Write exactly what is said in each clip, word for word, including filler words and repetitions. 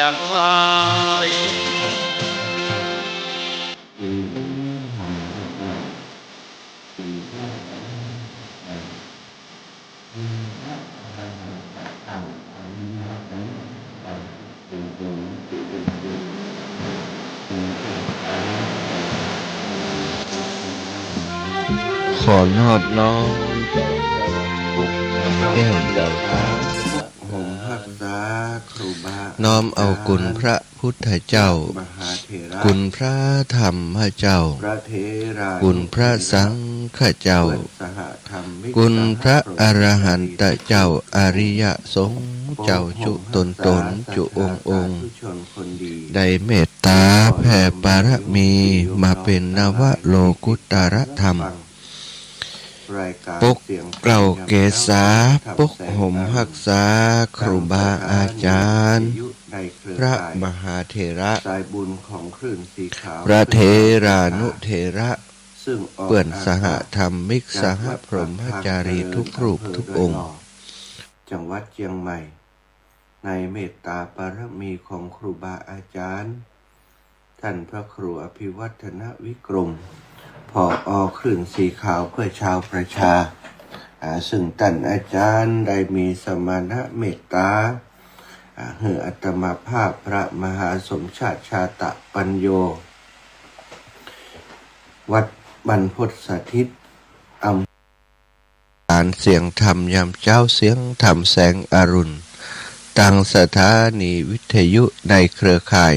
ตังหลาย ขอนอบน้อมแก้ว ผมฮักษาครูบา น้อมเอาคุณพระพุทธเจ้า มหาเถระ คุณพระธรรมเจ้า พระเถรา คุณพระสังฆเจ้า สหธรรมิก คุณพระอรหันตเจ้า อริยสงฆ์เจ้าจุตนตนจุองค์องค์ สาธุชนคนดี ได้เมตตาแผ่ปารมีมาเป๋นนวโลกุตรธรรม ปกเกล้าเกษา ปกผมฮักษาครูบาอาจารย์ พระมหาเถระ สายบุญของคลื่นสีขาว พระเถรานุเถระ ซึ่งออก เปื้อนสหธรรมิก อากาศ สหพรหมจารีทุกรูปทุกองค์ จังหวัดเชียงใหม่ ในเมตตาปารมีของครูบาอาจารย์ ท่านพระครูอภิวัฒนวิกรม ผอ.คลื่นสีขาวเพื่อชาวประชา อ่า ซึ่งท่านอาจารย์ได้มีสมณเมตตา อ่า หื้ออาตมาภาพพระมหาสมชาติชาตปัญโญ วัดบรรพตสถิต อำ สารเสียงธรรมยามเจ๊า เสียงธรรมแสงอรุณ ตางสถานีวิทยุในเครือข่าย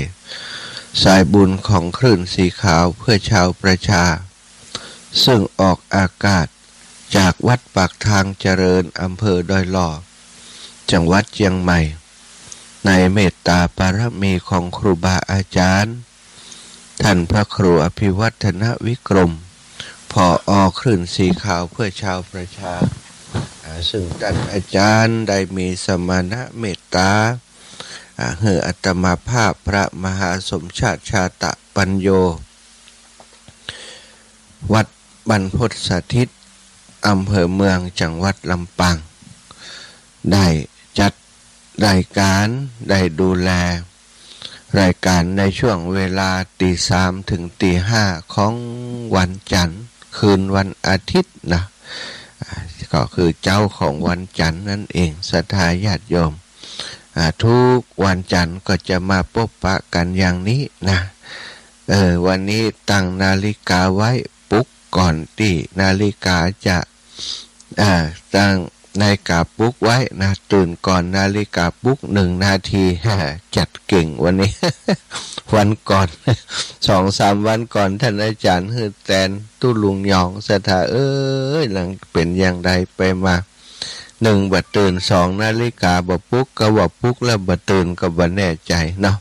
สายบุญของคลื่นสีขาวเพื่อชาวประชา ซึ่งออกอากาศจากวัดปากทางเจริญ อำเภอดอยหล่อ จังหวัดเชียงใหม่ ในเมตตาปารมีของครูบาอาจารย์ ท่านพระครูอภิวัฒนวิกรม ผอ.คลื่นสีขาวเพื่อชาวประชา อ่า ซึ่งท่านอาจารย์ได้มีสมณเมตตา อ่า หื้ออาตมาภาพพระมหาสมชาติชาตปัญโญ วัดบรรพตสถิต อำเภอเมือง จังหวัดลำปาง ได้จัดรายการ ได้ดูแลรายการในช่วงเวลาตีสามถึงตีห้าของวันจันทร์ คืนวันอาทิตย์นะ อ่า ก็คือเจ๊าของวันจันทร์นั่นเอง ศรัทธาญาติโยม อ่า ทุกวันจันทร์ก็จะมาปบปะกั๋นอย่างนี้นะ เออ วันนี้ตั้งนาฬิกาไว้ปลุกก่อนตี้นาฬิกาจะ อ่า ตั้งนาฬิกาปลุกไว้นะ ตื่นก่อนนาฬิกาปลุกหนึ่งนาที จัดเก่งวันนี้ วันก่อน สองสามวันก่อน ท่านอาจารย์หื้อแตนตุ๊ลุงหยอง ศรัทธาเอ้ย หลังเป๋นอย่างใดไปมา หนึ่งบ่ตื่น สองนาฬิกาบ่ปลุก ก็ว่าปลุกแล้วบ่ตื่น ก็บ่แน่ใจ๋เนาะ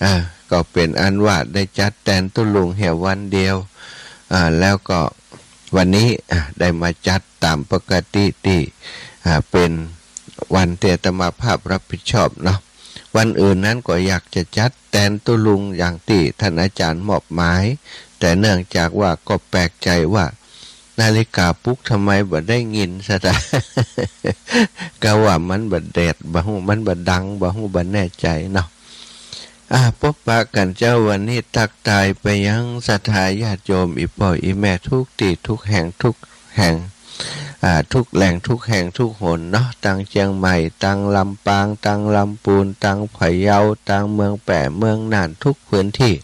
อ่า ก็เป๋นอันว่าได้จัดแตนตุ๊ลุงเหียวันเดียว อ่า แล้วก็วันนี้ อ่า ได้มาจัดต๋ามปกติตี้ อ่า เป๋นวันตี้อาตมาภาพรับผิดชอบเนาะ วันอื่นนั้นก็อยากจะจัดแตนตุ๊ลุงอย่างตี้ท่านอาจารย์มอบหมาย แต่เนื่องจากว่าก็แปลกใจ๋ว่า นาฬิกาปลุกทำไมบ่ได้ยิน ศรัทธา ก็ว่ามันบ่แดด บ่ฮู้ มันบ่ดัง บ่ฮู้ บ่แน่ใจ๋เนาะ อ่า ปบปะกั๋นเจ๊าวันนี้ ตั๊กตายไปยังศรัทธาญาติโยม อี่ป้ออี่แม่ ทุกตี้ทุกแห่ง ทุกแห่ง อ่า ทุกแหล่ง ทุกแห่ง ทุกหนเนาะ ตังเจียงใหม่ ตังลำปาง ตังลำปูน ตังพะเยา ตังเมืองแป้ เมืองน่าน ทุกพื้นตี้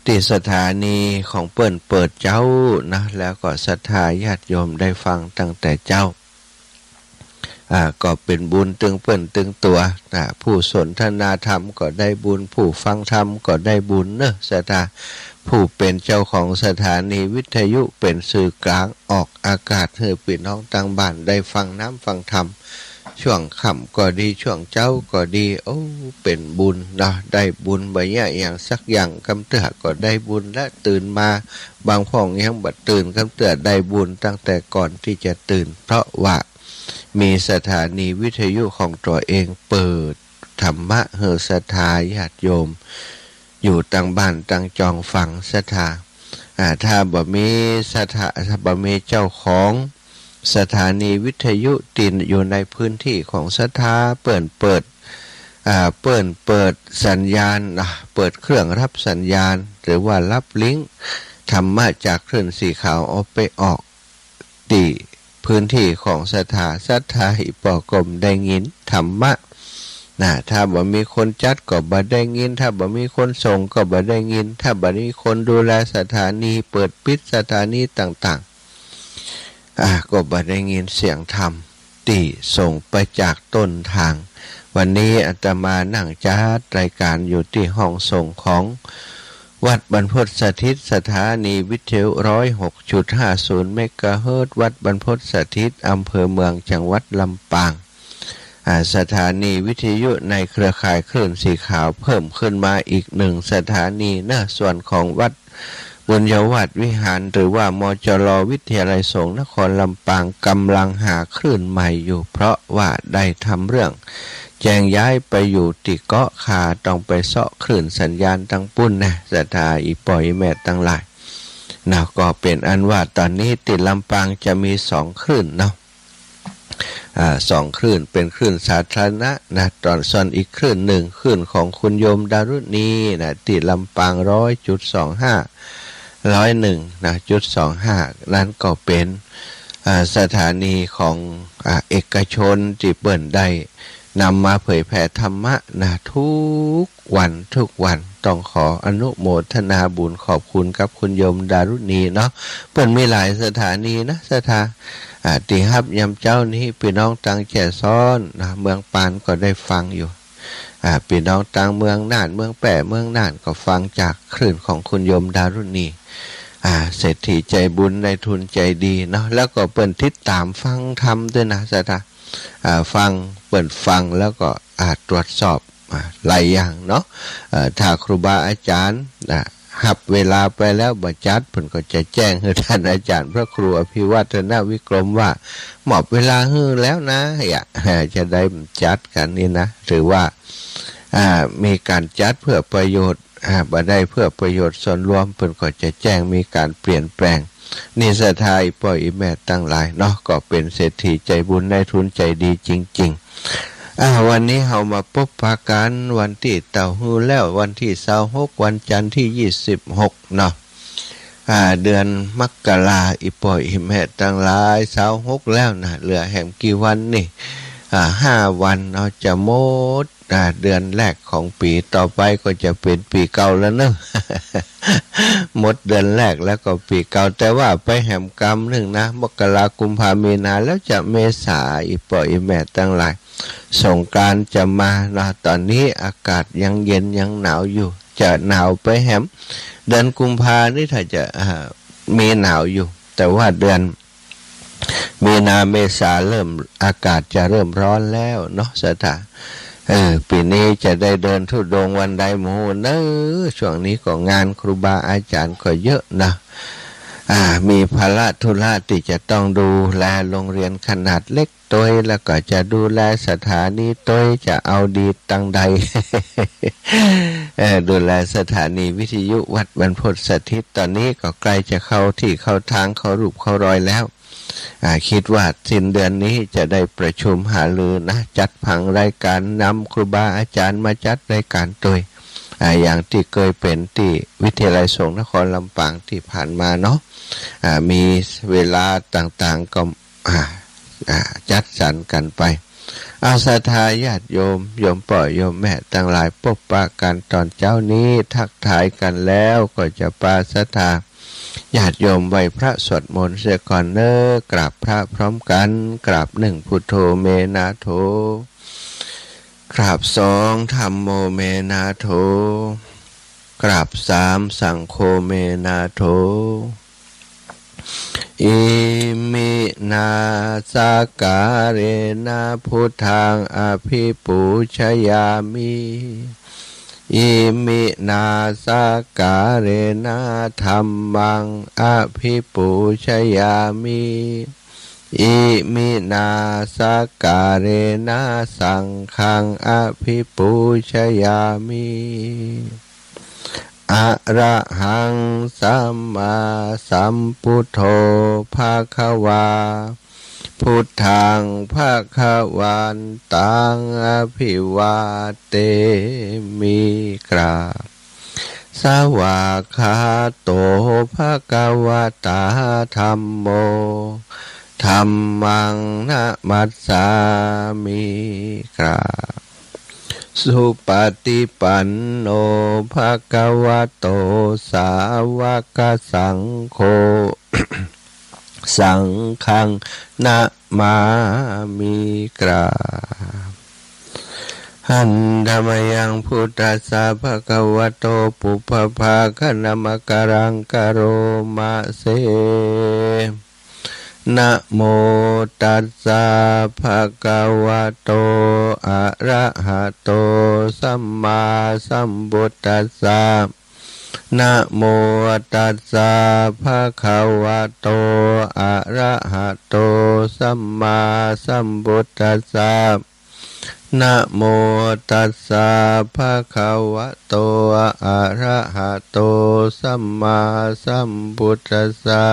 ตี้สถานีของเปิ้นเปิดเจ๊านะ แล้วก็ศรัทธาญาติโยมได้ฟังตั้งแต่เจ๊า อ่า ก็เป๋นบุญตึงเปิ้นตึงตั๋วนะ ผู้สนทนาธรรมก็ได้บุญ ผู้ฟังธรรมก็ได้บุญเนาะ ศรัทธา ผู้เป๋นเจ้าของสถานีวิทยุ เป๋นสื่อกลางออกอากาศหื้อปี้น้องตังบ้านได้ฟังน้ำฟังธรรม ช่วงค่ำก็ดี ช่วงเจ๊าก็ดี โอ้ เป๋นบุญเนาะ ได้บุญบ่เยียะหยังสักอย่าง กำเตื้อก็ได้บุญละ ตื่นมา บางพ่องยังบ่ตื่น กำเตื้อได้บุญตั้งแต่ก่อนตี้จะตื่น เพราะว่ามีสถานีวิทยุของตั๋วเองเปิดธรรมะหื้อศรัทธาญาติโยม อยู่ตังบ้านตังจองฟัง ศรัทธา อ่า ถ้าบ่มีศรัทธา ถ้าบ่มีเจ้าของสถานีวิทยุตี้อยู่ในพื้นตี้ของศรัทธา เปิ้นเปิด อ่า เปิ้นเปิดสัญญาณนะ เปิดเครื่องรับสัญญาณ หรือว่ารับลิงก์ธรรมะจากคลื่นสีขาวเอาไปออก ตี้พื้นตี้ของศรัทธา ศรัทธาอี่ป้อก็บ่ได้ยินธรรมะนะ ถ้าบ่มีคนจัดก็บ่ได้ยิน ถ้าบ่มีคนส่งก็บ่ได้ยิน ถ้าบ่มีคนดูแลสถานี เปิดปิดสถานีต่างๆ อ่า ก็บ่ได้ยินเสียงธรรมตี้ส่งไปจากต้นทาง วันนี้อาตมานั่งจัดรายการอยู่ตี้ห้องส่งของ วัดบรรพตสถิต สถานีวิทยุ ร้อยหกจุดห้าศูนย์ เมกะเฮิรตซ์ วัดบรรพตสถิต อำเภอเมือง จังหวัดลำปาง อ่า สถานีวิทยุในเครือข่ายคลื่นสีขาวเพิ่มขึ้นมาอีกหนึ่งสถานีนะ ส่วนของวัดบุญยวาสวิหาร หรือว่า มจร วิทยาลัยสงฆ์นครลำปาง กำลังหาคลื่นใหม่อยู่ เพราะว่าได้ทำเรื่อง แจ้งย้ายไปอยู่ตี้เกาะคา ต้องไปเซาะคลื่นสัญญาณตังปุ้นนะ ศรัทธาอี่ป้ออี่แม่ตังหลายนะ ก็เป๋นอันว่าต๋อนนี้ตี้ลำปางจะมีสองคลื่นเนาะ อ่า สองคลื่น เป๋นคลื่นสาธารณะนะ ต๋อนส่วนอีกคลื่นหนึ่ง คลื่นของคุณโยมดารุณีนะ ตี้ลำปาง ร้อยจุดสองห้า ร้อยเอ็ดนะ จุดสองห้า นั้นก็เป๋น อ่า สถานีของ อ่า เอกชนตี้เปิ้นได้นำมาเผยแผ่ธรรมะนะ ทุกวันทุกวัน ต้องขออนุโมทนาบุญขอบคุณกับคุณโยมดารุณีเนาะ เปิ้นมีหลายสถานีนะ ศรัทธา อ่า ตี้ฮับยามเจ๊านี้ ปี้น้องตังแจ้ซ้อนนะ เมืองปานก็ได้ฟังอยู่ อ่า ปี้น้องตังเมืองน่าน เมืองแป้ เมืองน่านก็ฟังจากคลื่นของคุณโยมดารุณี อ่า เศรษฐีใจ๋บุญนายทุนใจ๋ดีเนาะ แล้วก็เปิ้นติดต๋ามฟังธรรมตวยนะ ศรัทธา อ่า ฟัง เปิ้นฟังแล้วก็ อ่า ตรวจสอบ อ่า หลายอย่างเนาะ เอ่อ ถ้าครูบาอาจ๋ารย์ อ่า ฮับเวลาไปแล้วบ่จัด เปิ้นก็จะแจ้งหื้อต้านอาจ๋ารย์พระครูอภิวัฒนวิกรมว่า มอบเวลาหื้อแล้วนะ อย่า จะได้จัดกั๋นนี่นะ ถือว่า อ่า มีก๋านจัดเพื่อประโยชน์ อ่า บ่ได้เพื่อประโยชน์ส่วนรวม เปิ้นก็จะแจ้งมีก๋านเปลี่ยนแปลง นี่ศรัทธาอี่ป้ออี่แม่ตังหลายเนาะ ก็เป๋นเศรษฐีใจ๋บุญนายทุนใจ๋ดีจริงๆ อ่า วันนี้เฮามาปบปะกั๋นวันตี้เต้าหื้อแล้ว วันตี้ซาวหก วันจันทร์ตี้ยี่สิบหกเนาะ อ่า เดือนมกรา อี่ป้ออี่แม่ตังหลาย ซาวหกแล้วนะ เหลือแหมกี่วันนี่ อ่า ห้าวันเนาะ จะหมด อ่า เดือนแรกของปี๋ ต่อไปก็จะเป๋นปี๋เก่าแล้วเนาะ หมดเดือนแรกแล้วก็ปี๋เก่า แต่ว่าไปแหมกำนึ่งนะ มกรา กุมภา มีนา แล้วจะเมษา อี่ป้ออี่แม่ตังหลาย สงกรานต์จะมาเนาะ ต๋อนนี้อากาศยังเย็นยังหนาวอยู่ จะหนาวไปแหม เดือนกุมภานี่ถ้าจะ อ่า มีหนาวอยู่ แต่ว่าเดือน มีนาเมษาเริ่ม อากาศจะเริ่มร้อนแล้วเนาะ ศรัทธา เออ ปี๋นี้จะได้เดินธุดงค์วันใดบ่ฮู้เนาะ ช่วงนี้ก็งานครูบาอาจ๋ารย์ก็เยอะนะ อ่า มีภาระธุระตี้จะต้องดูแลโรงเรียนขนาดเล็กตวย แล้วก็จะดูแลสถานีตวย จะเอาดีตังใด เออ ดูแลสถานีวิทยุวัดบรรพตสถิต ต๋อนนี้ก็ใก้จะเข้าตี้เข้าตาง เข้ารูปเข้ารอยแล้ว อ่า กึ๊ดว่าสิ้นเดือนนี้จะได้ประชุมหารือนะ จัดผังรายก๋าน นำครูบาอาจ๋ารย์มาจัดรายก๋านตวย อ่า อย่างตี้เกยเป๋นตี้วิทยาลัยสงฆ์นครลำปางตี้ผ่านมาเนาะ อ่า มีเวลาต่างๆ ก็ อ่า อ่า จัดสรรกั๋นไป เอาศรัทธาญาติโยม โยมป้อโยมแม่ตังหลาย ปบปะกั๋นต๋อนเจ๊านี้ ทักทายกั๋นแล้วก็จะปาศรัทธา ญาติโยมไหว้พระสวดมนต์เสียก่อนเนาะ กราบพระพร้อมกั๋น กราบหนึ่ง พุทโธ เม นาโถ กราบสอง ธัมโม เม นาโถ กราบสาม สังโฆ เม นาโถ อิมินา สักการะนะ พุทธัง อภิปูชยามิ อิมินา สักการะนะ ธัมมัง อภิปูชยามิ อิมินา สักการะนะ สังฆัง อภิปูชยามิ อะระหัง สัมมาสัมพุทโธ ภะคะวา Buddhaṃ bhagavantaṃ abhivādemi. กราบ Svākkhāto bhagavatā dhammo, dhammaṃ namassāmi. กราบ Supaṭipanno bhagavato sāvakasaṅgho, saṅghaṃ namāmi. กราบ Handa mayaṃ buddhassa bhagavato pubbabhāganamakāraṃ karoma se. Namo tassa bhagavato arahato sammāsambuddhassa. Namo tassa bhagavato arahato sammāsambuddhassa. Namo tassa bhagavato arahato sammāsambuddhassa.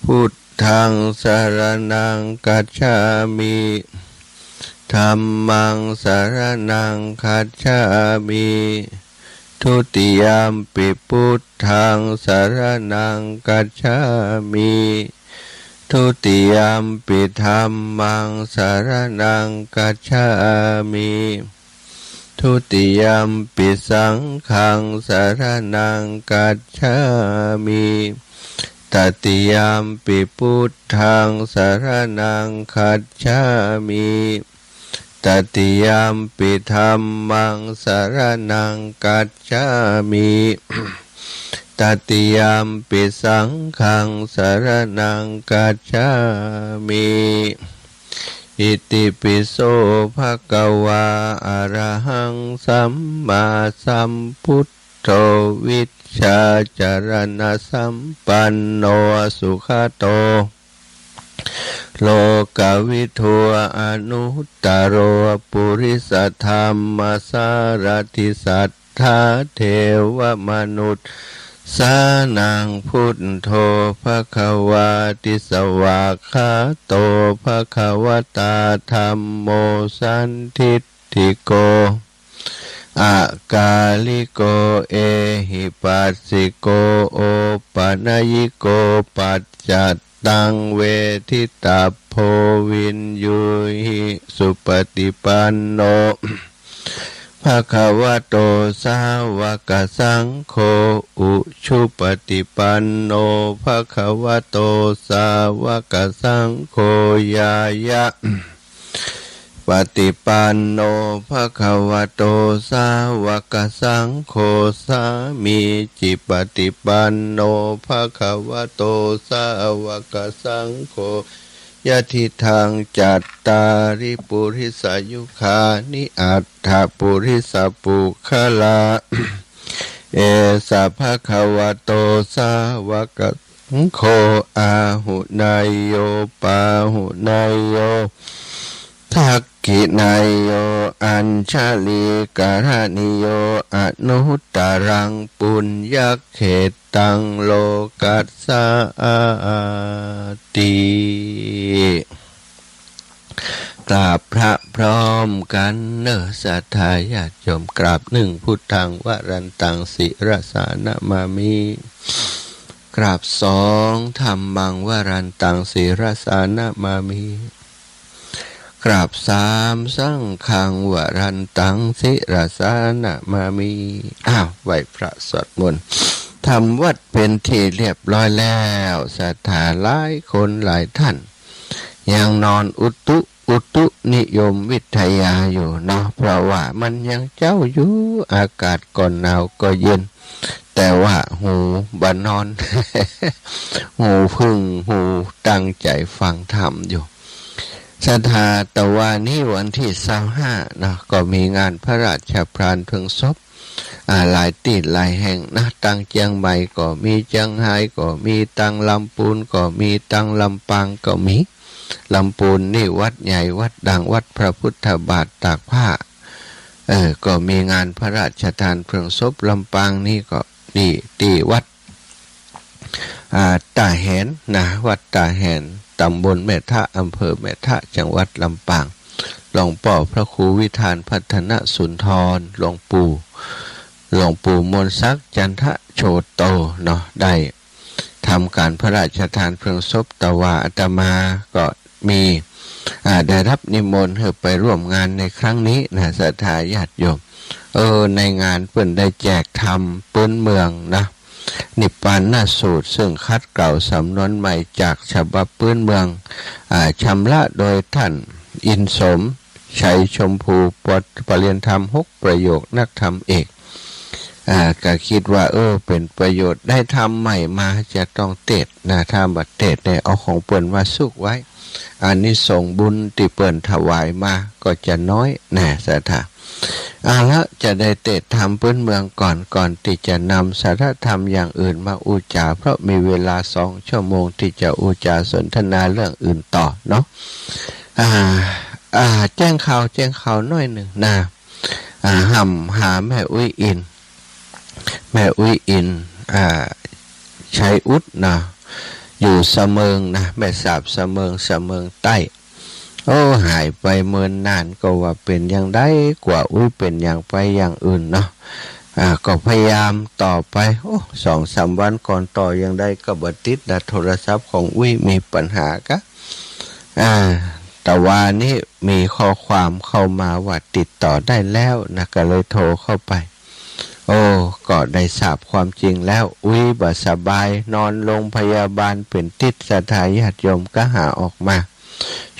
Buddhaṃ saraṇaṃ gacchāmi. Dhammaṃ saraṇaṃ gacchāmi. Dutiyampi buddhaṃ saraṇaṃ gacchāmi. Dutiyampi dhammaṃ saraṇaṃ gacchāmi. Dutiyampi saṅghaṃ saraṇaṃ gacchāmi. Tatiyampi buddhaṃ saraṇaṃ gacchāmi. Tatiyampi dhammaṃ saraṇaṃ gacchāmi. Tatiyampi saṅghaṃ saraṇaṃ gacchāmi. Itipi so bhagavā arahaṃ sammāsambuddho vijjācaraṇasampanno sugato lokavidū anuttaro purisadammasārathi satthā devamanussānaṃ buddho bhagavāti. Svākkhāto bhagavatā dhammo sandiṭṭhiko akāliko ehipassiko opanayiko paccattaṃ veditabbo viññūhi. Supaṭipanno bhagavato sāvakasaṅgho, ujupaṭipanno bhagavato sāvakasaṅgho, ñāya paṭipanno bhagavato sāvakasaṅgho, sāmīcipaṭipanno bhagavato sāvakasaṅgho, yadidaṃ cattāri purisayugāni aṭṭha purisapuggalā, esa bhagavato sāvaka saṅgho āhuneyyo pāhuneyyo dakkhiṇeyyo añjalikaraṇīyo anuttaraṃ puññakkhettaṃ lokassāti. กราบพระพร้อมกั๋นเน่อ ศรัทธาญาติโยม กราบ หนึ่ง Buddhaṃ varantaṃ sirasā namāmi กราบ สอง Dhammaṃ varantaṃ sirasā namāmi กราบ สาม Saṅghaṃ varantaṃ sirasā namāmi อ้าว ไหว้พระสวดมนต์ ทำวัตรเป๋นที่เรียบร้อยแล้ว ศรัทธาหลายคนหลายท่าน ยังนอนอุตุ อุตุนิยมวิทยาอยู่เนาะ เพราะว่ามันยังเจ๊าอยู่ อากาศก็หนาวก็เย็น แต่ว่าหูบ่นอน หูผึ้ง หูตั้งใจ๋ฟังธรรมอยู่ ศรัทธา ตะวานี้วันตี้ซาวห้าเนาะ ก็มีงานพระราชทานเพลิงศพ อ่า หลายตี้หลายแห่งนะ ตังเจียงใหม่ก็มี เจียงฮายก็มี ตังลำปูนก็มี ตังลำปางก็มี ลำปูนนี่วัดใหญ่วัดดัง วัดพระพุทธบาทตากผ้า เออ ก็มีงานพระราชทานเพลิงศพ ลำปางนี่ก็นี่ตี้วัด อ่า ต้าแหนนะ วัดต้าแหน ตำบลแม่ทะ อำเภอแม่ทะ จังหวัดลำปาง หลวงป้อพระครูวิธานพัฒนสุนทร หลวงปู่ หลวงปู่มนต์ศักดิ์ จันทโชโต เนาะ ได้ทำการพระราชทานเพลิงศพ แต่ว่าอาตมาก็มี อ่า ได้รับนิมนต์หื้อไปร่วมงานในครั้งนี้นะ ศรัทธาญาติโยม เออ ในงานเปิ้นได้แจกธรรมปื้นเมืองนะ นิพพานสูตร ซึ่งขัดเกลาสำนวนใหม่จากฉบับปื้นเมือง อ่า ชำระโดยท่านอินสม ชัยชมพู ป- ปรริญญาธรรมหกประโยค นักธรรมเอก อ่า ก็คิดว่า เออ เป๋นประโยชน์ ได้ธรรมใหม่มา จะต้องเตสน์นะ ถ้าบ่เตสน์เนี่ย เอาของเปิ้นมาซุกไว้ อานิสงส์บุญตี้เปิ้นถวายมาก็จะน้อยนะ ศรัทธา เอาละ จะได้เตสน์ธรรมปื้นเมืองก่อน ก่อนตี้จะนำสาระธรรมอย่างอื่นมาอู้จ๋า เพราะมีเวลาสองชั่วโมงตี้จะอู้จ๋าสนทนาเรื่องอื่นต่อเนาะ อ่า อ่า แจ้งข่าว แจ้งข่าวหน้อยนึ่งนะ อ่า ห่ำหาแม่อุ๊ยอิน แม่อุ๊ยอิน อ่า ชัยอุดนะ อยู่สะเมิงนะ แม่สาบสะเมิง สะเมิงใต้ โอ้ หายไปเมินนาน ก็ว่าเป๋นอย่างใด กว่าอุ๊ยเป๋นอย่างไปอย่างอื่นเนาะ อ่า ก็พยายามต่อไป โอ้ สองสามวันก่อนต่อยังไดก็บ่ติดนะ โทรศัพท์ของอุ๊ยมีปัญหากะ อ่า แต่ว่านี้มีข้อความเข้ามาว่าติดต่อได้แล้วนะ ก็เลยโทรเข้าไป โอ้ ก็ได้ทราบความจริงแล้ว อุ๊ยบ่สบาย นอนโรงพยาบาลเป๋นติ๊ด ศรัทธาญาติโยมก็หาออกมา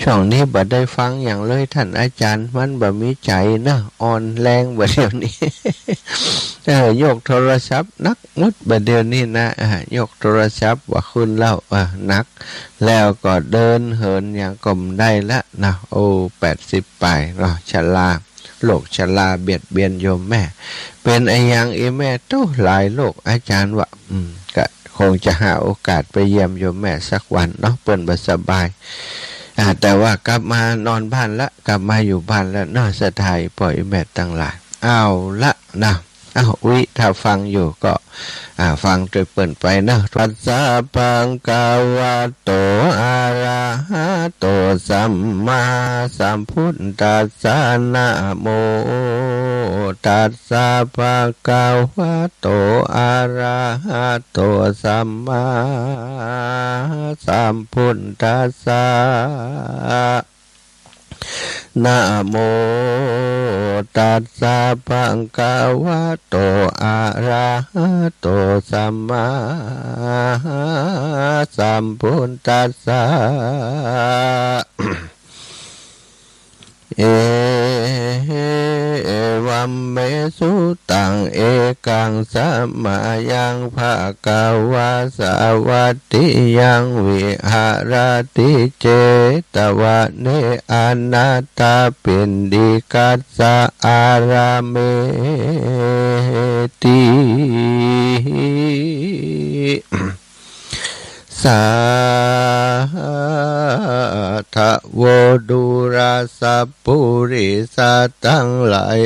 ช่วงนี้บ่ได้ฟังหยังเลย ต้านอาจ๋ารย์ มันบ่มีใจ๋เนาะ อ่อนแรงบ่าเดี่ยวนี้ เออ ยกโทรศัพท์หนักหมดบ่าเดี่ยวนี้นะ อ่า ยกโทรศัพท์บ่ขึ้นแล้ว อ่า หนัก แล้วก็เดินเหินหยังก็บ่ได้ละนะ โอ้ แปดสิบป๋ายเนาะ ชรา โรคชราเบียดเบียนโยมแม่ เป๋นอะหยังอีแม่ โต้ หลายโรค อาจ๋ารย์ว่า อืม ก็คงจะหาโอกาสไปเยี่ยมโยมแม่สักวันเนาะ เปิ้นบ่สบาย อ่า แต่ว่ากลับมานอนบ้านละ กลับมาอยู่บ้านแล้วเนาะ ศรัทธาป้อแม่ตังหลาย เอาละนะ อ้าว อุ๊ย ถ้าฟังอยู่ก็ อ่า ฟังตวยเปิ้นไปเนาะ ตัสสะภะคะวะโต อะระหะโต สัมมาสัมพุทธัสสะ นะโม ตัสสะภะคะวะโต อะระหะโต สัมมาสัมพุทธัสสะ นะโม ตัสสะภะคะวะโต อะระหะโต สัมมาสัมพุทธัสสะ เอวัมเม สุตัง เอกัง สะมายัง ภะคะวา สาวัตถิยัง วิหะระติ เจตวะเน อะนะถปิณฑิกัสสะ อารามเม ติ สาธะโว ดูราสะปุริสะตังหลาย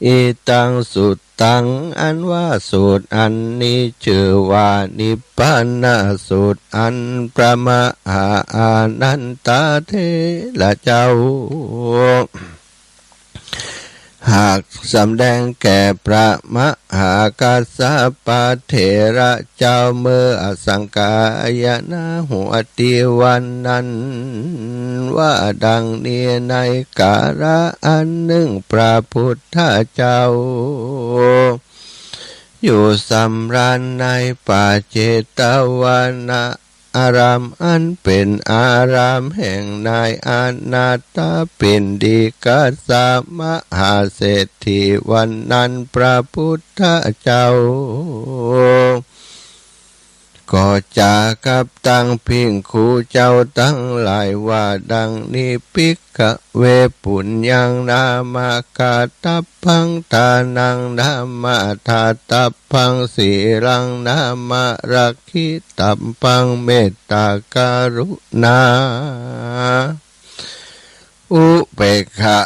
อิตัง สุตัง อันว่าสูตรอันนี้จื้อว่านิพพานสูตร อันพระมหาอานันทะเถระเจ้า หากสำแดงแก่พระมหากัสสปะเถระเจ้า เมื่อสังคายนาหุติ วันนั้น ว่าดังนี้ ในกาละอันนึ่ง พระพุทธเจ้า อยู่สำราญในป่าเจตวนะ อารามอันเป๋นอารามแห่งนายอนาถปิณฑิกัสสะมหาเศรษฐี วันนั้นพระพุทธเจ้า ก็จ๋ากับตังภิกขุเจ้าตังหลายว่าดังนี้ ภิกขะเว ปุญญังนามะ กาตัปปัง ทานังนามะ ทาตัปปัง สีลังนามะ รักขิตัปปัง เมตตากรุณา อุเปกขะ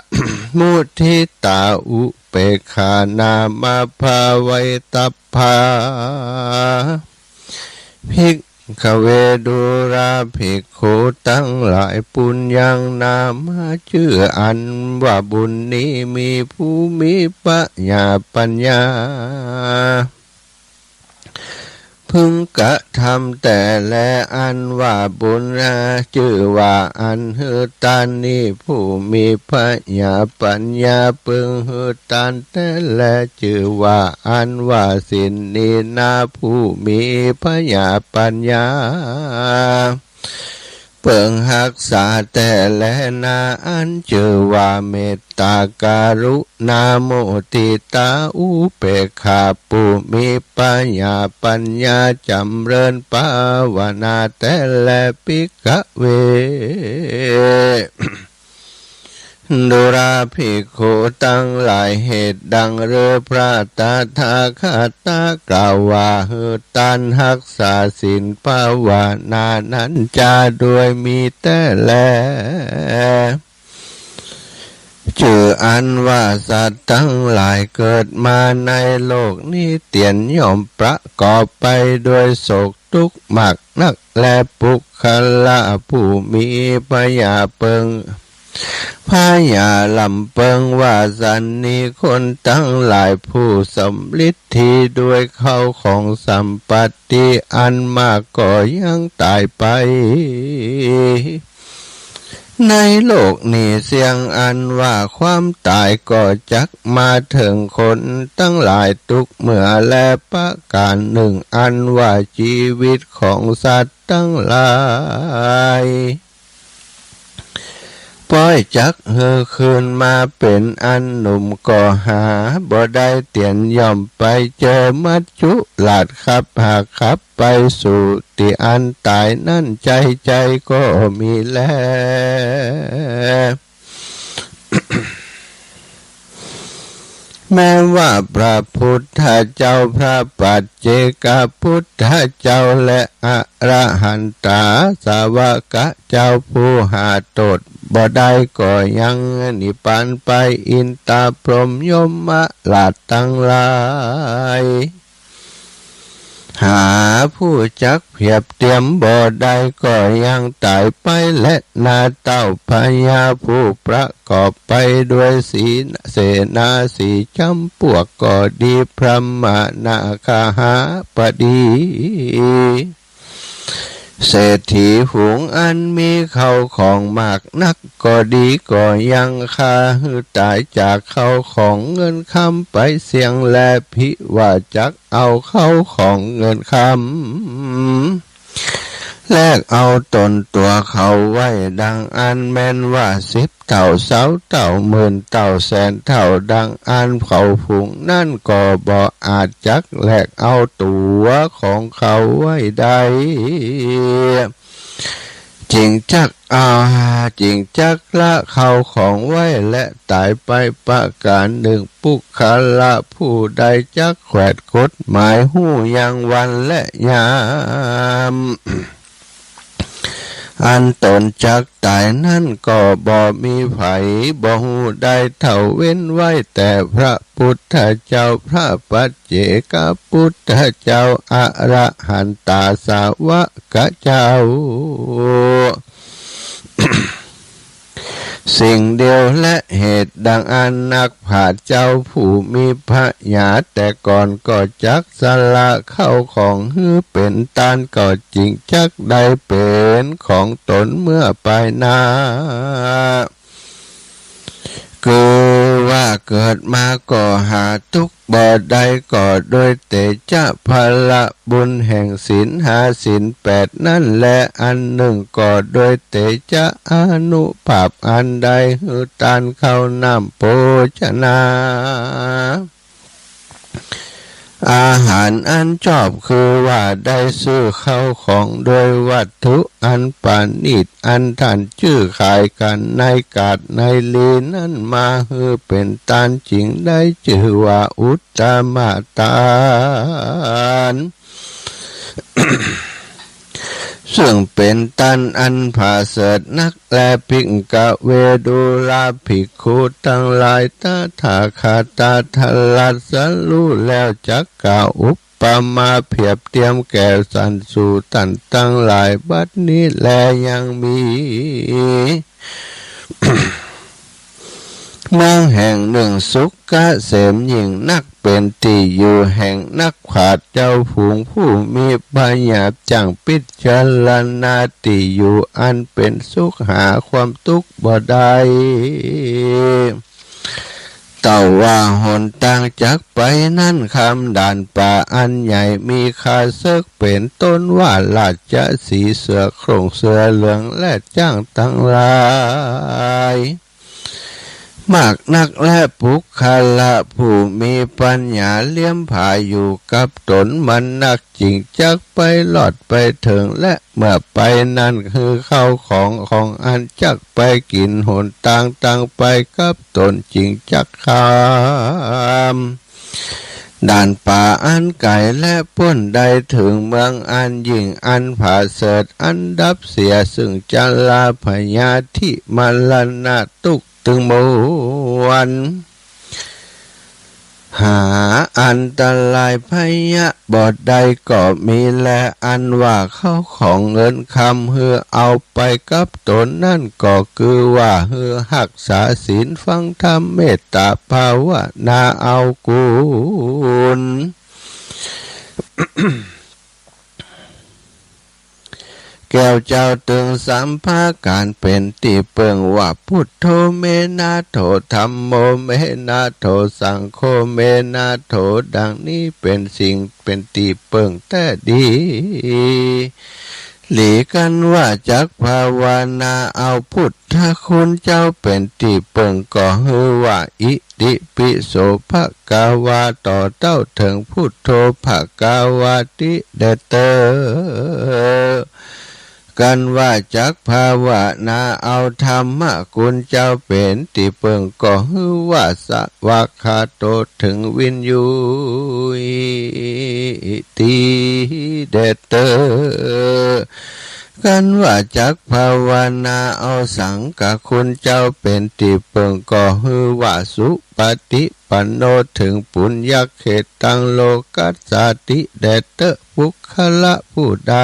มุทิตา อุเปกขานามะ ภาเวตัปปา ภิก ขเวดุราภิกขุตังหลาย ปุญญัง นามะ จื้ออันว่าบุญนี้ มีผู้มีผญาปัญญา พึงกระทำแต่แล อันว่าบุญนา จื้อว่าอันหื้อตานนี้ ผู้มีผญาปัญญา พึงหื้อตานแต่แล จื้อว่าอันว่าศีลนี้นา ผู้มีผญาปัญญา เปิงฮักษาแต่แลนา อันจื้อว่าเมตตา กรุณา มุทิตา อุเปกขา ผู้มีผญาปัญญา จ๋ำเริญภาวนาแต่แล ภิกขเว ดุราภิกขุตังหลาย เหตุดังเรือพระตถาคตะกล่าวว่า หื้อตานฮักษาศีลภาวนานั้นจา โดยมีแต่แล จื้ออันว่าสัตว์ตังหลายเกิดมาในโลกนี้ เตียนย่อมประกอบไปโดยโศก ตุ๊กข์มากนักแล ปุคคละผู้มีผญาเปิง ผญาลำเปิงว่าสันนี้ คนตังหลายผู้สำริดดีด้วยเข้าของสัมปัตติอันมากก็ยังต๋ายไป ในโลกนี้เสี้ยง อันว่าความต๋ายก็จักมาเถิงคนตังหลายตุ๊กเมื่อแล ประก๋านนึ่ง อันว่าจีวิตของสัตว์ตังหลาย ป้อยจักหื้อคืนมาเป๋นอันหนุ่มก็หาบ่ได้ เตียนย่อมไปเจอมัจจุราชขับหากขับไปสู่ตี้อันต๋ายนั้นใจ้ๆ ก็มีแล แม้ว่าพระพุทธเจ้า พระปัจเจกพุทธเจ้า และอรหันตาสาวกเจ้าผู้หาโต้ษบ่ได้ก็ยังนิพพานไป อินตาพรหมยมราชตังหลาย หาผู้จักเปียบเตียมบ่ได้ก็ยังต๋ายไปแลนา เต้าพญาผู้ประกอบไปด้วยสี เสนาสี่จ๋ำปวกก็ดี พรหมนาคหาปดี เศรษฐีฝูงอันมีเข้าของมากนักก็ดี ก็ยังคาหื้อต๋ายจากเข้าของเงินคำไปเสี้ยงแล ผิว่าจักเอาเข้าของเงินคำ แลกเอาต๋นตั๋วเขาไว้ดังอั้น แม้นว่าสิบเต้า ซาวเต้า หมื่นเต้า แสนเต้า ดังอั้น เขาฝูงนั้นก็บ่อาจจักแลกเอาตั๋วของเขาไว้ได้ จึงจัก อ่า จึงจักละเข้าของไว้และต๋ายไปประก๋านนึ่ง ปุคคละผู้ใดจักแขวดกฎหมาย ฮู้ยังวันและยาม อันต๋นจักต๋ายนั้นก็บ่มีใผบ่ฮู้ได้เท่า เว้นไว้แต่พระพุทธเจ้า พระปัจเจกพุทธเจ้า อรหันตาสาวกเจ้า สิ่งเดียวและเหตุดังอั้น นักปราชญ์เจ้าผู้มีผญาแต่ก่อนก็จักสละเข้าของหื้อเป๋นตาน ก็จึงจักได้เป๋นของต๋นเมื่อไปหน้า คือว่าเกิดมาก็หาตุ๊กข์บ่ได้ ก็โดยเตจะพละบุญแห่งศีลห้าศีลแปดนั้นแล อันนึ่งก็โดยเตจะอานุภาพอันได้หื้อตานข้าวน้ำโภชนา อาหารอันชอบ คือว่าได้ซื้อเข้าของด้วยวัตถุอันประณีต อันต้านจื้อขายกั๋นในกาดในลีนั้นมาหื้อเป๋นตาน จึงได้จื้อว่าอุตตมตาน ซึ่งเป๋นตานอันผาเสริฐนักแล ภิกขเว ดูราภิกขุตังหลาย ตถาคตะตรัสรู้แล้วจักกล่าวอุป ประมาเพียบเตียมแก่สันสูต้านตังหลาย บัดนี้แลยังมี เมืองแห่งหนึ่งสุขเกษมยิ่งนัก เป๋นตี้อยู่แห่งนักปราชญ์เจ้าฝูงผู้มีปัญญา จั่งพิจารณาตี้อยู่อันเป๋นสุข หาความตุ๊กข์บ่ได้ เต้าว่าหนตางจักไปนั้น คำด่านป่าอันใหญ่มีข้าเสิก เป๋นต้นว่าราชสีห์ เสือโคร่งเสือเหลือง และจ๊างตังหลาย มากนัก และปุคคละผู้มีปัญญาเลี้ยมผาอยู่กับต๋นมันนัก จึงจักไปรอดไปเถิง และเมื่อไปนั้น หื้อข้าวของของอันจักไปกิ๋น หนตางตังไปกับต๋น จึงจักข้าม ด่านป่าอันไก๋ และป๊นได้เถิงเมืองอันยิ่ง อันผาเสริฐ อันดับเสียซึ่งจราพยาธิมรณะตุ๊กข์ตึงมวล หาอันตรายภัยยะบ่ได้ก็มีแล อันว่าข้าวของเงินคำหื้อเอาไปกับต๋นนั้น ก็คือว่าหื้อฮักษาศีล ฟังธรรม เมตตาภาวนาเอากุณ แก้วเจ้าตึงสามประก๋านเป๋นตี้เปิ้งว่า พุทโธ เม นาโถ ธัมโม เม นาโถ สังโฆ เม นาโถ ดังนี้เป๋นสิ่งเป๋นตี้เปิ้งแต๊ดีหลี กันว่าจักภาวนาเอาพุทธคุณเจ้าเป๋นตี้เปิ้ง ก็หื้อว่า อิติปิโส ภะคะวา ต่อเต้าเถิง พุทโธ ภะคะวาติ แด่เต๊อะ กันว่าจักภาวนาเอาธรรมคุณเจ้าเป๋นตี้เปิ้ง ก็หื้อว่า สวากขาโต เถิงวิญญูติ แด่เต๊อะ กันว่าจักภาวนาเอาสังฆคุณเจ้าเป๋นตี้เปิ้ง ก็หื้อว่า สุปฏิปันโน เถิงปุญญเขตตัง โลกัสสาติ แด่เต๊อะ ปุคคละผู้ใด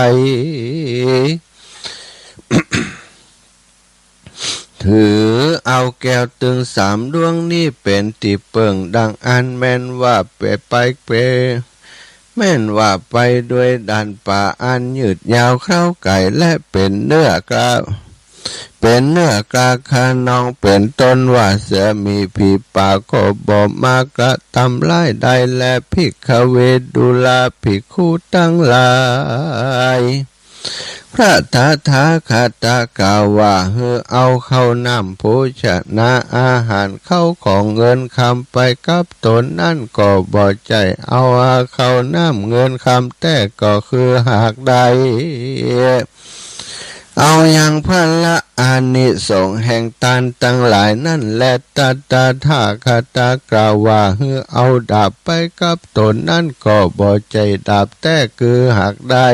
ถือเอาแก้วตึงสามดวงนี้เป๋นตี้เปิ้ง ดังอั้นแม่นว่าไป ไป ไป แม่นว่าไปด้วยด่านป่าอันยืดยาวคราวไก๋ และเป๋นเนื้อกล้า เป๋นเนื้อกล้าคะนอง เป๋นต้นว่าเสือหมีผีป่า ก็บ่มากระตำร้ายได้แล ภิกขเว ดูราภิกขุตังหลาย พระตถาคตะกล่าวว่า หื้อเอาข้าวน้ำโภชนะอาหารข้าวของเงินคำไปกับต๋นนั้น ก็บ่ใจ้เอาข้าวน้ำเงินคำแต๊ ก็คือหากได้เอายังผละอานิสงส์แห่งตานตังหลายนั้นแล ตถาคตะกล่าวว่า หื้อเอาดาบไปกับต๋นนั้น ก็บ่ใจ้ดาบแต๊ คือหากได้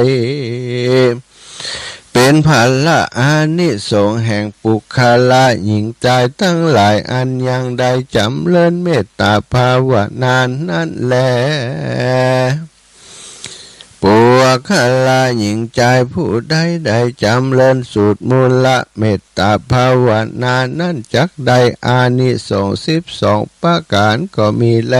เป๋นผละอานิสงส์แห่งปุคคละหญิงจายตังหลาย อันยังได้จ๋ำเริญเมตตาภาวนานั้นแล ปุคคละหญิงจายผู้ใดได้จ๋ำเริญสูตรมูลเมตตาภาวนานั้น จักได้อานิสงส์สิบสองประก๋านก็มีแล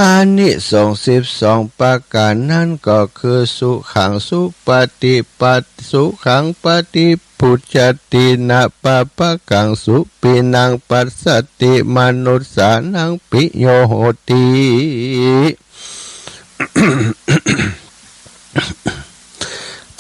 อานิสงส์สิบสองประก๋านนั้นก็คือ สุขังสุปฏิปัต สุขังปฏิ ปุจจตินะ ปะปะกังสุปินัง ปัสสติ มนุสสานัง ปิโยโหติ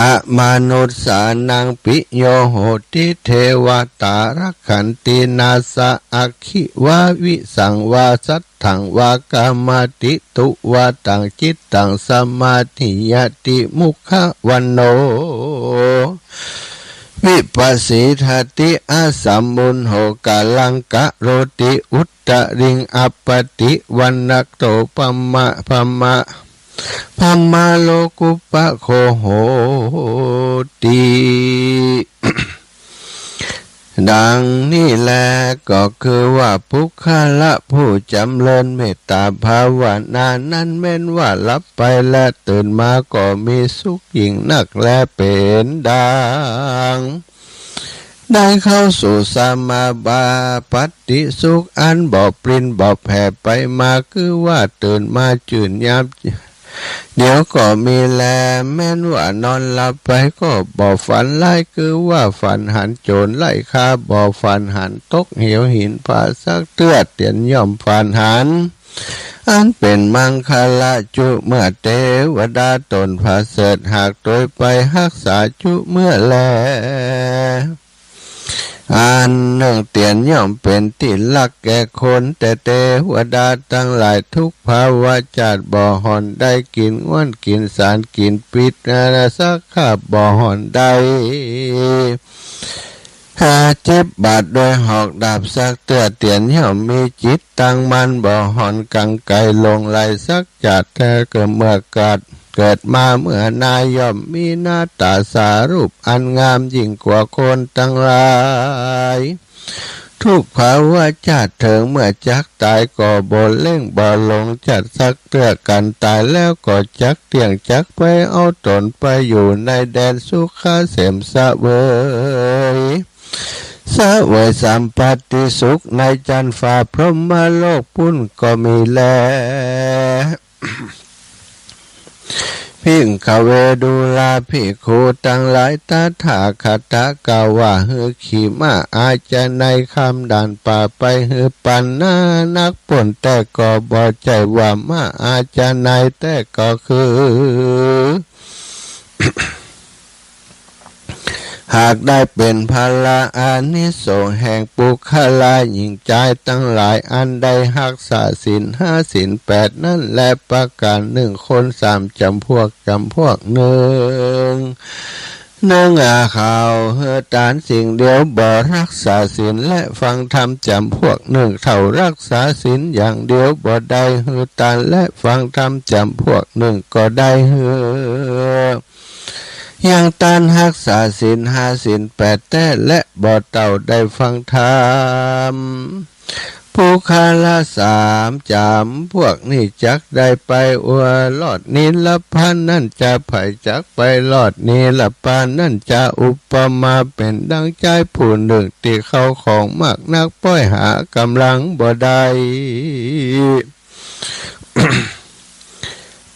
อมนุสสานัง ปิโยโหติ เทวตารักขันติ นาสสะ อัคขิวา วิสังวา สัท ถังวา กามาติ ตุวาตัง จิตตัง สมาธิยาติ มุขะวันโณ วิปัสสิทาติ อสัมมุญโห กาลัง กะโรติ อุตตริง อัปปติ วันนะโต พมะ พมะ พมะโลกุปปะโค โหติ ดังนี้แล ก็คือว่าปุคคละผู้จ๋ำเริญเมตต๋าภาวนานั้น แม้นว่าหลับไปและตื่นมาก็มีสุขยิ่งนักแล เป๋นดัง ได้เข้าสู่สมาบัติสุขอันบ่ปริ้นบ่แผ่ไปมา คือว่าตื่นมาจื้นยามเดียวก็มีแล แม้นว่านอนหลับไปก็บ่ฝันร้าย คือว่าฝันหันโจ๋รไล่ฆ่า บ่ฝันหันตกเหวหินผาสักเตื้อ เตียนย่อมฝันหัน อันเป๋นมังคละจุ เมื่อเตวดาต๋นผาเสริฐหากตวยไปฮักษาจุเมื่อแล อันนึ่งเตียนย่อมเป๋นตี้ฮักแก่คน แต่เตวดาตังหลายทุกภวชาติ บ่ห่อนได้กิ๋นง้วนกิ๋นสารกิ๋นปิด อาณาสักข้าบ่ห่อนได้ หาเจ็บบาดโดยหอกดาบสักเตื้อ เตียนย่อมมีจิตตั้งมั่น บ่ห่อนกังไกลหลงไหลสักจาติ แต่เกิดเมื่อกัด เกิดมาเมื่อนาย่อมมีหน้าต๋าสารูปอันงามยิ่งกว่าคนตังหลาย ทุกภวชาติเถิงเมื่อจักต๋ายก็บ่เล็งบ่หลงจัดสักเตื้อ กั๋นต๋ายแล้วก็จักเตี้ยงจักไปเอาต๋นไปอยู่ในแดนสุขเกษมเสวย เสวยสัมปัตติสุขในจั๊นฟ้าพรหมโลกปุ้นก็มีแล ภิกขเว ดูราภิกขุตังหลาย ตถาคตะกล่าวว่า หื้อขี่ม้าอาชาไนยคำด่านป่าไปหื้อปันนานักป้น แต่ก็บ่ใจ้ว่าม้าอาชาไนย แต่ก็คือ หากได้เป๋นผละอานิสงส์แห่งปุคคละหญิงจายตังหลาย อันได้ฮักษาศีลห้าศีลแปดนั้นแล ประก๋านนึ่ง คนสามจ๋ำพวก จ๋ำพวกนึ่ง นึ่ง อา เขาหื้อตานสิ่งเดียวบ่ฮักษาศีลและฟังธรรม จ๋ำพวกนึ่ง เต้าฮักษาศีลอย่างเดียวบ่ได้หื้อตานและฟังธรรม จ๋ำพวกนึ่ง ก็ได้หื้อ ยังตานฮักษาศีลห้าศีลแปดแต๊ และบ่เต้าได้ฟังธรรม ปุคคละสามจ๋ำพวกนี้จักได้ไปอัวรอดนิรพานนั้นจา ใผจักไปรอดนิรพานนั้นจา อุปมาเป๋นดังจายผู้นึ่งตี้เข้าของมากนัก ป้อยหาก๋ำลังบ่ได้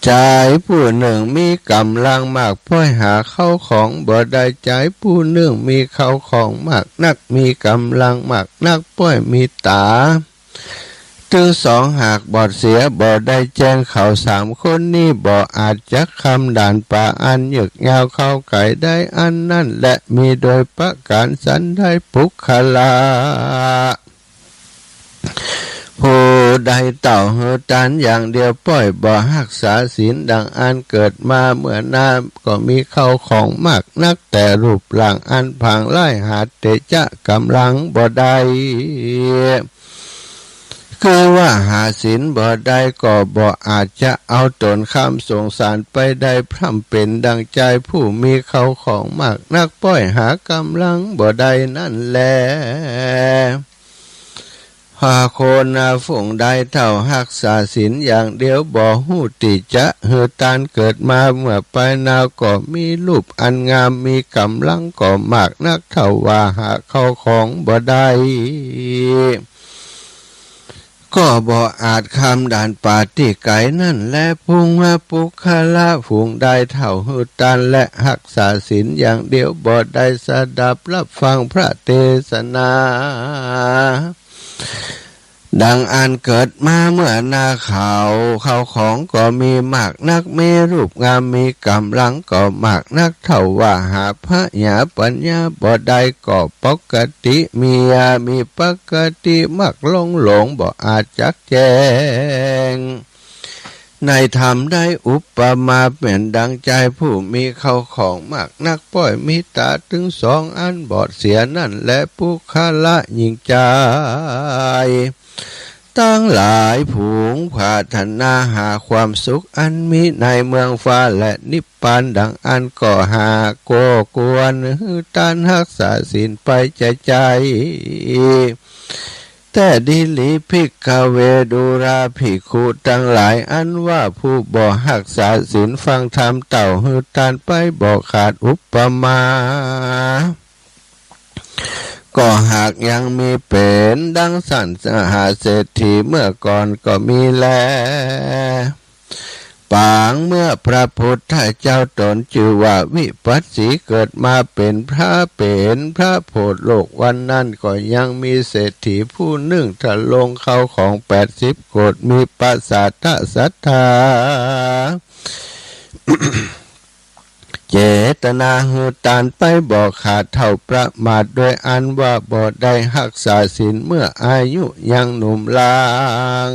จายผู้นึ่งมีก๋ำลังมาก ป้อยหาเข้าของบ่ได้ จายผู้นึ่งมีเข้าของมากนัก มีก๋ำลังมากนัก ป้อยมีต๋าตึงสองหากบอดเสีย บ่ได้แจ้ง เขาสามคนนี้บ่อาจจักคำด่านป่าอันเยือกยาวเข้าไก๋ได้อันนั้นแล มีโดยประก๋านสันใด ปุคคละ ผู้ใดเต้าหื้อตานอย่างเดียว ป้อยบ่ฮักษาศีล ดังอั้นเกิดมาเมื่อนาก็มีเข้าของมากนัก แต่รูปร่างอันผางร้าย หาเตจะก๋ำลังบ่ได้ คือว่าหาศีลบ่ได้ ก็บ่อาจจะเอาต๋นข้ามสงสารไปได้ พร่ำเป๋นดังจายผู้มีเข้าของมากนัก ป้อยหาก๋ำลังบ่ได้นั้นแล หากคนฝูงใดเต้าฮักษาศีลอย่างเดียว บ่ฮู้ตี้จะหื้อตาน เกิดมาเมื่อไปนาก็มีรูปอันงาม มีก๋ำลังก็มากนัก เต้าว่าหาเข้าของบ่ได้ ก็บ่อาจคำด่านป่าตี้ไก๋นั้นแล ปุงหะปุคคละฝูงใดเต้าหื้อตานและฮักษาศีลอย่างเดียว บ่ได้สดับฮับฟังพระเตสนา ดังอั้นเกิดมาเมื่อนาเขา เข้าของก็มีมากนัก มีรูปงาม มีก๋ำลังก็มากนัก เต้าว่าหาผญาปัญญาบ่ได้ ก็ปกติมี มีปกติมักหลงหลง บ่อาจจักแจ้ง ในธรรมได้ อุปมาเป๋นดังจายผู้มีเข้าของมากนัก ป้อยมีต๋าตึงสองอันบอดเสียนั้นแล ปุคคละหญิงจาย ตังหลายฝูงปรารถนาหาความสุขอันมีในเมืองฟ้าและนิพพานดังอั้นก็หาก ก็ควรหื้อต้านฮักษาศีลไปจาใจ๋ แต่ดีหลี ภิกขเว ดูราภิกขุตังหลาย อันว่าผู้บ่ฮักษาศีลฟังธรรมเต้าหื้อต้านไปบ่ขาดอุปมา ก็หากยังมีเป๋นดังต้านมหาเศรษฐีเมื่อก่อนก็มีแล ปางเมื่อพระพุทธเจ้าต๋นจื้อว่าวิปัสสีเกิดมาเป๋นพระ เป๋นพระโผดโลกวันนั้นก็ยังมีเศรษฐีผู้นึ่งทรงข้าวของแปดสิบโกด มีประสาทศรัทธา เจตนาหื้อต้านไปบ่ขาด เต้าประมาทโดยอันว่าบ่ได้ฮักษาศีลเมื่ออายุยังหนุ่มลาง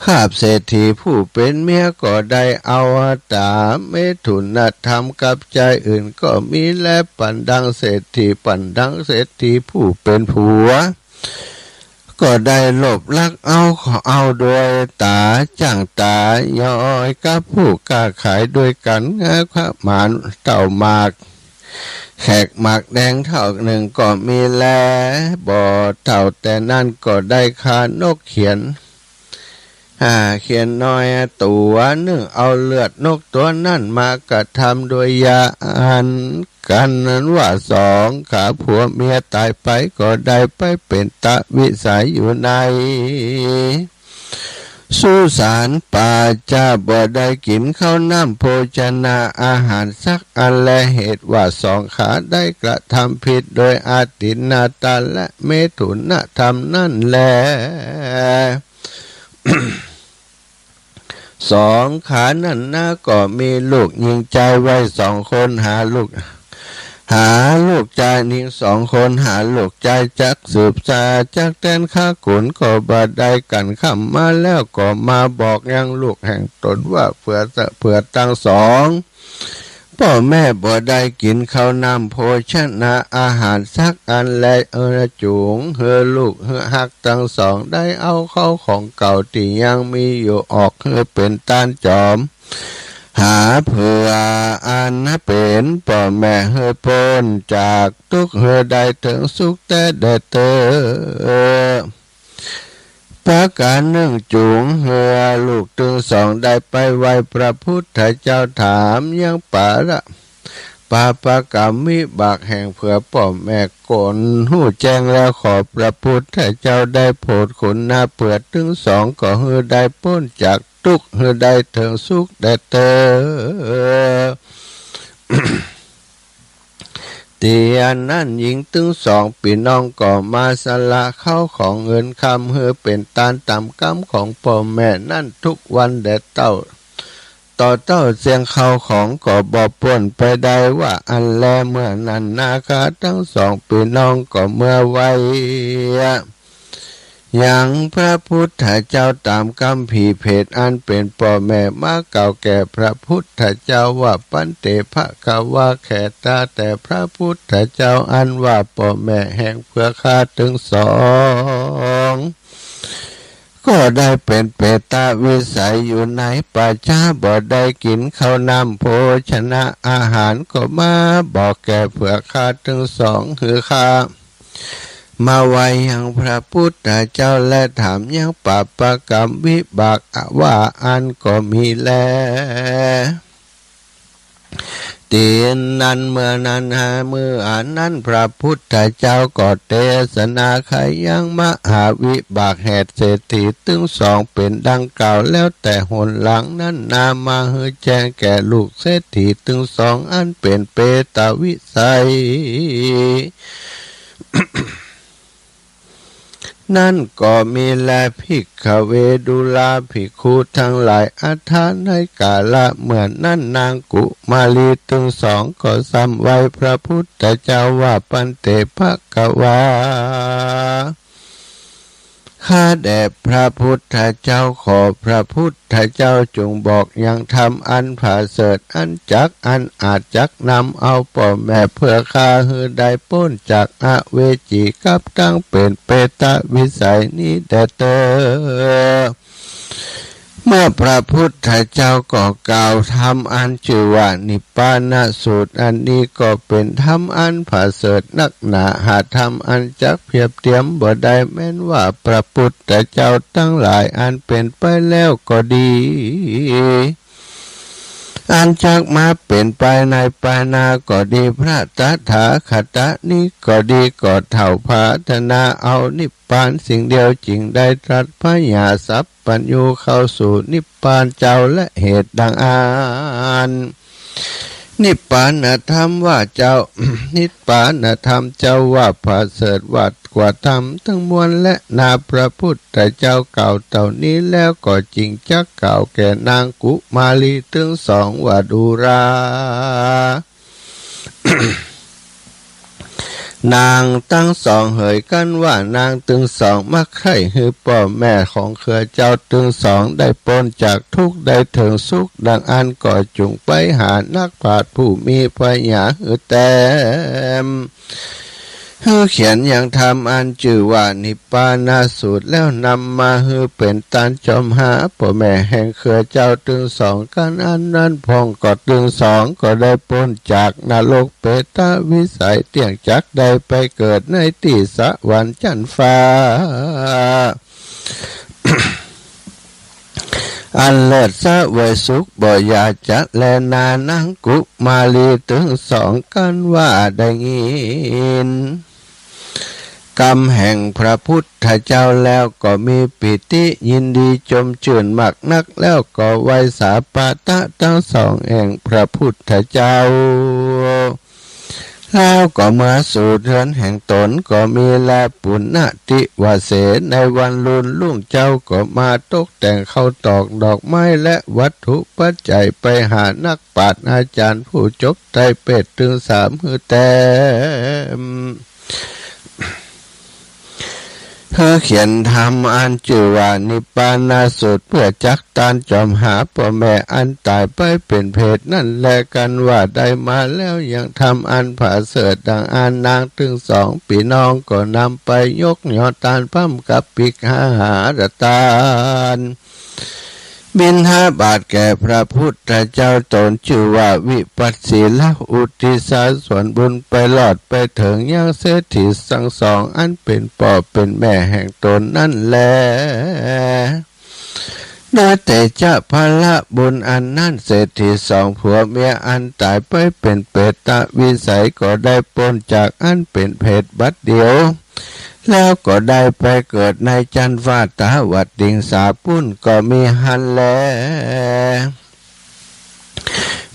คาบเศรษฐีผู้เป๋นเมียก็ได้เอาต๋ามเมถุนธรรมกับจายอื่นก็มีแล ปั๋นดังเศรษฐี ปั๋นดังเศรษฐีผู้เป๋นผัว ก็ได้โลภลักเอา ขอเอาโดยต๋าจ้างต๋าย้อยกับผู้ก๊าขายโดยกั๋น งาขมานเต้าหมาก แขกหมากแดงเต้านึ่งก็มีแล บ่เต้าแต่นั้นก็ได้ฆ่านกเขียด อ่า เขียดน้อยตั๋วนึ่ง เอาเลือดนกตั๋วนั้นมากระทำโดยยาอันกั๋นนั้นว่า สองขาผัวเมียต๋ายไปก็ได้ไปเป๋นตวิสัยอยู่ในสุสานป่าจ๊า บ่ได้กิ๋นข้าวน้ำโภชนะอาหารสักอันแล เหตุว่าสองขาได้กระทำผิดโดยอทินนาทานและเมถุนธรรมนั้นแล สองขานั้นนาก็มีลูกญิงจายไว้สองคน หาลูก หาลูกจายญิงสองคน หาลูกจายจักสืบสา จักแตนข้าขุนก็บ่ได้ กั๋นค่ำมาแล้วก็มาบอกยังลูกแห่งต๋นว่า เปื้อ เปื้อตังสอง ป้อแม่บ่ได้กิ๋นข้าวน้ำโภชนะอาหารสักอันแล เออ จุงหื้อลูกหื้อฮักตังสองได้เอาข้าวของเก่าตี้ยังมีอยู่ออกหื้อเป๋นต้านจอม หาเผื่ออันเป๋นป้อแม่หื้อป๊นจากตุ๊กข์หื้อได้เถิงสุขแต๊แด่เต๊อ ประก๋านนึ่ง จุงหื้อลูกตึงสองได้ไปไหว้พระพุทธเจ้าถามยังปาระ ปาปกรรมวิบากแห่งเผื่อป้อแม่ก๋นฮู้แจ้งแล้ว ขอพระพุทธเจ้าได้โผดคุณนาเผื่อตึงสองก็หื้อได้ป๊นจากตุ๊กข์หื้อได้เถิงสุขแด่เต๊อ ตี้อันนั้นญิงตึงสองปี้น้องก็มาสละข้าวของเงินคำหื้อเป๋นต้านต๋ามกำของป้อแม่นั้นทุกวันแด่เต้า ต่อเต้าเสี้ยงข้าวของก็บ่ป๊นไปได้ว่าอันแล เมื่อนั้นนาขาตังสองปี้น้องก็เมือไหว้ ยังพระพุทธเจ้าต๋ามกำผีเผตอันเป๋นป้อแม่มากล่าวแก่พระพุทธเจ้าว่า ปันเต ภะคะวา แขตาแต่พระพุทธเจ้าอันว่าป้อแม่แห่งเผื่อข้าตึงสอง ก็ได้เป๋นเปตวิสัยอยู่ในป่าจ๊า บ่ได้กิ๋นข้าวน้ำโภชนะอาหาร ก็มาบอกแก่เผื่อข้าตึงสองหื้อข้า มาไหว้ยังพระพุทธเจ้าและถามยังปาปกรรมวิบากว่าอันก็มีแล ตี้อันนั้นเมื่อนั้นหา เมื่ออันนั้นพระพุทธเจ้าก็เตสนาไขยังมหาวิบากแห่งเศรษฐีตึงสองเป๋นดังกล่าวแล้วแต่หนหลังนั้นนามาหื้อแจ้งแก่ลูกเศรษฐีตึงสองอันเป๋นเปตวิสัย นั้นก็มีแล ภิกขเว ดูราภิกขุตังหลาย อัฏฐะ ในกาละเมื่อนั้นนางกุมารีตึงสองก็สำไหว้พระพุทธเจ้าว่า ปันเต ภะคะวา ข้าแด่พระพุทธเจ้า ขอพระพุทธเจ้าจงบอกยังธรรมอันผาเสริฐ อันจัก อันอาจจักนำเอาป้อแม่เพื่อข้าหื้อได้ป๊นจากอเวจีกับตังเป๋นเปรตวิสัยนี้แด่เต๊อะ เมื่อพระพุทธเจ้าก็กล่าวธรรมอันจื้อว่านิพพานสูตร อันนี้ก็เป๋นธรรมอันผาเสริฐนักหนา หาธรรมอันจักเปียบเตียมบ่ได้ แม้นว่าพระพุทธเจ้าตังหลายอันเป๋นไปแล้วก็ดี อันจักมาเป๋นไปในปายหน้าก็ดี พระตถาคตนี้ก็ดี ก็เต้าผาถนาเอานิพพานสิ่งเดียว จึงได้ตรัสพยาสัพพัญญูเข้าสู่นิพพานเจ้า และเหตุดังอั้น นิพพานธรรมว่าเจ้า นิพพานธรรมเจ้าว่าผาเสริฐ ว่ากว่าธรรมตังมวล และนาพระพุทธเจ้ากล่าวเต้านี้แล้ว ก็จึงจักกล่าวแก่นางกุมารีตึงสองว่า ดูรา นางตึงสองเหย กั๋นว่านางตึงสองมักใค่หื้อป้อแม่ของเขรือเจ้าตึงสองได้ป๊นจากทุกข์ได้เถิงสุขดังอั้น ก็จุ่งไปหานักปราชญ์ผู้มีปัญญาหื้อแต้ม หื้อเขียนยังธรรมอันจื้อว่านิพพานสูตร แล้วนำมาหื้อเป๋นตานจอมหาป้อแม่แห่งเขรือเจ้าตึงสองกั๋น อันนั้นพ่องก็ตึงสองก็ได้ป๊นจากนรกเปรตวิสัยเตี้ยง จักได้ไปเกิดในตี้สวรรค์จั๊นฟ้า อันเลิศเสวยสุขบ่อย่าจะแลนา นางกุมารีตึงสองกั๋นว่าได้ยินกำแห่งพระพุทธเจ้าแล้วก็มีปีติยินดีจมจื้นมากนัก แล้วก็ไหว้สาปะตะตึงสองแห่งพระพุทธเจ้า แล้วก็เมือสู่เฮือนแห่งต๋นก็มีแล ปุณณทิวาเส ในวันลุนรุ่งเจ๊าก็มาตกแต่งเข้าตอกดอกไม้และวัตถุปัจจัยไปหานักปราชญ์อาจ๋ารย์ผู้จบไตรเปตตึงสามหื้อแต้ม หื้อเขียนธรรมอันจื้อว่านิพพานสูตร เปื้อจักตานจอมหาป้อแม่อันต๋ายไปเป๋นเปรตนั้นแล กั๋นว่าได้มาแล้วยังธรรมอันผาเสริฐดังอั้น นางตึงสองปี้น้องก็นำไปยกยอตานพร้อมกับภิกขาหารตาน บิณฑบาตแก่พระพุทธเจ้า ต๋นจื้อว่าวิปัสสี แล้วอุทิศส่วนบุญไปรอดไปเถิงยังเศรษฐีตึงสองอันเป๋นป้อเป๋นแม่แห่งต๋นนั้นแล ด้วยเตชะพละบุญอันนั้น เศรษฐีสองผัวเมียอันต๋ายไปเป๋นเปรตวิสัยก็ได้ป๊นจากอันเป๋นเปรตบัดเดียว แล้วก็ได้ไปเกิดในจั๊นฟ้าตาวัตติงสาปุ้นก็มีหั้นแล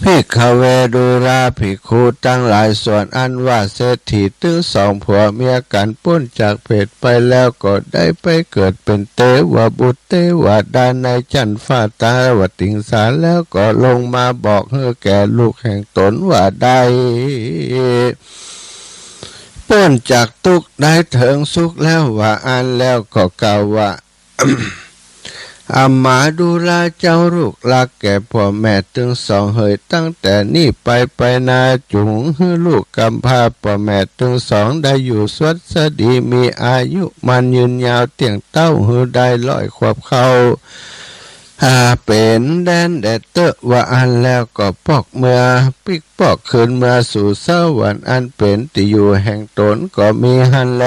ภิกขเว ดูราภิกขุตังหลาย ส่วนอันว่าเศรษฐีตึงสองผัวเมียกั๋นป๊นจากเปรตไปแล้ว ก็ได้ไปเกิดเป๋นเตวบุตรเตวดาในจั๊นฟ้าตาวัตติงสา แล้วก็ลงมาบอกหื้อแก่ลูกแห่งต๋นว่าได้ ป๊นจากตุ๊กข์ได้เถิงสุขแล้วว่าอั้น แล้วก็กล่าวว่า อำมาดูราเจ้าลูกรักแก่ป้อแม่ตึงสองเหย ตั้งแต่นี้ไปไปนาจุ่งหื้อลูกกำพร้าป้อแม่ตึงสองได้อยู่สวัสดี มีอายุหมั้นยืนยาวเตี้ยงเต๊า หื้อได้ร้อยขวบเข้า อ่า เป๋นแดนแดดเต๊อะ ว่าอั้นแล้วก็ปอกเมือ ปิ๊กปอกคืนเมือสู่สวรรค์อันเป๋นตี้อยู่แห่งต๋นก็มีหั้นแล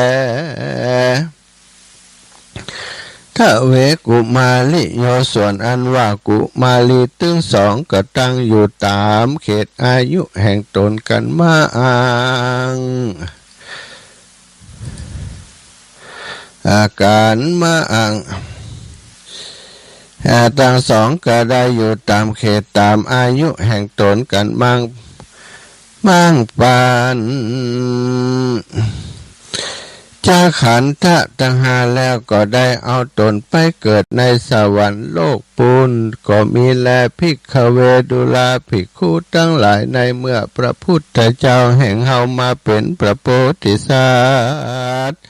ทเวกุมาริโย ส่วนอันว่ากุมารีตึงสองก็ตั้งอยู่ต๋ามเขตอายุแห่งต๋นกั๋นมาอั้ง อาก๋านมาอั้ง อ่า ตึงสองก็ได้อยู่ต๋ามเขตต๋ามอายุแห่งต๋นกั๋นมาอั้ง มาอั้งปั๋น จาขันทะตังห้าแล้วก็ได้เอาต๋นไปเกิดในสวรรค์โลกปูนก็มีแล ภิกขเว ดูราภิกขุตังหลาย ในเมื่อพระพุทธเจ้าแห่งเฮามาเป๋นพระโพธิสัตว์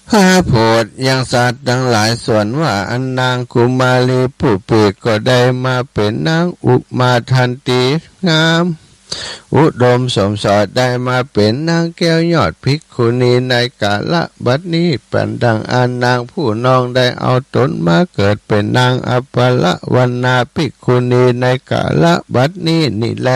พระโพธิยังสัตว์ตังหลาย ส่วนว่าอันนางกุมารีผู้เปรียบก็ได้มาเป๋นนางอุมาทันตีงาม อุดมสมสวย ได้มาเป๋นนางแก้วยอดภิกขุณีในกาละบัดนี้ เป๋นดังอันนางผู้น้องได้เอาตนมาเกิดเป๋นนางอัปปละวรรณาภิกขุณีในกาละบัดนี้นี่แล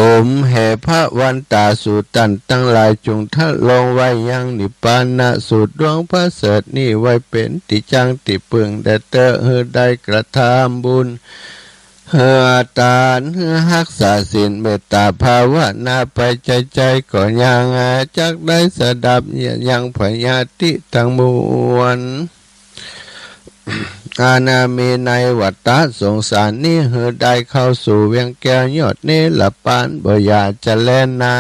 ตุมเห พระวันตา สูตันตังหลาย จุ่งทะลงไว้ยังนิพพานสูตรดวงประเสริฐนี้ไว้เป๋นตี้จั้งตี้เปิ้งแด่เต๊อะ หื้อได้กระทำบุญ หื้อตาน หื้อฮักษาศีล เมตตาภาวนาไปใจ๋ๆ ก็ยังจักได้สดับยังพญาติตังมวล อันมีในวัฏฏะสงสารนี้ หื้อได้เข้าสู่เวียงแก้วยอดเนรปาน บ่อย่าจะแลนา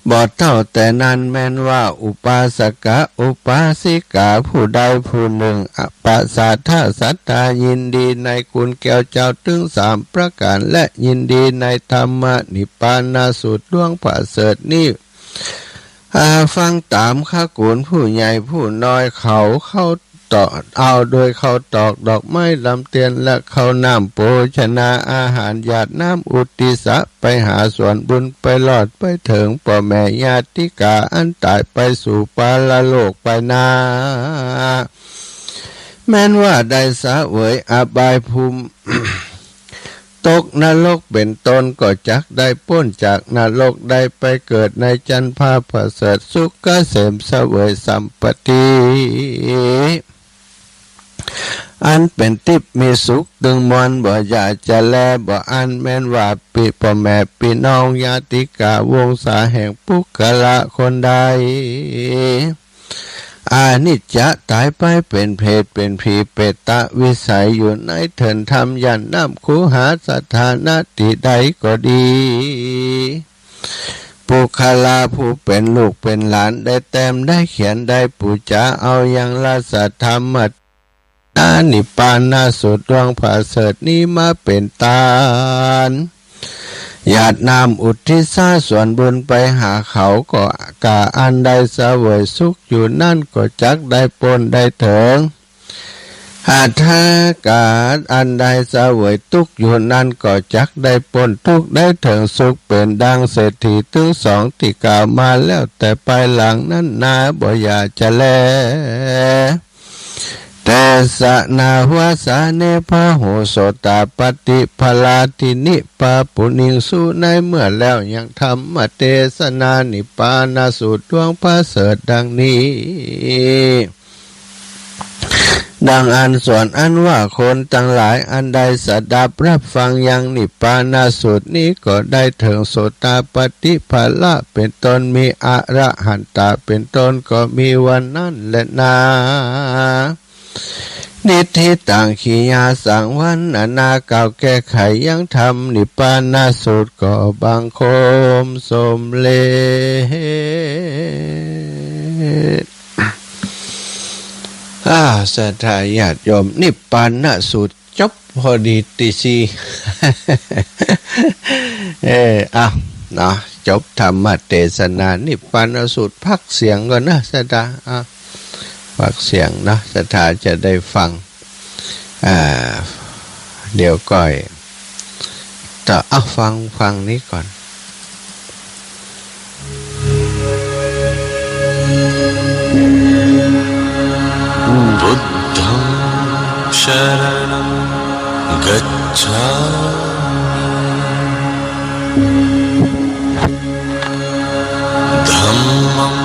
บ่เต้าแต่นั้น แม้นว่าอุปาสกะอุปาสิกาผู้ใดผู้นึ่ง ประสาทะศรัทธายินดีในคุณแก้วเจ้าตึงสามประก๋าน และยินดีในธรรมนิพพานสูตรดวงประเสริฐนี้ อา ฟังต๋ามขกุณผู้ใหญ่ผู้น้อยเขา เข้าตอก เอาโดยเข้าตอกดอกไม้ลำเตียน และเข้าน้ำโภชนาอาหาร หยาดน้ำอุทิศไปหาส่วนบุญ ไปรอดไปเถิงป้อแม่ญาติกาอันต๋ายไปสู่ปรโลกไปนา แม้นว่าได้เสวยอบายภูมิ ตกนรกเป๋นต้น ก็จักได้ป๊นจากนรก ได้ไปเกิดในจันทร์ฟ้าประเสริฐสุขเกษม เสวยสัมปติ อันเป๋นทิพย์มีสุขตึงมวล บ่อย่าจะแล บ่อั้น แม้นว่าปี้ป้อแม่ปี้น้องญาติกาวงศาแห่งปุคคละคนใด อนิจจะต๋ายไปเป๋นเปรตเป๋นผีเปรตวิสัยอยู่ในเถินถ้ำหยันน้ำคูหาสถานะตี้ใดก็ดี ปุคคละผู้เป๋นลูกเป๋นหลานได้แต้มได้เขียนได้ปู๋จาเอายังราชธรรม อานิพพานสูตรดวงประเสริฐนี้มาเป๋นตาน หยาดน้ำอุทิศส่วนบุญไปหาเขา ก็ก๋าอันได้เสวยสุขอยู่นั้นก็จักได้ป๊นได้เถิง อัตถากาอันได้เสวยตุ๊กข์อยู่นั้นก็จักได้ป๊นตุ๊กข์ได้เถิงสุข เป๋นดังเศรษฐีตึงสองตี้กล่าวมาแล้วแต่ปายหลังนั้นนา บ่อย่าจะแล เตสะ นาวาสาเน พะโห โสตาปาติ พะลาทินิ ปาปุณิงสุ ในเมื่อแล้วยังธรรมเตสนานิพพานสูตรดวงประเสริฐดังนี้ ดังอันส่วนอันว่าคนตังหลายอันได้สดับฮับฟังยังนิพพานสูตรนี้ก็ได้เถิงโสตาปาติผละเป๋นต้น มีอรหันตาเป๋นต้นก็มีวันนั้นแลนา นิฏฐิตัง กิริยาสังวรณนากล่าวแก้ไขยังธรรมนิพพานสูตร ก็บังคมสมเร็จ อา ศรัทธาญาติโยม นิพพานสูตรจบพอดีตี้สี่ เออ อ่ะ เนาะ จบธรรมเตสนานิพพานสูตร พักเสียงก่อนนะ ศรัทธา อ่ะ พักเสียงนะ ศรัทธาจะได้ฟัง อ่า เดี๋ยวก่อย ต่อ เอาฟัง ฟังนี้ก่อน बुद्धं शरणं गच्छामि। धम्मं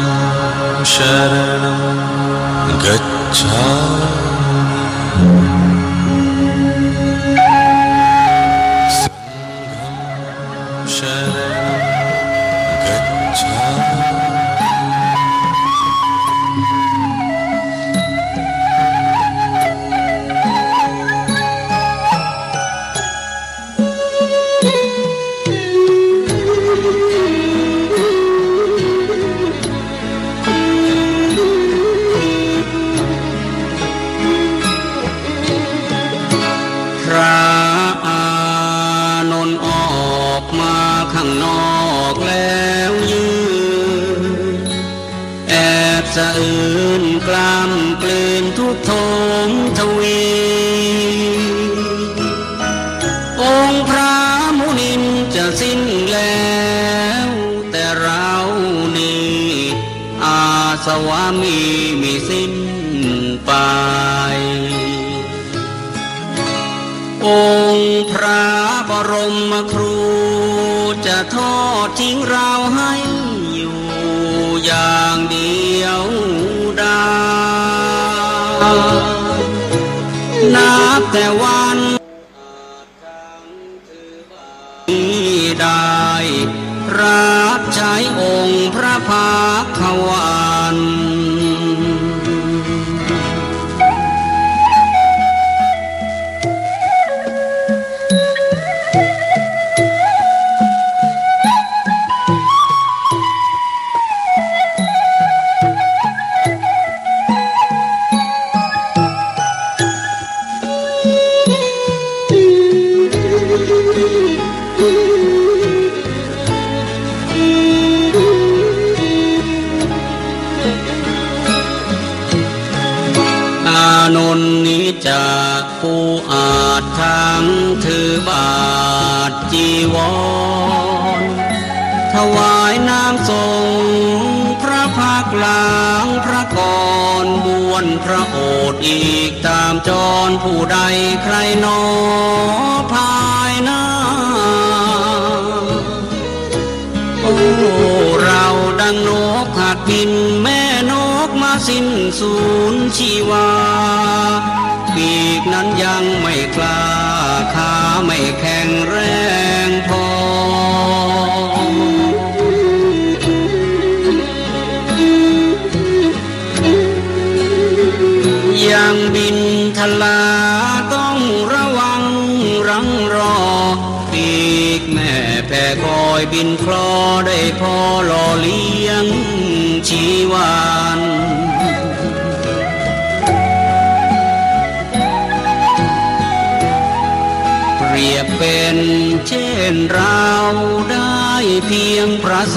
शरणं गच्छामि। संघं शरणं गच्छामि। ตื่นกล้ำกลืนทุกข์โทมทวี องค์พระมุนินจะสิ้นแล้ว แต่เรานี้ อาสวะมีมิสิ้นไป องค์พระบรมครูจะทอดทิ้งเราให้อยู่อย่างเดียวดาย นับแต่วัน นี้ได้ รับใช้องค์พระภักควัน อานนท์นี้จะ ผู้อาจทั้งถือบาตรจีวร ถวายน้ำสงฆ์พระพักตร์ล้างพระกร บ้วนพระโอษฐ์อีกตามจร ผู้ใดใครหนอภายหน้า โอ้ เราดังนกหัดบิน แม่นกมาสิ้นสูญชีวา ปีกนั้นยังไม่กล้า ขาไม่แข็งแรงพอ ยังบินทลาต้องระวังรังรอ ปีกแม่แผ่คอยบินคลอได้พอหล่อเลี้ยงชีวัน เปรียบเป็นเช่นเราได้เพียงพระโส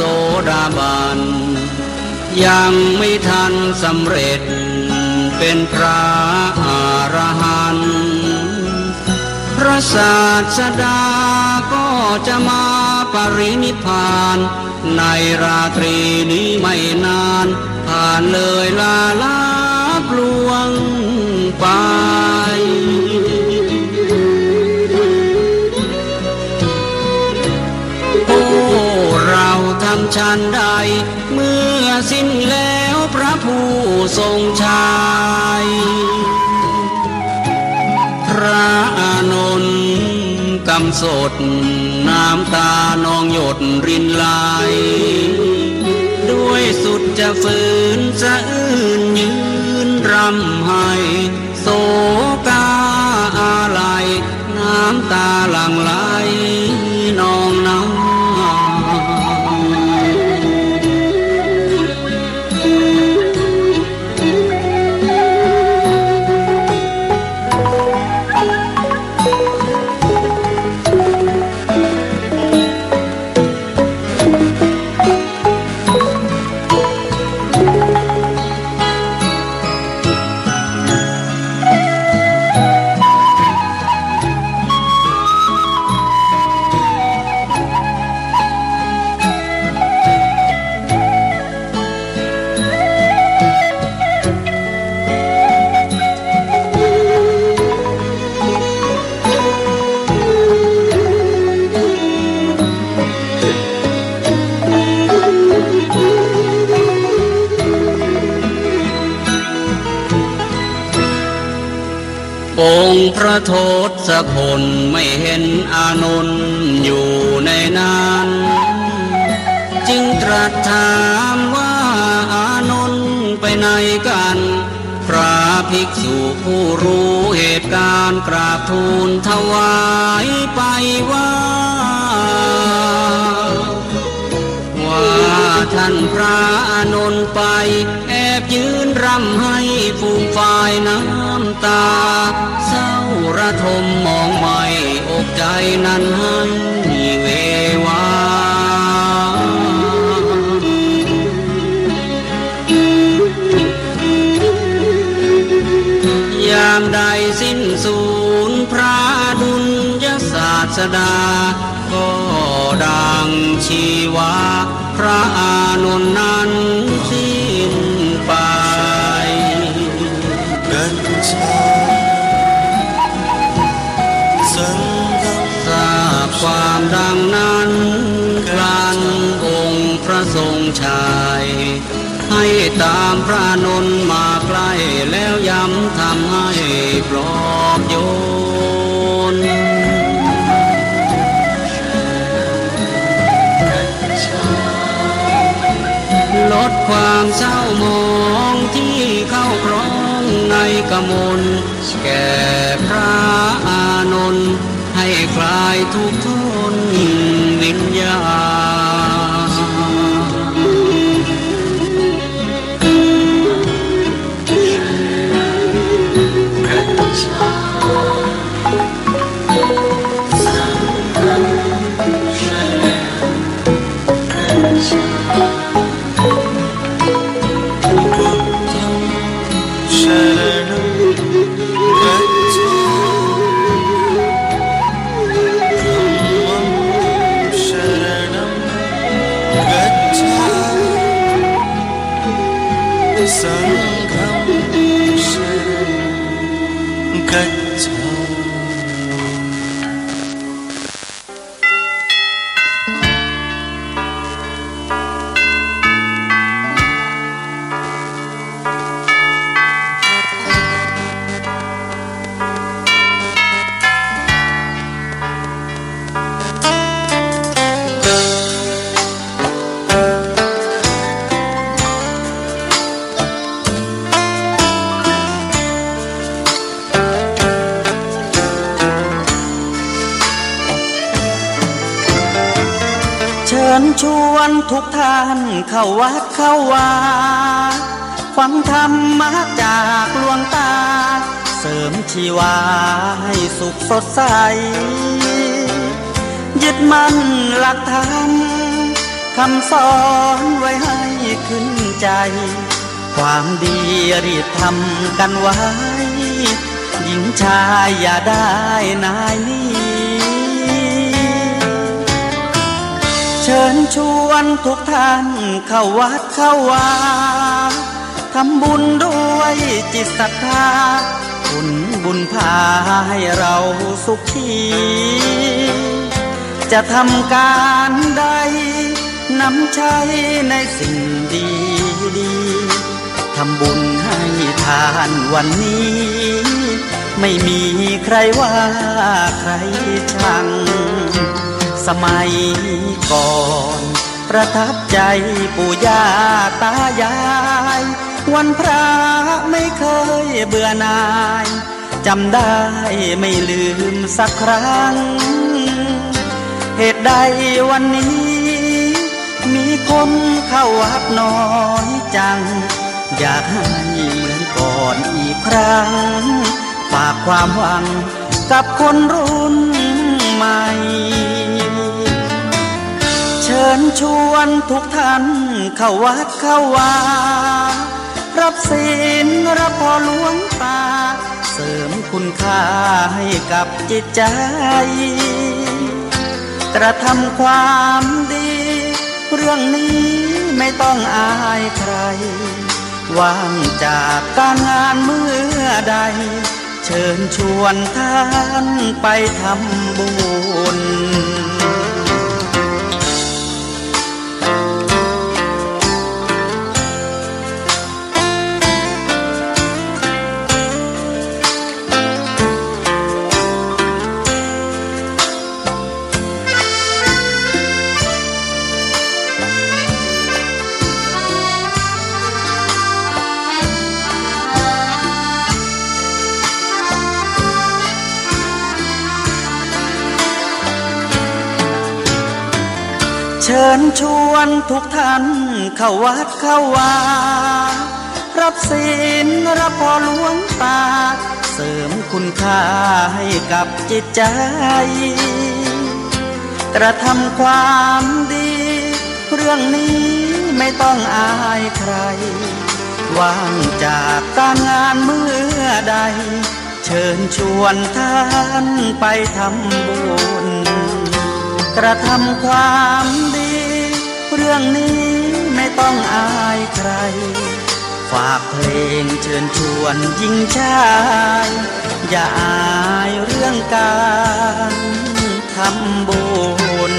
ดาบัน ยังไม่ทันสำเร็จเป็นพระอรหันต์ พระศาสดาก็จะมาปรินิพพาน ในราตรีนี้ไม่นาน ผ่านเลยลาลับล่วงไป โอ้ เราทำฉันใด เมื่อสิ้นแล้วพระผู้ทรงชัย พระอานนท์กำสด น้ำตานองหยดรินไหล ด้วยสุดจะฝืนสะอื้นยืนร่ำไห้ โศกาอาลัย น้ำตาหลั่งไหลนองหน้า องค์พระทศพลไม่เห็นอานนท์อยู่ในนั้น จึงตรัสถามว่า อานนท์ไปไหนกัน พระภิกษุผู้รู้เหตุการณ์กราบทูลถวายไปว่า ว่าท่านพระอานนท์ไปแอบยืนร่ำไห้ฟูมฟายน้ำตา เศร้าระทมหมองไหม้อกใจนั้นให้เววา สูญพระอดุลยศาสดา ก็ดังชีวาพระอานนท์นั้นสิ้นไป กัจฉา สังฆัง ทราบความดังนั้น ครั้นองค์พระทรงชัย ให้ตามพระอานนท์มาใกล้ แล้วย้ำธรรมให้ปลอบโยน ลดความเศร้าหมองที่เข้าครองในกมล แก่พระอานนท์ ให้คลายทุกข์ทนวิญญาณ शरणं गच्छामि। धम्मं शरणं गच्छामि। संघं शरणं गच्छामि। เชิญชวนทุกท่านเข้าวัดเข้าวา ฟังธรรมะจากหลวงตา เสริมชีวาให้สุขสดใส ยึดมั่นหลักธรรม คำสอนไว้ให้ขึ้นใจ ความดีรีบทำกันไว้ หญิงชายอย่าได้นายหนี เชิญชวนทุกท่านเข้าวัดเข้าวา ทำบุญด้วยจิตศรัทธา ผลบุญพาให้เราสุขี จะทำการใด นำใช้ในสิ่งดีๆ ทำบุญให้ทานวันนี้ ไม่มีใครว่าใครชัง สมัยก่อนประทับใจปู่ย่าตายาย วันพระไม่เคยเบื่อหน่าย จำได้ไม่ลืมสักครั้ง เหตุใดวันนี้ มีคนเข้าวัดน้อยจัง อยากให้เหมือนก่อนอีกครั้ง ฝากความหวังกับคนรุ่นใหม่ เชิญชวนทุกท่านเข้าวัดเข้าวา รับศีลรับพรหลวงตา เสริมคุณค่าให้กับจิตใจ กระทำความดี เรื่องนี้ไม่ต้องอายใคร ว่างจากการงานเมื่อใด เชิญชวนท่านไปทำบุญ เชิญชวนทุกท่านเข้าวัดเข้าวา รับศีลรับพรหลวงตา เสริมคุณค่าให้กับจิตใจ กระทำความดี เรื่องนี้ไม่ต้องอายใคร ว่างจากการงานเมื่อใด เชิญชวนท่านไปทำบุญ กระทำความดี เรื่องนี้ไม่ต้องอายใคร ฝากเพลงเชิญชวนหญิงชาย อย่าอายเรื่องการทำบุญ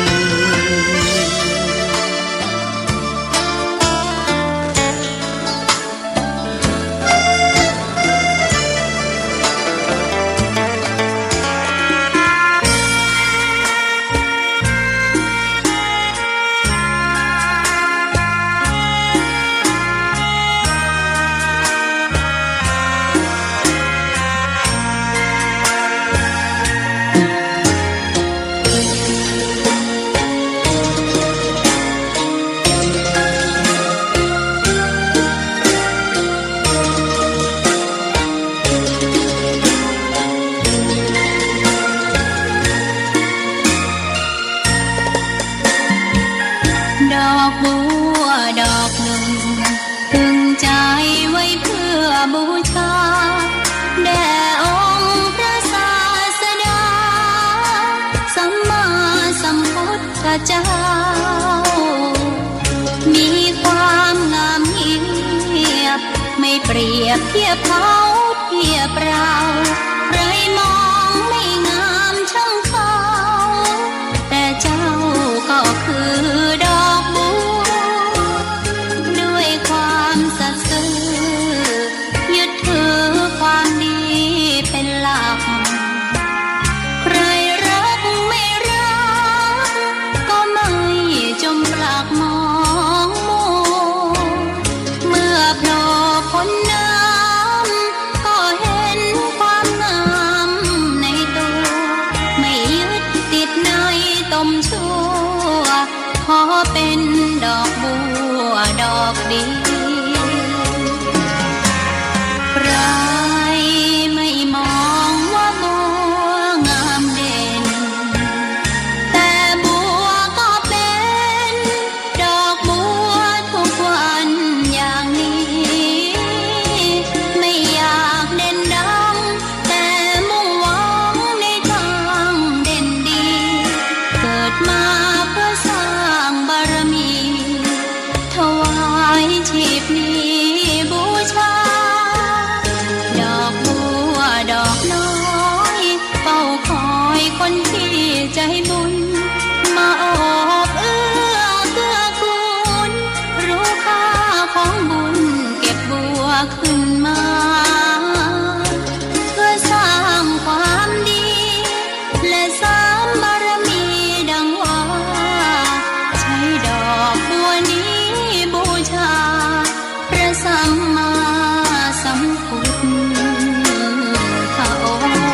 ดอกบัวดอกหนึ่ง ตึงใจ๋ไว้เพื่อบูชา แด่องค์พระศาสดา สัมมาสัมพุทธเจ้า มีความงามเงียบ ไม่เปรียบเทียบเขาเทียบเรา ใครมองไม่งามช่างเขา แต่เจ้าก็คือดอกบัว ด้วยความสัตย์ซื่อ ยึดถือความดีเป็นหลัก ใครรักไม่รัก ก็ไม่จมปลักมองมัว เมื่อโผล่พ้นน้ำ ก็เห็นความงามในตัว ไม่ยึดติดในตมชั่ว ขอเป็นดอกบัวดอกเดียว ใครไม่มองว่าบัวงามเด่น แต่บัวก็เป็นดอกบัวทุกวันอย่างนี้ ไม่อยากเด่นดัง แต่มุ่งหวังในทางเด่นดี เกิดมาเพื่อสร้างบารมี ถวายชีพนี้บูชา ดอกบัวดอกน้อย เฝ้าคอยคนที่ใจบุญ มาโอบเอื้อเกื้อกูล รู้ค่าของบุญเก็บบัวขึ้นมา เพื่อสร้างความดี และสร้างบารมีดังว่า ใช้ดอกบัวนี้บูชา พระสัมมาสัมพุทธองค์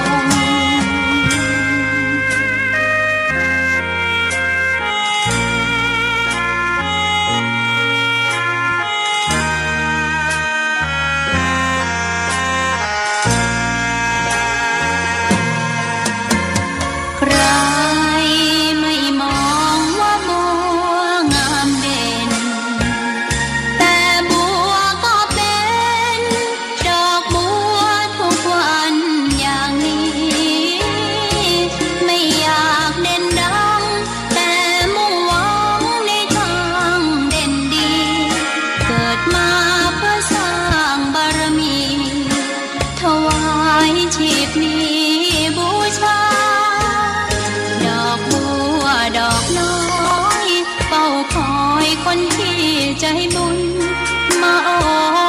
ใครไม่มองว่าบัวงามเด่น แต่บัวก็เป็นดอกบัวทุกวันอย่างนี้ ไม่อยากเด่นดัง แต่มุ่งหวังในทางเด่นดี เกิดมาเพื่อสร้างบารมี ถวายชีพนี้บูชา ดอกบัวดอกน้อย เฝ้าคอยคนที่ใจบุญ มาโอ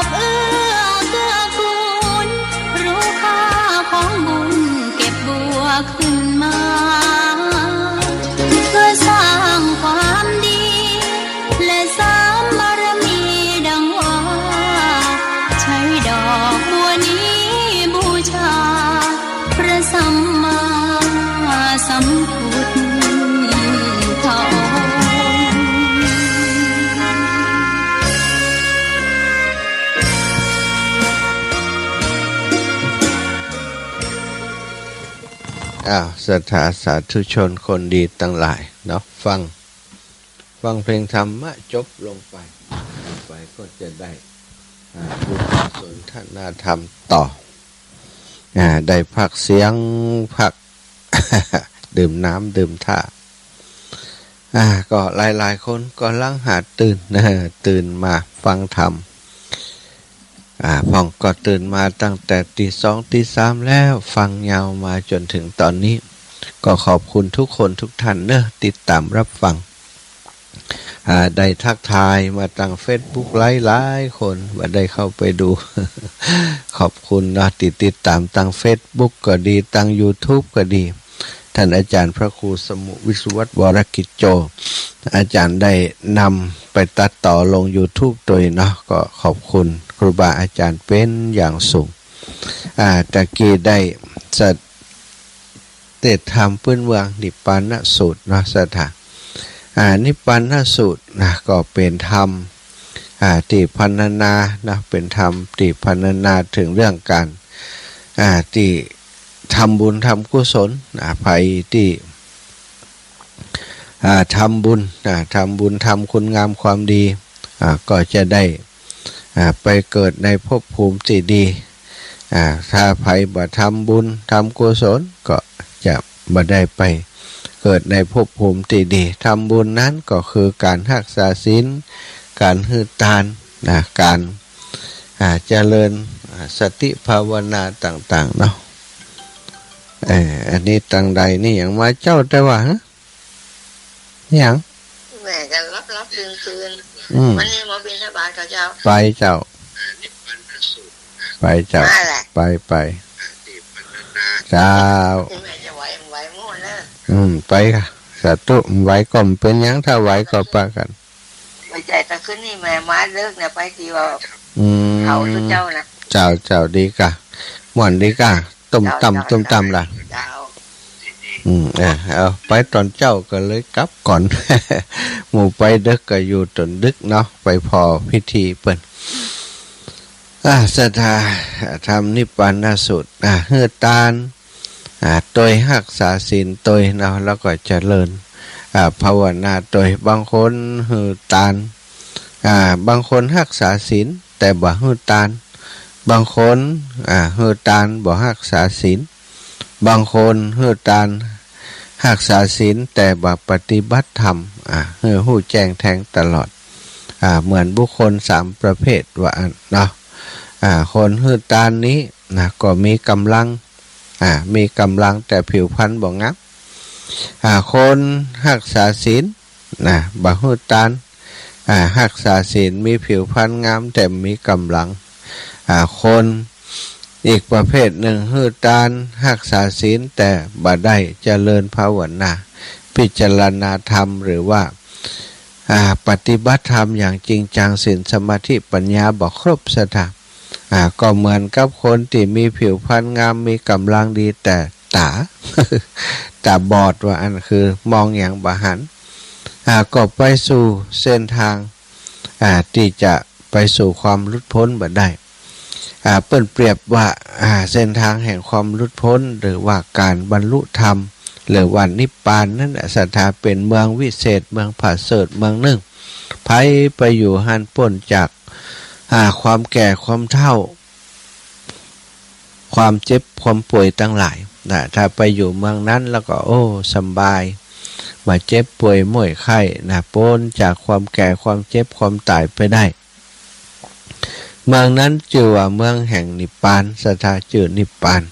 บเอื้อเกื้อกูล รู้ค่าของบุญเก็บบัวขึ้นมา เพื่อสร้างความดี และสร้างบารมีดังว่า ใช้ดอกบัวนี้บูชา พระสัมมาสัมพุทธองค์ อ้าว ศรัทธาสาธุชนคนดีตังหลายเนาะ ฟัง ฟังเพลงธรรมะจบลงไป ไปก็จะได้ อ่า พูดสนทนาธรรมต่อ อ่า ได้พักเสียง พัก ดื่มน้ำดื่มท่า อ่า ก็หลายๆ คนก็หลังหาตื่นนะ ตื่นมาฟังธรรม อ่า พ่องก็ตื่นมาตั้งแต่ตีสองตีสามแล้ว ฟังยาวมาจ๋นเถิงต๋อนนี้ ก็ขอบคุณทุกคนทุกท่านเนาะ ติดต๋ามรับฟัง อ่า ได้ทักทายมาตางเฟซบุ๊กหลายๆ คน บ่ได้เข้าไปดู ขอบคุณเนาะ ตี้ติดต๋ามตางเฟซบุ๊กก็ดี ตางยูทูบก็ดี ต้านอาจ๋ารย์พระครูสมุห์ วิศวัตร วรกิจโจ อาจ๋ารย์ได้นำไปตัดต่อลงยูทูบตวยเนาะ ก็ขอบคุณครูบาอาจ๋ารย์เป๋นอย่างสูง อ่า ตะกี้ได้สะ เตสน์ธรรมปื๊นเมืองนิพพานสูตรเนาะ ศรัทธา อ่า นิพพานสูตรนะ ก็เป๋นธรรม อ่า ตี้พรรณนานะ เป๋นธรรมตี้พรรณนาเถิงเรื่องก๋าน อ่า ตี้ทำบุญทำกุศล อ่า ใผตี้ อ่า ทำบุญ อ่า ทำบุญทำคุณงามความดี อ่า ก็จะได้ อ่า ไปเกิดในภพภูมิตี้ดี อ่า ถ้าใผบ่ทำบุญทำกุศล ก็จะบ่ได้ไปเกิดในภพภูมิตี้ดี ทำบุญนั้นก็คือก๋านฮักษาศีล ก๋านหื้อตานนะ ก๋าน อ่า เจริญ อ่า สติภาวนาต่างๆ เนาะ เออ อันนี้ตังใดนี่หยังมาเจ้าแต่ว่า ฮะ หยัง แม่ก็หลับๆ ตื่นๆ อืม วันนี้มาบิณฑบาตกับเจ้า ไปเจ้า ไปเจ้า มาแหละ ไป ไป เจ้า แม่จะไหว ไหวมั่วนะ อืม ไปค่ะ สาธุ ไหวก็บ่เป๋นหยัง ถ้าไหวก็ปะกั๋น ไปใจตะคืนนี่แม่มาเลิกเนี่ย ไปตี้ว่า อืม เขาเจ้านะ เจ้า เจ้า ดีก่ะ ม่วนดีก่ะ ตุ้มตั้ม เจ้า ตุ้มตั้มล่ะ เจ้า อืม เออ เอา ไปต๋อนเจ๊าก็เลยกลับก่อน หมู่ไปเดิ็กก็อยู่ต๋นดึกเนาะ ไปผ่อพิธีเปิ้น อ่า ศรัทธา ทำนิพพานสูตร อ่า หื้อตาน อ่า ตวย ฮักษาศีลตวยเนาะ แล้วก็เจริญ อ่า ภาวนาตวย บางคนหื้อตาน อ่า บางคนฮักษาศีล แต่บ่หื้อตาน บางคน อ่า หื้อตานบ่ฮักษาศีล บางคนหื้อตานฮักษาศีล แต่บ่ปฏิบัติธรรม อ่า หื้อฮู้แจ้งแทงตลอด อ่า เหมือนบุคคลสามประเภทว่าอั้นเนาะ อ่า คนหื้อตานนี้นะ ก็มีก๋ำลัง อ่า มีก๋ำลังแต่ผิวพรรณบ่งาม อ่า คนฮักษาศีลนะ บ่หื้อตาน อ่า ฮักษาศีล มีผิวพรรณงามแต่บ่มีก๋ำลัง อ่า คนอีกประเภทหนึ่ง หื้อตาน ฮักษาศีล แต่บ่ได้เจริญภาวนา พิจารณาธรรม หรือว่า อ่า ปฏิบัติธรรมอย่างจริงจัง ศีล สมาธิ ปัญญาบ่ครบ ศรัทธา อ่า ก็เหมือนกับคนตี้มีผิวพรรณงาม มีก๋ำลังดี แต่ต๋า ต๋าบอดว่าอั้น คือมองหยังบ่หัน อ่า ก็ไปสู่เส้นทาง อ่า ตี้จะไปสู่ความหลุดพ้นบ่ได้ อ่า เปิ้นเปรียบว่า อ่า เส้นทางแห่งความหลุดพ้น หรือว่าก๋านบรรลุธรรม หรือว่านิพพานนั้นน่ะ ศรัทธา เป๋นเมืองวิเศษ เมืองผาเสริฐเมืองนึ่ง ใผไปอยู่หั้นป๊นจาก อ่า ความแก่ความเฒ่า ความเจ็บความป่วยตังหลายนะ ถ้าไปอยู่เมืองนั้นแล้วก็ โอ้ สำบาย บ่เจ็บป่วยม้วยไข้นะ ป๊นจากความแก่ความเจ็บความต๋ายไปได้ เมืองนั้นจื้อว่าเมืองแห่งนิพพาน ศรัทธา จื้อนิพพาน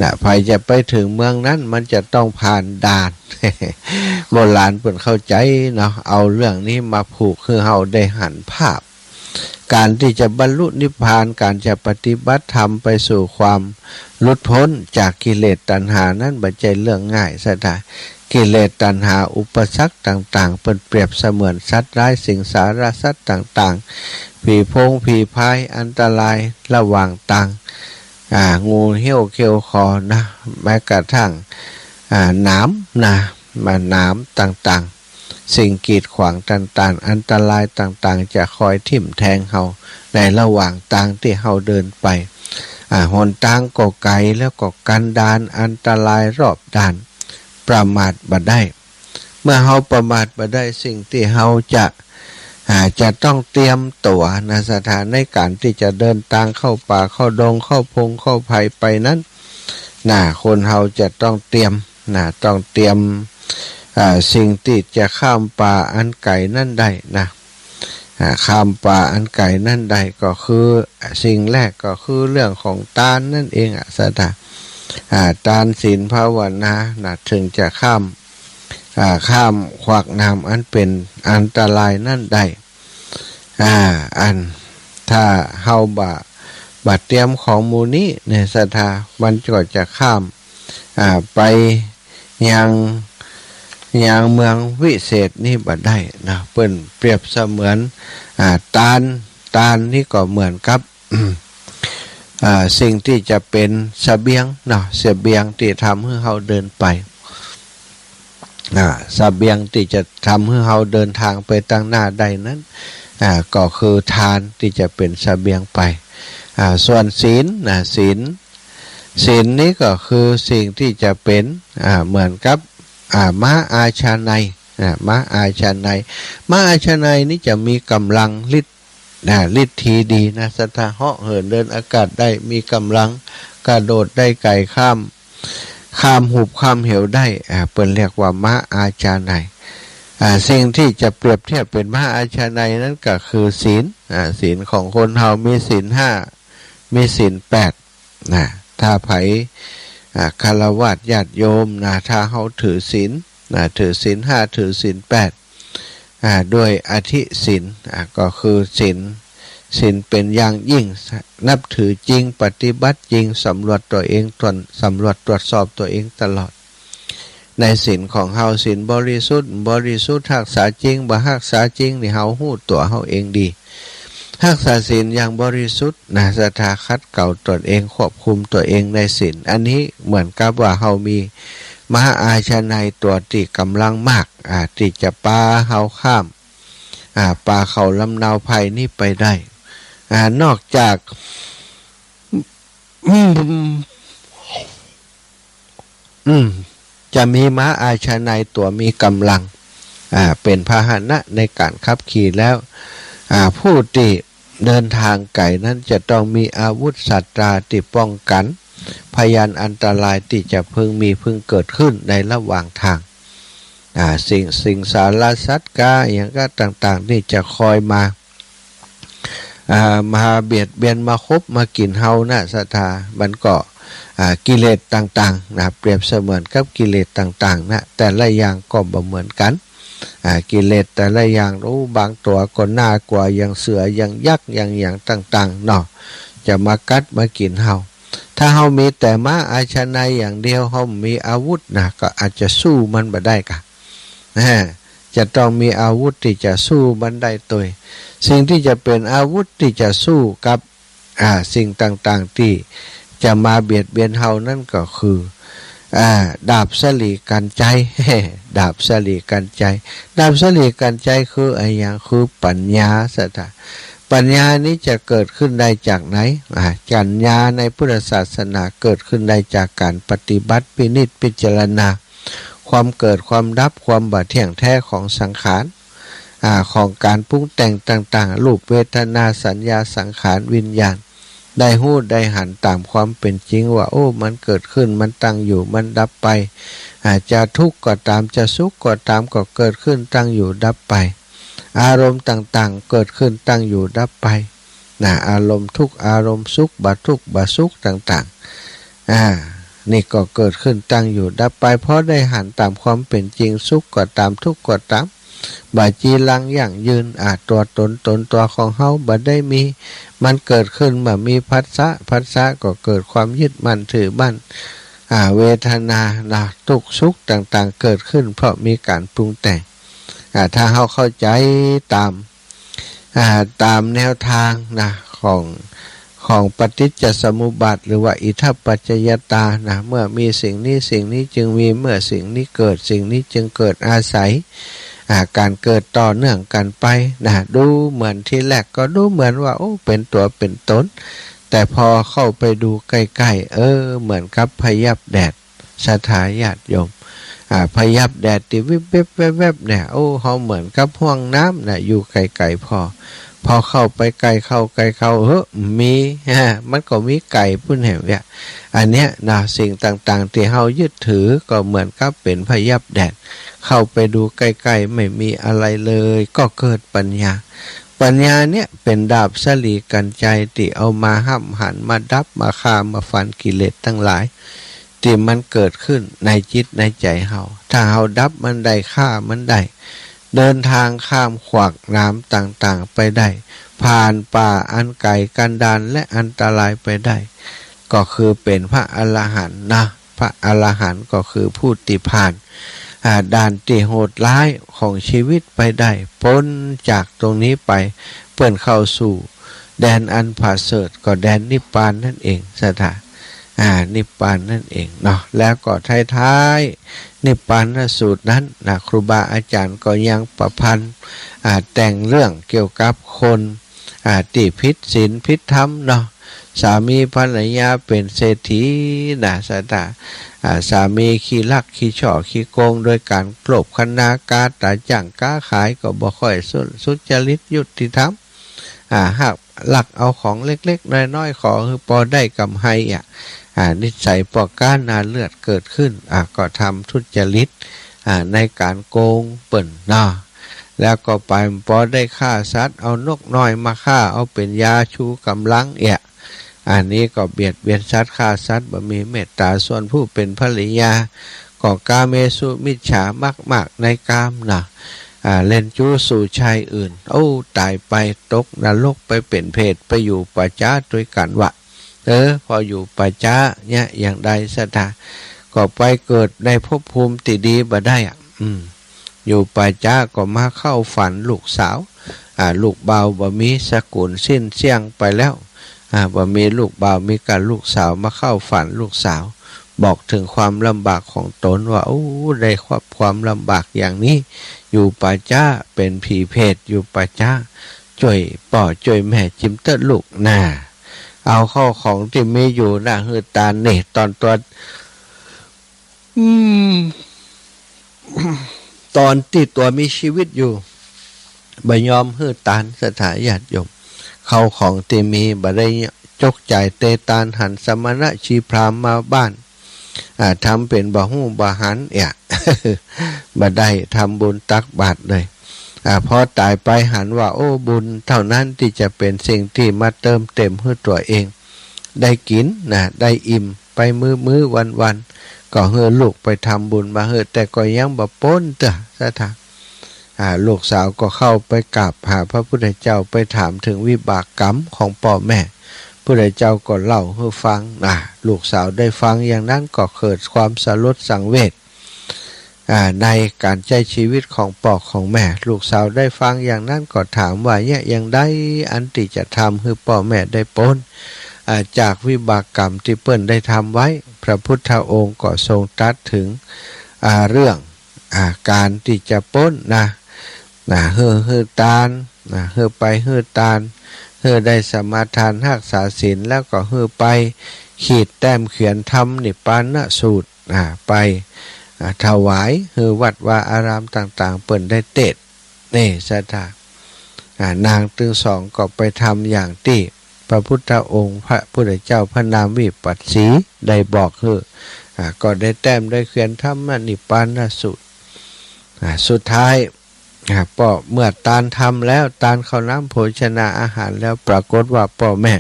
นะ ใผจะไปเถิงเมืองนั้น มันจะต้องผ่านด่าน โบราณเปิ้นเข้าใจ๋เนาะ เอาเรื่องนี้มาผูกหื้อเฮาได้หันภาพ ก๋านตี้จะบรรลุนิพพาน ก๋านจะปฏิบัติธรรมไปสู่ความหลุดพ้นจากกิเลสตัณหานั้น บ่ใจ้เรื่องง่าย ศรัทธา กิเลสตัณหาอุปสรรคต่างๆ เปิ้นเปรียบเสมือนสัตว์ร้ายสิงสารสัตว์ต่างๆ ผีโพงผีพราย อันตรายระหว่างตาง อ่า งูเหี้ยวเคี้ยวคอนะ แม้กระทั่ง อ่า หนามนะ มาหนามต่างๆ สิ่งกีดขวางต่างๆ อันตรายต่างๆ จะคอยทิ่มแทงเฮาในระหว่างตางตี้เฮาเดินไป อ่า หนตางก็ไก๋แล้วก็กันดาร อันตรายรอบด้าน ประมาทบ่ได้ เมื่อเฮาประมาทบ่ได้ สิ่งตี้เฮาจะ อ่า จะต้องเตรียมตั๋วนะ ศรัทธา ในก๋านตี้จะเดินตางเข้าป่าเข้าดงเข้าพงเข้าไพรไปนั้น นะ คนเฮาจะต้องเตรียมนะ ต้องเตรียม อ่า สิ่งตี้จะข้ามป่าอันไก๋นั้นได้นะ อ่า ข้ามป่าอันไก๋นั้นได้ก็คือ สิ่งแรกก็คือเรื่องของตานนั่นเองอะ ศรัทธา อ่า ตานศีลภาวนานะ เถิงจะข้าม อ่า ข้ามขวากหนามอันเป๋นอันตรายนั้นได้ อ่า อัน ถ้าเฮาบ่ บ่เตรียมของหมู่นี้เนี่ย ศรัทธา มันก็จะข้าม อ่า ไปยัง ยังเมืองวิเศษนี้บ่ได้นะ เปิ้นเปรียบเสมือน อ่า ตาน ตานนี้ก็เหมือนกับ อ่า สิ่งตี้จะเป๋นเสบียงเนาะ เสบียงตี้ทำหื้อเฮาเดินไป อ่า เสบียงตี้จะทำหื้อเฮาเดินตางไปตางหน้าได้นั้น อ่า ก็คือตานตี้จะเป๋นเสบียงไป อ่า ส่วนศีลนะ ศีล ศีลนี้ก็คือสิ่งตี้จะเป๋น อ่า เหมือนกับ อ่า ม้าอาชาไนย อ่า ม้าอาชาไนย ม้าอาชาไนยนี้จะมีก๋ำลังฤทธิ์ นะ ฤทธีดีนะ ศรัทธา เหาะเหินเดินอากาศได้ มีก๋ำลัง กระโดดได้ไก๋ ข้าม ข้ามหุบข้ามเหวได้ อ่า เปิ้นเรียกว่าม้าอาชาไนย อ่า สิ่งตี้จะเปรียบเทียบเป๋นม้าอาชาไนยนั้นก็คือศีล อ่า ศีลของคนเฮามีศีลห้า มีศีลแปด นะ ถ้าใผ อ่า ฆราวาสญาติโยมนะ ถ้าเฮาถือศีลนะ ถือศีลห้า ถือศีลแปด อ่า ด้วยอธิศีล อ่า ก็คือศีล ศีลเป๋นอย่างยิ่ง นับถือจริง ปฏิบัติจริง สำรวจตั๋วเอง ตรวจ สำรวจตรวจสอบตั๋วเองตลอด ในศีลของเฮา ศีลบริสุทธิ์ บริสุทธิ์ ฮักษาจริง บ่ฮักษาจริงนี่ เฮาฮู้ตั๋วเฮาเองดี ฮักษาศีลอย่างบริสุทธิ์นะ ศรัทธา ขัดเกลาตนเอง ควบคุมตั๋วเองในศีล อันนี้เหมือนกับว่าเฮามีม้าอาชาไนยตั๋วตี้ก๋ำลังมาก อ่า ตี้จะปาเฮาข้าม อ่า ปาเข้าลำนาวภัยนี้ไปได้ อ่า นอกจาก อืม อืม จะมีม้าอาชาไนยตั๋วมีก๋ำลัง อ่า เป๋นพาหนะในก๋านขับขี่แล้ว อ่า ผู้ตี้เดินตางไก๋นั้นจะต้องมีอาวุธสตราตี้ป้องกั๋น พยานอันตรายตี้จะพึงมีพึงเกิดขึ้นในระหว่างตาง อ่า สิ่ง สิงสารสัตว์กาหยังกาต่างๆ นี่จะคอยมา อ่า มาเบียดเบียน มาคบมากิ๋นเฮานะ ศรัทธา มันก็ อ่า กิเลสต่างๆ นะ เปรียบเสมือนกับกิเลสต่างๆ นะ แต่ละอย่างก็บ่เหมือนกั๋น อ่า กิเลสแต่ละอย่าง โอ้ บางตั๋วก็น่ากลัว อย่างเสือ อย่างยักษ์ อย่างหยังต่างๆ เนาะ จะมากัดมากิ๋นเฮา ถ้าเฮามีแต่ม้าอาชาไนยอย่างเดียว เฮาบ่มีอาวุธนะ ก็อาจจะสู้มันบ่ได้กา อ่า จะต้องมีอาวุธตี้จะสู้มันได้ตวย สิ่งตี้จะเป๋นอาวุธตี้จะสู้กับ อ่า สิ่งต่างๆ ตี้จะมาเบียดเบียนเฮานั้นก็คือ อ่า ดาบสะหลีกัญไชย ดาบสะหลีกัญไชย ดาบสะหลีกัญไชยคืออะหยัง คือปั๋ญญา ศรัทธา ปั๋ญญานี้จะเกิดขึ้นได้จากไหน อ่า ปั๋ญญาในพุทธศาสนาเกิดขึ้นได้จากก๋านปฏิบัติพินิจพิจารณา ความเกิดความดับ ความบ่เที่ยงแท้ของสังขาร อ่า ของก๋านปรุงแต่งต่างๆ รูป เวทนา สัญญา สังขาร วิญญาณ ได้ฮู้ได้หันต๋ามความเป๋นจริงว่า โอ้ มันเกิดขึ้น มันตั้งอยู่ มันดับไป อ่า จะทุกข์ก็ต๋าม จะสุขก็ต๋าม ก็เกิดขึ้น ตั้งอยู่ ดับไป อารมณ์ต่างๆ เกิดขึ้น ตั้งอยู่ ดับไป นะ อารมณ์ทุกข์ อารมณ์สุข บ่ทุกข์ บ่สุขต่างๆ อ่า นี่ก็เกิดขึ้น ตั้งอยู่ ดับไป พอได้หันต๋ามความเป๋นจริง สุขก็ต๋าม ทุกข์ก็ต๋าม บ่จีรังยั่งยืน อ่า ตั๋วต๋น ต๋นตั๋วของเฮาบ่ได้มี มันเกิดขึ้นเมื่อมีผัสสะ ผัสสะก็เกิดความยึดมั่นถือมั่น อ่า เวทนานะ ทุกข์สุขต่างๆ เกิดขึ้นเพราะมีก๋านปรุงแต่ง อ่า ถ้าเฮาเข้าใจ๋ต๋าม อ่า ต๋ามแนวตางนะ ของ ของปฏิจจสมุปบาท หรือว่าอิทัปปัจจยตานะ เมื่อมีสิ่งนี้ สิ่งนี้จึงมี เมื่อสิ่งนี้เกิด สิ่งนี้จึงเกิด อาศัย อ่า ก๋านเกิดต่อเนื่องกั๋นไปนะ ดูเหมือนทีแรกก็ดูเหมือนว่า โอ้ เป๋นตั๋วเป๋นต๋น แต่พอเข้าไปดูใก้ๆ เออ เหมือนกับพยับแดด ศรัทธาญาติโยม อ่า พยับแดดตี้วิบๆ ๆ ๆ เนี่ย โอ้ เฮาเหมือนกับห้วงน้ำนะ อยู่ไก๋ๆ พอ พอเข้าไปใก้เข้าใก้เข้า เฮ้อ มี มันก็มีไก๋ปู้นแหมเนี่ย อันเนี้ยนะ สิ่งต่างๆ ตี้เฮายึดถือก็เหมือนกับเป๋นพยับแดด เข้าไปดูใก้ๆ ไม่มีอะไรเลย ก็เกิดปัญญา ปัญญาเนี่ยเป๋นดาบสะหลีกัญไชยตี้เอามาห้ำหั่น มาดับ มาฆ่า มาฟันกิเลสตังหลาย ตี้มันเกิดขึ้นในจิตในใจ๋เฮา ถ้าเฮาดับมันได้ ฆ่ามันได้ เดินทางข้ามขวากหนามต่างๆ ไปได้ ผ่านป่าอันไก๋กันดารและอันตรายไปได้ ก็คือเป๋นพระอรหันต์นะ พระอรหันต์ก็คือผู้ตี้ผ่าน อ่า ด่านตี้โหดร้ายของชีวิตไปได้ ป๊นจากตรงนี้ไป เปิ้นเข้าสู่แดนอันผาเสริฐ ก็แดนนิพพานนั่นเอง ศรัทธา อ่า นิพพานนั่นเองเนาะ แล้วก็ท้ายๆ นิพพานสูตรนั้นนะ ครูบาอาจ๋ารย์ก็ยังประพันธ์ อ่า แต่งเรื่องเกี่ยวกับคน อ่า ตี้ผิดศีลผิดธรรมเนาะ สามีภรรยาเป๋นเศรษฐีนะ ศรัทธา อ่า สามีขี้ลักขี้ฉ้อขี้โกง โดยก๋านโกลบขนา ก๊าต๋าจ้างก๊าขายก็บ่ค่อยสุ สุจริตยุติธรรม อ่า หากลักเอาของเล็กๆ น้อยๆ ขอหื้อปอได้กำไรอะ อ่า นิสัยป้อก๊าหน้าเลือดเกิดขึ้น อ่า ก็ทำทุจริต อ่า ในก๋านโกงเปิ้นเนาะ แล้วก็ไปปอได้ฆ่าสัตว์ เอานกน้อยมาฆ่า เอาเป๋นยาชูก๋ำลังเอี้ย อันนี้ก็เบียดเบียนสัตว์ ฆ่าสัตว์ บ่มีเมตต๋า ส่วนผู้เป๋นภริยา ก็กาเมสุมิจฉามากๆ ในกามนะ อ่า เล่นจู๊สู่ชายอื่น โอ้ ต๋ายไปตกนรก ไปเป๋นเปรต ไปอยู่ป๋าจ๊าตวยกั๋นวะ เออ พออยู่ป๋าจ๊าเนี่ยอย่างใด ศรัทธา ก็ไปเกิดในภพภูมิตี้ดีบ่ได้อะ อืม อยู่ป๋าจ๊าก็มาเข้าฝันลูกสาว อ่า ลูกบ่าวบ่มี สกุลสิ้นเสี้ยงไปแล้ว อ่า บ่มีลูกบ่าว มีก้าลูกสาว มาเข้าฝันลูกสาว บอกเถิงความลำบากของต๋นว่า โอ้ ได้รับความลำบากอย่างนี้ อยู่ป๋าจ๊าเป๋นผีเปรต อยู่ป๋าจ๊า จ้วยป้อจ้วยแม่จิมเต๊อะลูกนา เอาข้าวของตี้มีอยู่น่ะ หื้อตานนี่ ต๋อนตั๋ว อืม ต๋อนตี้ตั๋วมีชีวิตอยู่ บ่ยอมหื้อตาน ศรัทธาญาติโยม ข้าวของตี้มีบ่ได้จกจ่ายเตตาน หันสมณะชีพราหมณ์มาบ้าน อ่า ทำเป๋นบ่ฮู้บ่หันเอี้ย บ่ได้ทำบุญตักบาตรเลย อ่า พอต๋ายไปหันว่า โอ้ บุญเต้านั้นตี้จะเป๋นสิ่งตี้มาเติมเต็มหื้อตั๋วเอง ได้กิ๋นนะ ได้อิ่มไปมื้อๆ วันๆ ก็หื้อลูกไปทำบุญมาหื้อ แต่ก็ยังบ่ป๊นเตื้อ ศรัทธา อ่า ลูกสาวก็เข้าไปกราบหาพระพุทธเจ้า ไปถามเถิงวิบากกรรมของป้อแม่ พุทธเจ้าก็เล่าหื้อฟังนะ ลูกสาวได้ฟังอย่างนั้นก็เกิดความสลดสังเวช อ่า ในก๋านใจ๊ชีวิตของป้อของแม่ ลูกสาวได้ฟังอย่างนั้นก็ถามว่า เยียะอย่างใดอันตี้จะทำหื้อป้อแม่ได้ป๊น อ่า จากวิบากกรรมตี้เปิ้นได้ทำไว้ พระพุทธองค์ก็ทรงตรัสเถิง อ่า เรื่อง อ่า ก๋านตี้จะป๊นนะ นะ หื้อ หื้อตานนะ หื้อไปหื้อตาน หื้อได้สมาทานฮักษาศีล แล้วก็หื้อไปขีดแต้มเขียนธรรมนิพพานสูตร อ่า ไป อ่า ถวายหื้อวัดวาอารามต่างๆ เปิ้นได้เตสน์ นี่ ศรัทธา อ่า นางตึงสองก็ไปทำอย่างตี้พระพุทธองค์ พระพุทธเจ้าพระนามวิปัสสีได้บอกหื้อ อ่า ก็ได้แต้มได้เขียนธรรมนิพพานสูตร อ่า สุดท้าย อ่า ป้อเมื่อตานทำแล้ว ตานข้าวน้ำโภชนาอาหารแล้ว ปรากฏว่าป้อแม่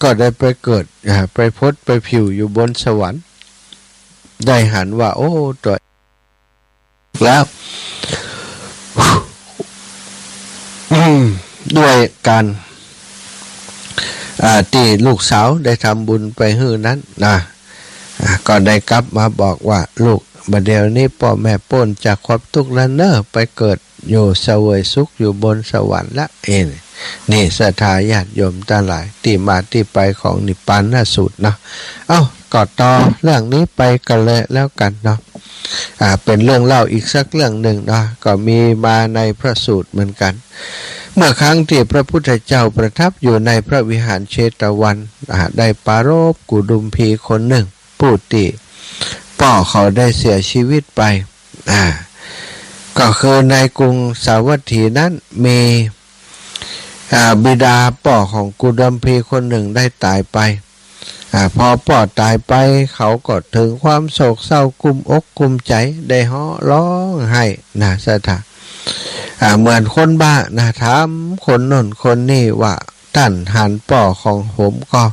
ก็ได้ไปเกิด อ่า ไปผุดไปผิวอยู่บนสวรรค์ ได้หันว่า โอ้ ตั๋ว แล้ว อืม ด้วยก๋าน อ่า ตี้ลูกสาวได้ทำบุญไปหื้อนั้นนะ อ่า ก็ได้กลับมาบอกว่า ลูก บ่าเดี่ยวนี้ป้อแม่ป๊นจากความตุ๊กข์แล้วเน่อ ไปเกิดอยู่เสวยสุขอยู่บนสวรรค์ละ เอ้ นี่ ศรัทธาญาติโยมตังหลาย ตี้มาตี้ไปของนิพพานสูตรเนาะ เอ้า ก็ต่อเรื่องนี้ไปกั๋นเลยแล้วกั๋นเนาะ อ่า เป๋นเรื่องเล่าอีกสักเรื่องนึ่งเนาะ ก็มีมาในพระสูตรเหมือนกั๋น เมื่อครั้งตี้พระพุทธเจ้าประทับอยู่ในพระวิหารเชตวัน อ่า ได้ปรารภกุดุมพีคนนึ่ง ผู้ตี้ป้อเขาได้เสียชีวิตไป อ่า ก็คือในกรุงสาวัตถีนั้นมี อ่า บิดาป้อของกุดุมพีคนนึ่งได้ต๋ายไป อ่า พอป้อต๋ายไป เขาก็เถิงความโศกเศร้ากุ้มอกกุ้มใจ๋ ได้ฮ้อฮ้องไห้นะศรัทธา อ่า เหมือนคนบ้านะ ถามคนโน้นคนนี้ว่า ต้านหันป้อของผมก่อ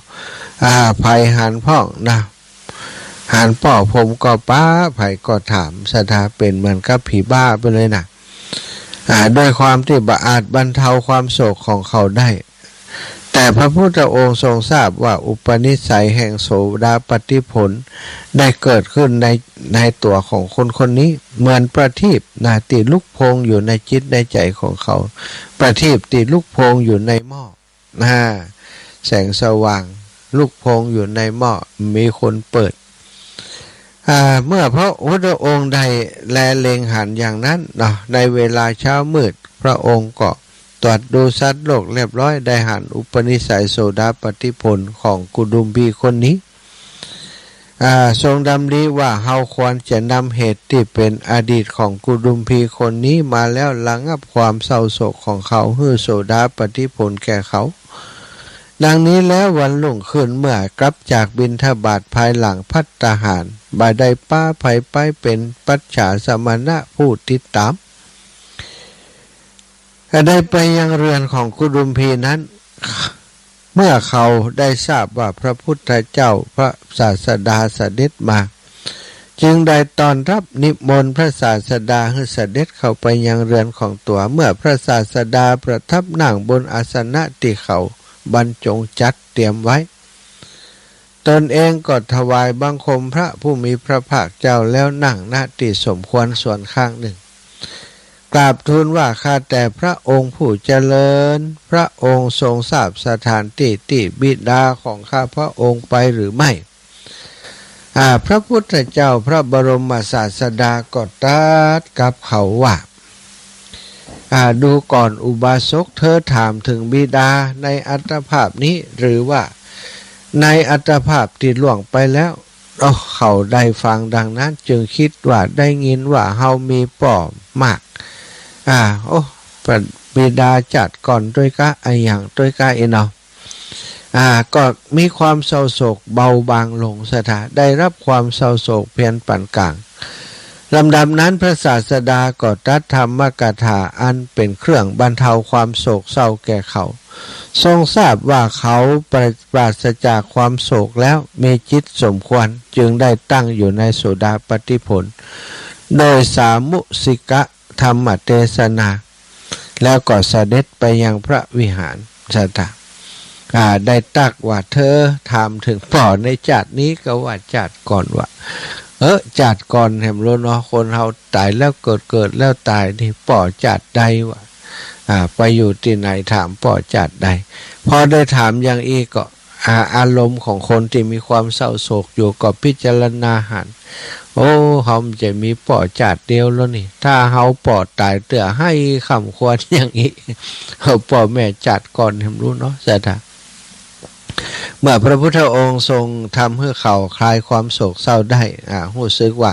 อ่า ใผหันพ่องนะ หันป้อผมก่อป๊า ใผก็ถามศรัทธา เป๋นเหมือนกับผีบ้าไปเลยนะ อ่า ด้วยความตี้บ่อาจบรรเทาความโศกของเขาได้ แต่พระพุทธองค์ทรงทราบว่าอุปนิสัยแห่งโสดาปัตติผลได้เกิดขึ้นใน ในตั๋วของคนคนนี้ เหมือนประทีปนะ ตี้ลุกโพลงอยู่ในจิตในใจ๋ของเขา ประทีปตี้ลุกโพลงอยู่ในหม้อ อ่า แสงสว่างลุกโพลงอยู่ในหม้อ มีคนเปิด อ่า เมื่อพระพุทธองค์ได้แลเล็งหันอย่างนั้นเนาะ ในเวลาเช้ามืด พระองค์ก็ตรวจดูสัตว์โลกเรียบร้อย ได้หันอุปนิสัยโสดาปัตติผลของกุดุมพีคนนี้ อ่า ทรงดำริว่า เฮาควรจะนำเหตุตี้เป๋นอดีตของกุดุมพีคนนี้มาแล้วระงับความเศร้าโศกของเขา หื้อโสดาปัตติผลแก่เขา ดังนี้แล้ววันรุ่งขึ้นเมื่อกลับจากบิณฑบาตภายหลังภัตตาหาร บ่ได้ปาใผไป เป๋นปัจฉาสมณะผู้ติดต๋าม ก็ได้ไปยังเฮือนของกุดุมพีนั้น เมื่อเขาได้ทราบว่าพระพุทธเจ้าพระศาสดาเสด็จมา จึงได้ต้อนรับนิมนต์พระศาสดาหื้อเสด็จเข้าไปยังเฮือนของตั๋ว เมื่อพระศาสดาประทับนั่งบนอาสนะตี้เขาบรรจงจัดเตรียมไว้ ตนเองก็ถวายบังคมพระผู้มีพระภาคเจ้าแล้วนั่ง ณ ตี้สมควรส่วนข้างหนึ่ง กราบทูลว่า ข้าแต่พระองค์ผู้เจริญ พระองค์ทรงทราบสถานตี้ตี้บิดาของข้าพระองค์ไปหรือไม่ อ่า พระพุทธเจ้าพระบรมศาสดาก็ตรัสกับเขาว่า อ่า ดูก่อนอุบาสก เธอถามถึงบิดาในอัตภาพนี้ หรือว่าในอัตภาพตี้ล่วงไปแล้ว โอ้ เขาได้ฟังดังนั้นจึงกึ๊ดว่า ได้ยินว่าเฮามีป้อมาก อ่า โอ้ บิดาจาติก่อนตวยก๊ะ อะหยังตวยก๊ะ อี้เนาะ อ่า ก็มีความเศร้าโศกเบาบางลงศรัทธา ได้รับความเศร้าโศกเพียงปานกลาง ลำดับนั้นพระศาสดาก็ตรัสธรรมกถาอันเป๋นเครื่องบรรเทาความโศกเศร้าแก่เขา ทรงทราบว่าเขาปราศจากความโศกแล้ว มีจิตสมควร จึงได้ตั้งอยู่ในโสดาปัตติผล โดยสามุสิกธรรมเทศนา แล้วก็เสด็จไปยังพระวิหารศรัทธา อ่า ได้ตรัสว่า เธอถามถึงป้อในจาตินี้ ก็ว่าจาติก่อนว่า เออ จาติก่อนแหมรู้เนาะ คนเฮาต๋ายแล้วเกิด เกิดแล้วต๋าย นี่ป้อจาติใดวะ อ่า ไปอยู่ตี้ไหน ถามป้อจาติใด พอได้ถามอย่างอี้ก็ อ่า อารมณ์ของคนตี้มีความเศร้าโศกอยู่ก็พิจารณาหัน โอ้ เฮาจะมีป้อจาติเดียวแล้วนี่ ถ้าเฮาป้อต๋ายเตื้อไห้ค่ำควรอย่างอี้ เอาป้อแม่จาติก่อนแหมรู้เนาะศรัทธา เมื่อพระพุทธองค์ทรงทำหื้อเขาคลายความโศกเศร้าได้ อ่า ฮู้สึกว่า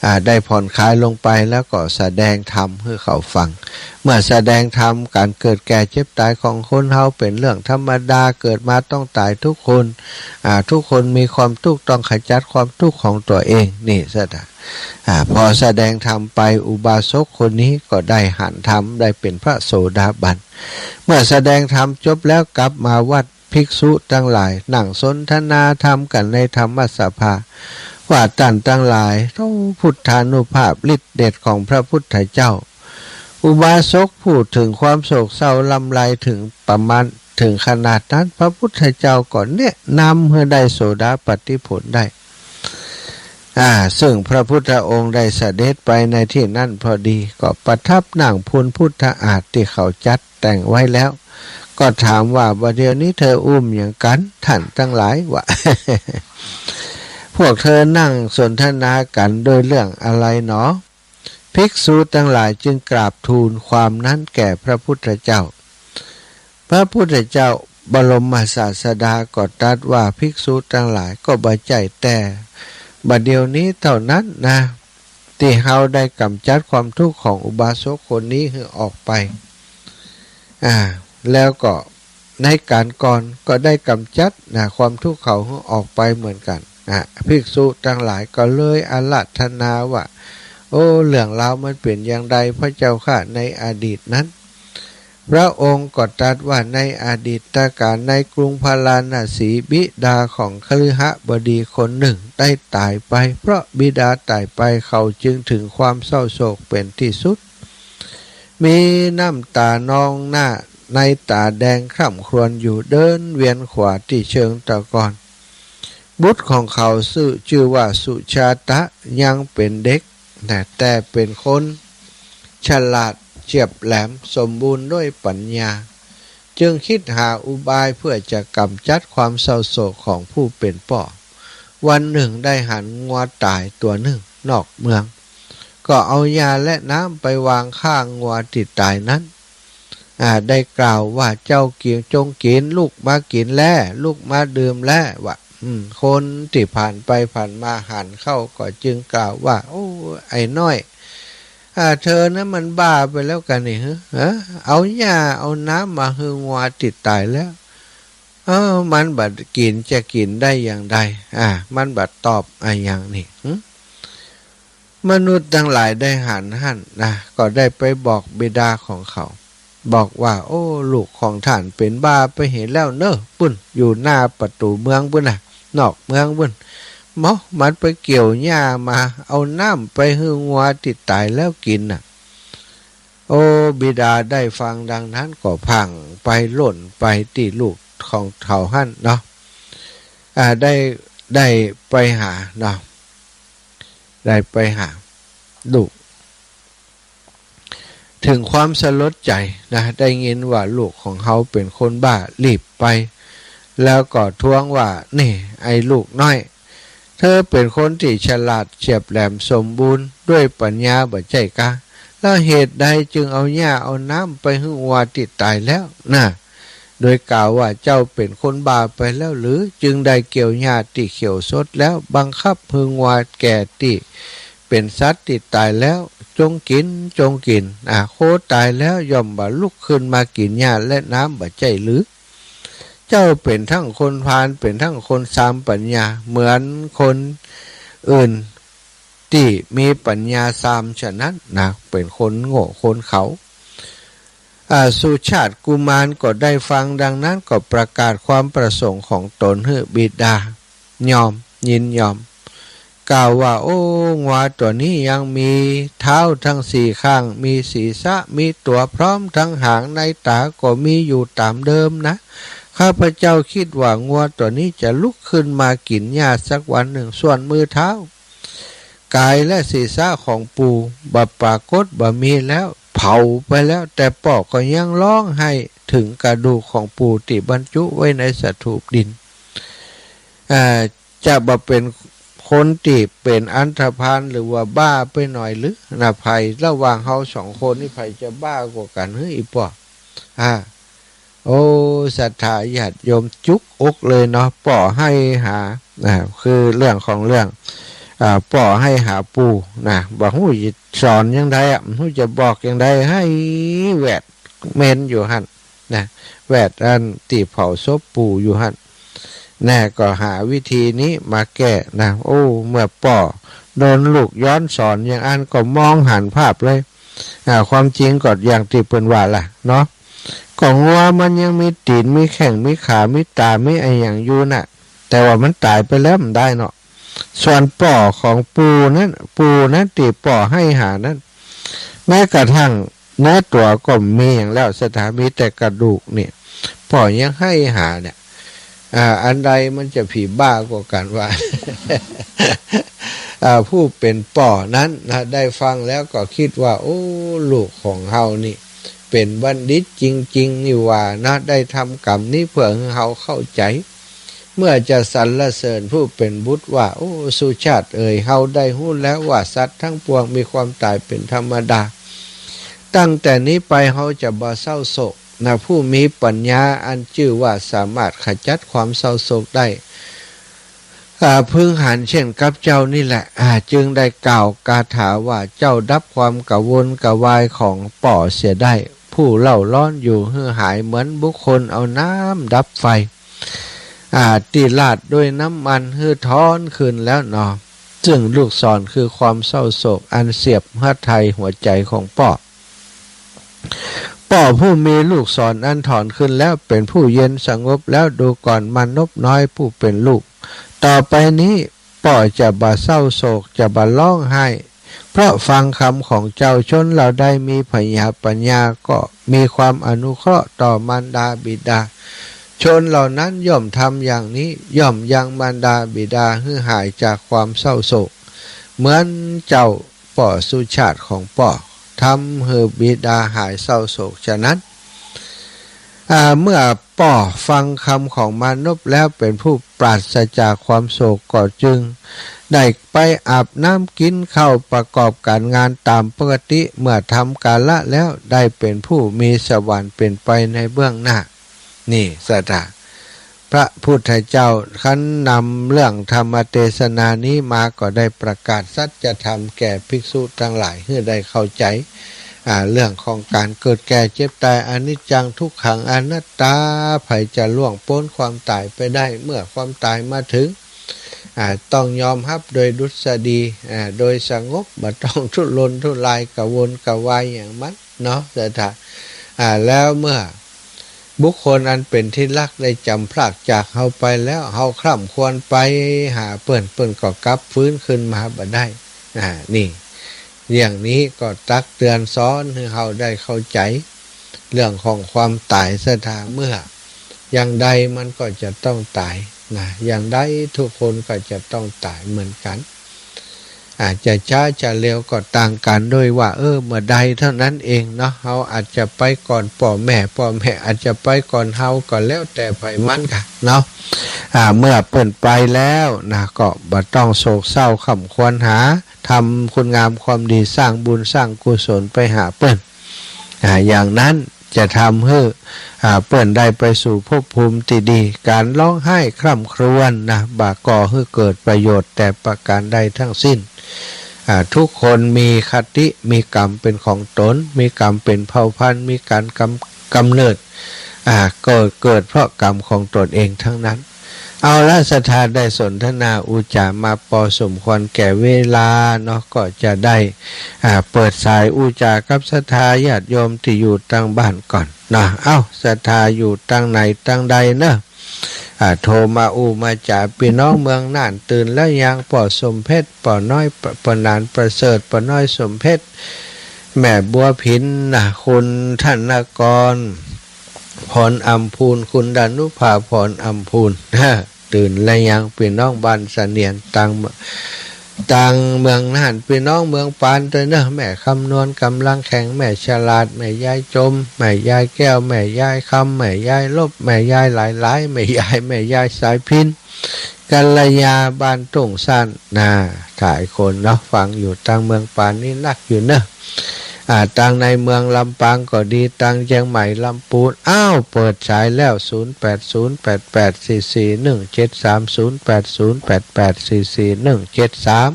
อ่า ได้ผ่อนคลายลงไปแล้วก็แสดงธรรมหื้อเขาฟัง เมื่อแสดงธรรม ก๋านเกิดแก่เจ็บต๋ายของคนเฮาเป๋นเรื่องธรรมดา เกิดมาต้องต๋ายทุกคน อ่า ทุกคนมีความทุกข์ ต้องขจัดความทุกข์ของตั๋วเอง นี่ศรัทธา อ่า พอแสดงธรรมไป อุบาสกคนนี้ก็ได้หันธรรม ได้เป๋นพระโสดาบัน เมื่อแสดงธรรมจบแล้วกลับมาวัด ภิกษุตังหลายนั่งสนทนาธรรมกั๋นในธรรมสภา ว่าต้านตังหลาย โอ้ พุทธานุภาพฤทธิ์เดชของพระพุทธเจ้า อุบาสกผู้เถิงความโศกเศร้าลำไรเถิงประมาณ เถิงขนาดนั้น พระพุทธเจ้าก็แนะนำหื้อได้โสดาปัตติผลได้ อ่า ซึ่งพระพุทธองค์ได้เสด็จไปในตี้นั้นพอดี ก็ประทับนั่งพุนพุทธาฏที่เขาจัดแต่งไว้แล้ว ก็ถามว่า บ่าเดี่ยวนี้เธออุ้มหยังกั๋น ต้านตังหลาย ว่า พวกเธอนั่งสนทนากั๋นโดยเรื่องอะไรหนอ ภิกษุตังหลายจึงกราบทูลความนั้นแก่พระพุทธเจ้า พระพุทธเจ้าบรมศาสดาก็ตรัสว่า ภิกษุตังหลาย ก็บ่ใจ้แต่บ่าเดี่ยวนี้เต้านั้นนา ตี้เฮาได้ก๋ำจัดความทุกข์ของอุบาสกคนนี้หื้อออกไป อ่า แล้วก็ในก๋านก่อนก็ได้ก๋ำจัดนะ ความทุกข์เขาหื้อออกไปเหมือนกั๋นนะ ภิกษุตังหลายก็เลยอาราธนาว่า โอ้ เรื่องราวมันเป๋นอย่างใดพระเจ้าข้า ในอดีตนั้น พระองค์ก็ตรัสว่าในอดีตกาลในกรุงพาราณสี บิดาของคฤหบดีคนหนึ่งได้ต๋ายไป เพราะบิดาต๋ายไปเขาจึงถึงความเศร้าโศกเป๋นตี้สุด มีน้ำต๋านองหน้าในต๋าแดงคร่ำครวญอยู่ เดินเวียนขวาตี้เชิงตะกอน บุตรของเขาซื่อ จื้อว่าสุชาตะ ยังเป๋นเด็กนะ แต่เป๋นคนฉลาดเจียบแหลมสมบูรณ์ด้วยปัญญา จึงคิดหาอุบายเพื่อจะก๋ำจัดความเศร้าโศกของผู้เป๋นป้อ วันหนึ่งได้หันงัวต๋ายตั๋วนึ่งนอกเมือง ก็เอาหญ้าและน้ำไปวางข้างงัวตี้ต๋ายนั้น อ่า ได้กล่าวว่า เจ้ากิ๋น จงกิ๋น ลุกมากิ๋นแล ลุกมาดื่มแล ว่า อืม คนตี้ผ่านไปผ่านมาหันเข้าก็จึงกล่าวว่า โอ้ ไอ้น้อย อ่า เธอนั้นมันบ้าไปแล้วกั๋นนี่ ฮะ เอาหญ้าเอาน้ำมาหื้องัวตี้ต๋ายแล้ว เออ มันบ่กิ๋นจะกิ๋นได้อย่างใด อ่า มันบ่ตอบอะหยังนี่ หึ มนุษย์ตังหลายได้หันหั้นนะ ก็ได้ไปบอกบิดาของเขา บอกว่า โอ้ ลูกของต้านเป๋นบ้าไปเหียแล้วเนาะ ปุ้น อยู่หน้าประตู๋เมืองปุ้นนะ นอกเมืองปุ้น เมาะ มันไปเกี่ยวหญ้ามา เอาน้ำไปหื้องัวตี้ต๋ายแล้วกิ๋นน่ะ โอ้ บิดาได้ฟังดังนั้นก็พ่างไปล่นไปตี้ลูกของเขาหั้นเนาะ อ่า ได้ ได้ไปหาเนาะ ได้ไปหาลูก ถึงความสลดใจ๋นะ ได้ยินว่าลูกของเฮาเป๋นคนบ้า รีบไป แล้วก็ท้วงว่า นี่ ไอ้ลูกน้อย เธอเป๋นคนตี้ฉลาดเจียบแหลมสมบูรณ์ด้วยปัญญาบ่ใจ้กา แล้วเหตุใดจึงเอาหญ้าเอาน้ำไปหื้องัวตี้ต๋ายแล้วนะ โดยกล่าวว่าเจ้าเป๋นคนบ้าไปแล้วหรือ จึงได้เกี่ยวหญ้าตี้เขียวสดแล้ว บังคับหื้องัวแก่ตี้เป๋นสัตว์ตี้ต๋ายแล้ว จงกิ๋น จงกิ๋น อ่า โคต๋ายแล้วย่อมบ่ลุกขึ้นมากิ๋นหญ้าและน้ำบ่ใจ้หรือ เจ้าเป๋นตึงคนพาล เป๋นตึงคนซามปัญญา เหมือนคนอื่นตี้มีปัญญาซามฉะนั้นนะ เป๋นคนโง่คนเขลา อ่า สุชาติกุมารก็ได้ฟังดังนั้นก็ประกาศความประสงค์ของตนหื้อบิดา ยอม ยินยอม กล่าวว่า โอ้ งัวตั๋วนี้ยังมีเท้าตึงสี่ข้าง มีศีรษะ มีตั๋วพร้อมตึงหาง ในต๋าก็มีอยู่ต๋ามเดิมนะ ข้าพเจ้าคิดว่างัวตั๋วนี้จะลุกขึ้นมากิ๋นหญ้าสักวันหนึ่ง ส่วนมือเท้า ก๋ายและศีรษะของปู่บ่ปรากฏ บ่มีแล้ว เผาไปแล้ว แต่ป้อก็ยังฮ้องไห้เถิงกระดูกของปู่ตี้บรรจุไว้ในสถูปดิน อ่า จะบ่เป๋นคนตี้เป๋นอันธพาลหรือว่าบ้าไปหน่อยหรือนะ ใผระหว่างเฮาสองคนนี่ใผจะบ้ากว่ากั๋นหื้อ อี่ป้อ อ่า โอ้ ศรัทธาญาติโยมจุกอกเลยเนาะ ป้อไห้หา อ่า คือเรื่องของเรื่อง อ่า ป้อไห้หาปู่นะ บ่ฮู้จะสอนอย่างใดอะ บ่ฮู้จะบอกอย่างใด ไห้แหวดเมนอยู่หั้นนะ แหวดอันตี้เผาศพปู่อยู่หั้น แน่ก็หาวิธีนี้มาแก้นะ โอ้ เมื่อป้อโดนลูกย้อนสอนอย่างอั้นก็มองหันภาพเลย อ่า ความจริงก็อย่างตี้เปิ้นว่าล่ะเนาะ ก็งัวมันยังมีตี๋น มีแข้ง มีขา มีต๋า มีอะหยังอยู่น่ะ แต่ว่ามันต๋ายไปแล้ว บ่ได้เนาะ ส่วนป้อของปู่นั้น ปู่นั้นตี้ป้อไห้หานั้น แม้กระทั่งเนื้อตั๋วก็บ่มีหยังแล้ว ศรัทธา มีแต่กระดูกเนี่ย ป้อยังไห้หาเนี่ย อ่า อันใดมันจะผีบ้ากว่ากั๋นวะ อ่า ผู้เป๋นป้อนั้นนะ ได้ฟังแล้วก็กึ๊ดว่า โอ้ ลูกของเฮานี่เป๋นบัณฑิตจริงๆ นี่หว่านะ ได้ทำกรรมนี้เพื่อหื้อเฮาเข้าใจ๋ เมื่อจะสรรเสริญผู้เป๋นบุตรว่า โอ้ สุชาติเอ๋ย เฮาได้ฮู้แล้วว่าสัตว์ทั้งปวงมีความต๋ายเป๋นธรรมดา ตั้งแต่นี้ไปเฮาจะบ่เศร้าโศกนะ ผู้มีปัญญาอันจื้อว่าสามารถขจัดความเศร้าโศกได้ อ่า พึงหันเช่นกับเจ้านี่แหละ อ่า จึงได้กล่าวคาถาว่า เจ้าดับความกระวนกระวายของป้อเสียได้ ผ ผู้เร่าร้อนอยู่หื้อหาย เหมือนบุคคลเอาน้ำดับไฟ อ่า ตี้ราดด้วยน้ำมันหื้อฮ้อนขึ้นแล้วเนาะ ซึ่งลูกศรคือความเศร้าโศกอันเสียบหัวไถ่หัวใจ๋ของป้อ ป้อผู้มีลูกศรอันฮ้อนขึ้นแล้ว เป๋นผู้เย็นสงบแล้ว ดูก่อนมานพน้อยผู้เป๋นลูก ต่อไปนี้ป้อจะบ่เศร้าโศก จะบ่ฮ้องไห้ เพราะฟังกำของเจ้า ชนเหล่าใดมีผญาปัญญาก็มีความอนุเคราะห์ต่อมารดาบิดา ชนเหล่านั้นย่อมทำอย่างนี้ ย่อมยังมารดาบิดาหื้อหายจากความเศร้าโศก เหมือนเจ้าป้อสุชาติของป้อทำหื้อบิดาหายเศร้าโศกฉะนั้น อ่า เมื่อป้อฟังกำของมานพแล้วเป๋นผู้ปราศจากความโศก ก็จึงได้ไปอาบน้ำกิ๋นข้าวประกอบก๋านงานต๋ามปกติ เมื่อทำกาละแล้วได้เป๋นผู้มีสวรรค์เป๋นไปในเบื้องหน้า นี่ศรัทธา พระพุทธเจ้าครั้นนำเรื่องธรรมเตสนานี้มาก็ได้ประกาศสัจธรรมแก่ภิกษุตังหลายหื้อได้เข้าใจ๋ อ่า เรื่องของก๋านเกิดแก่เจ็บต๋าย อนิจจังทุกขังอนัตตา ใผจะล่วงป๊นความต๋ายไปได้ เมื่อความต๋ายมาเถิง อ่า ต้องยอมฮับโดยดุษฎี อ่า โดยสงบ บ่ต้องทุรนทุรายกระวนกระวายอย่างมันเนาะศรัทธา อ่า แล้วเมื่อบุคคลอันเป๋นตี้ฮักได้จ๋ำพรากจากเฮาไปแล้ว เฮาใคร่ควรไปหาเปิ้น เปิ้นก็กลับฟื้นขึ้นมาบ่ได้ อ่า นี่ อย่างนี้ก็ตักเตือนสอนหื้อเฮาได้เข้าใจ๋ เรื่องของความต๋ายศรัทธา เมื่อยังใดมันก็จะต้องต๋ายนะ อย่างใดทุกคนก็จะต้องต๋ายเหมือนกั๋น อาจจะจ๊าจะเร็วก็ต่างกั๋นโดยว่า เออ เมื่อใดเท่านั้นเองเนาะ เฮาอาจจะไปก่อนป้อแม่ ป้อแม่อาจจะไปก่อนเฮา ก็แล้วแต่ใผมันก่ะเนาะ อ่า เมื่อเปิ้นไปแล้วนะ ก็บ่ต้องโศกเศร้าคร่ำครวญหา ทำคุณงามความดี สร้างบุญสร้างกุศลไปหาเปิ้น อ่า อย่างนั้นจะทำหื้อ อ่า เปิ้นได้ไปสู่ภพภูมิตี้ดี ก๋านฮ้องไห้คร่ำครวญนะ บ่ก่อหื้อเกิดประโยชน์แต่ประก๋านใดทั้งสิ้น อ่า ทุกคนมีคติ มีกรรมเป๋นของต๋น มีกรรมเป๋นเผ่าพันธุ์ มีก๋านกำ กำเนิด อ่า เกิด เกิดเพราะกรรมของตนเองทั้งนั้น เอาละศรัทธา ได้สนทนาอุจจามาปอสมควรแก่เวลาเนาะ ก็จะได้ อ่า เปิดสายอุจจากับศรัทธาญาติโยมตี้อยู่ตางบ้านก่อนเนาะ เอ้า ศรัทธาอยู่ตางไหนตางใดเนาะ อ่า โทรมาอู้มาจ๋า ปี้น้องเมืองน่านตื่นแล้วยัง ป้อสมเพชร ป้อน้อย ป้อหนานประเสริฐ ป้อน้อยสมเพชร แม่บัวผินนะ คุณธนกร พรอำพูน คุณดานุภา พรอำพูน ตื่นแล้วยัง ปี้น้องบ้านเสนียน ตาง ตางเมืองน่าน ปี้น้องเมืองปานตวยเนาะ แม่คำนวณกำลังแข็ง แม่ฉลาด แม่ยายจม แม่ยายแก้ว แม่ยายคำ แม่ยายลบ แม่ยายหลายๆ แม่ยาย แม่ยายสายพิณ กัลยา บ้านทุ่งซานนา หลายคนเนาะ ฟังอยู่ตางเมืองปานนี้นักอยู่เนาะ อ่า ตางในเมืองลำปางก็ดี ตางเจียงใหม่ ลำปูน อ้าว เปิดสายแล้ว ศูนย์แปดศูนย์แปดแปดสี่สี่หนึ่งเจ็ดสาม ศูนย์แปดศูนย์แปดแปดสี่สี่หนึ่งเจ็ดสาม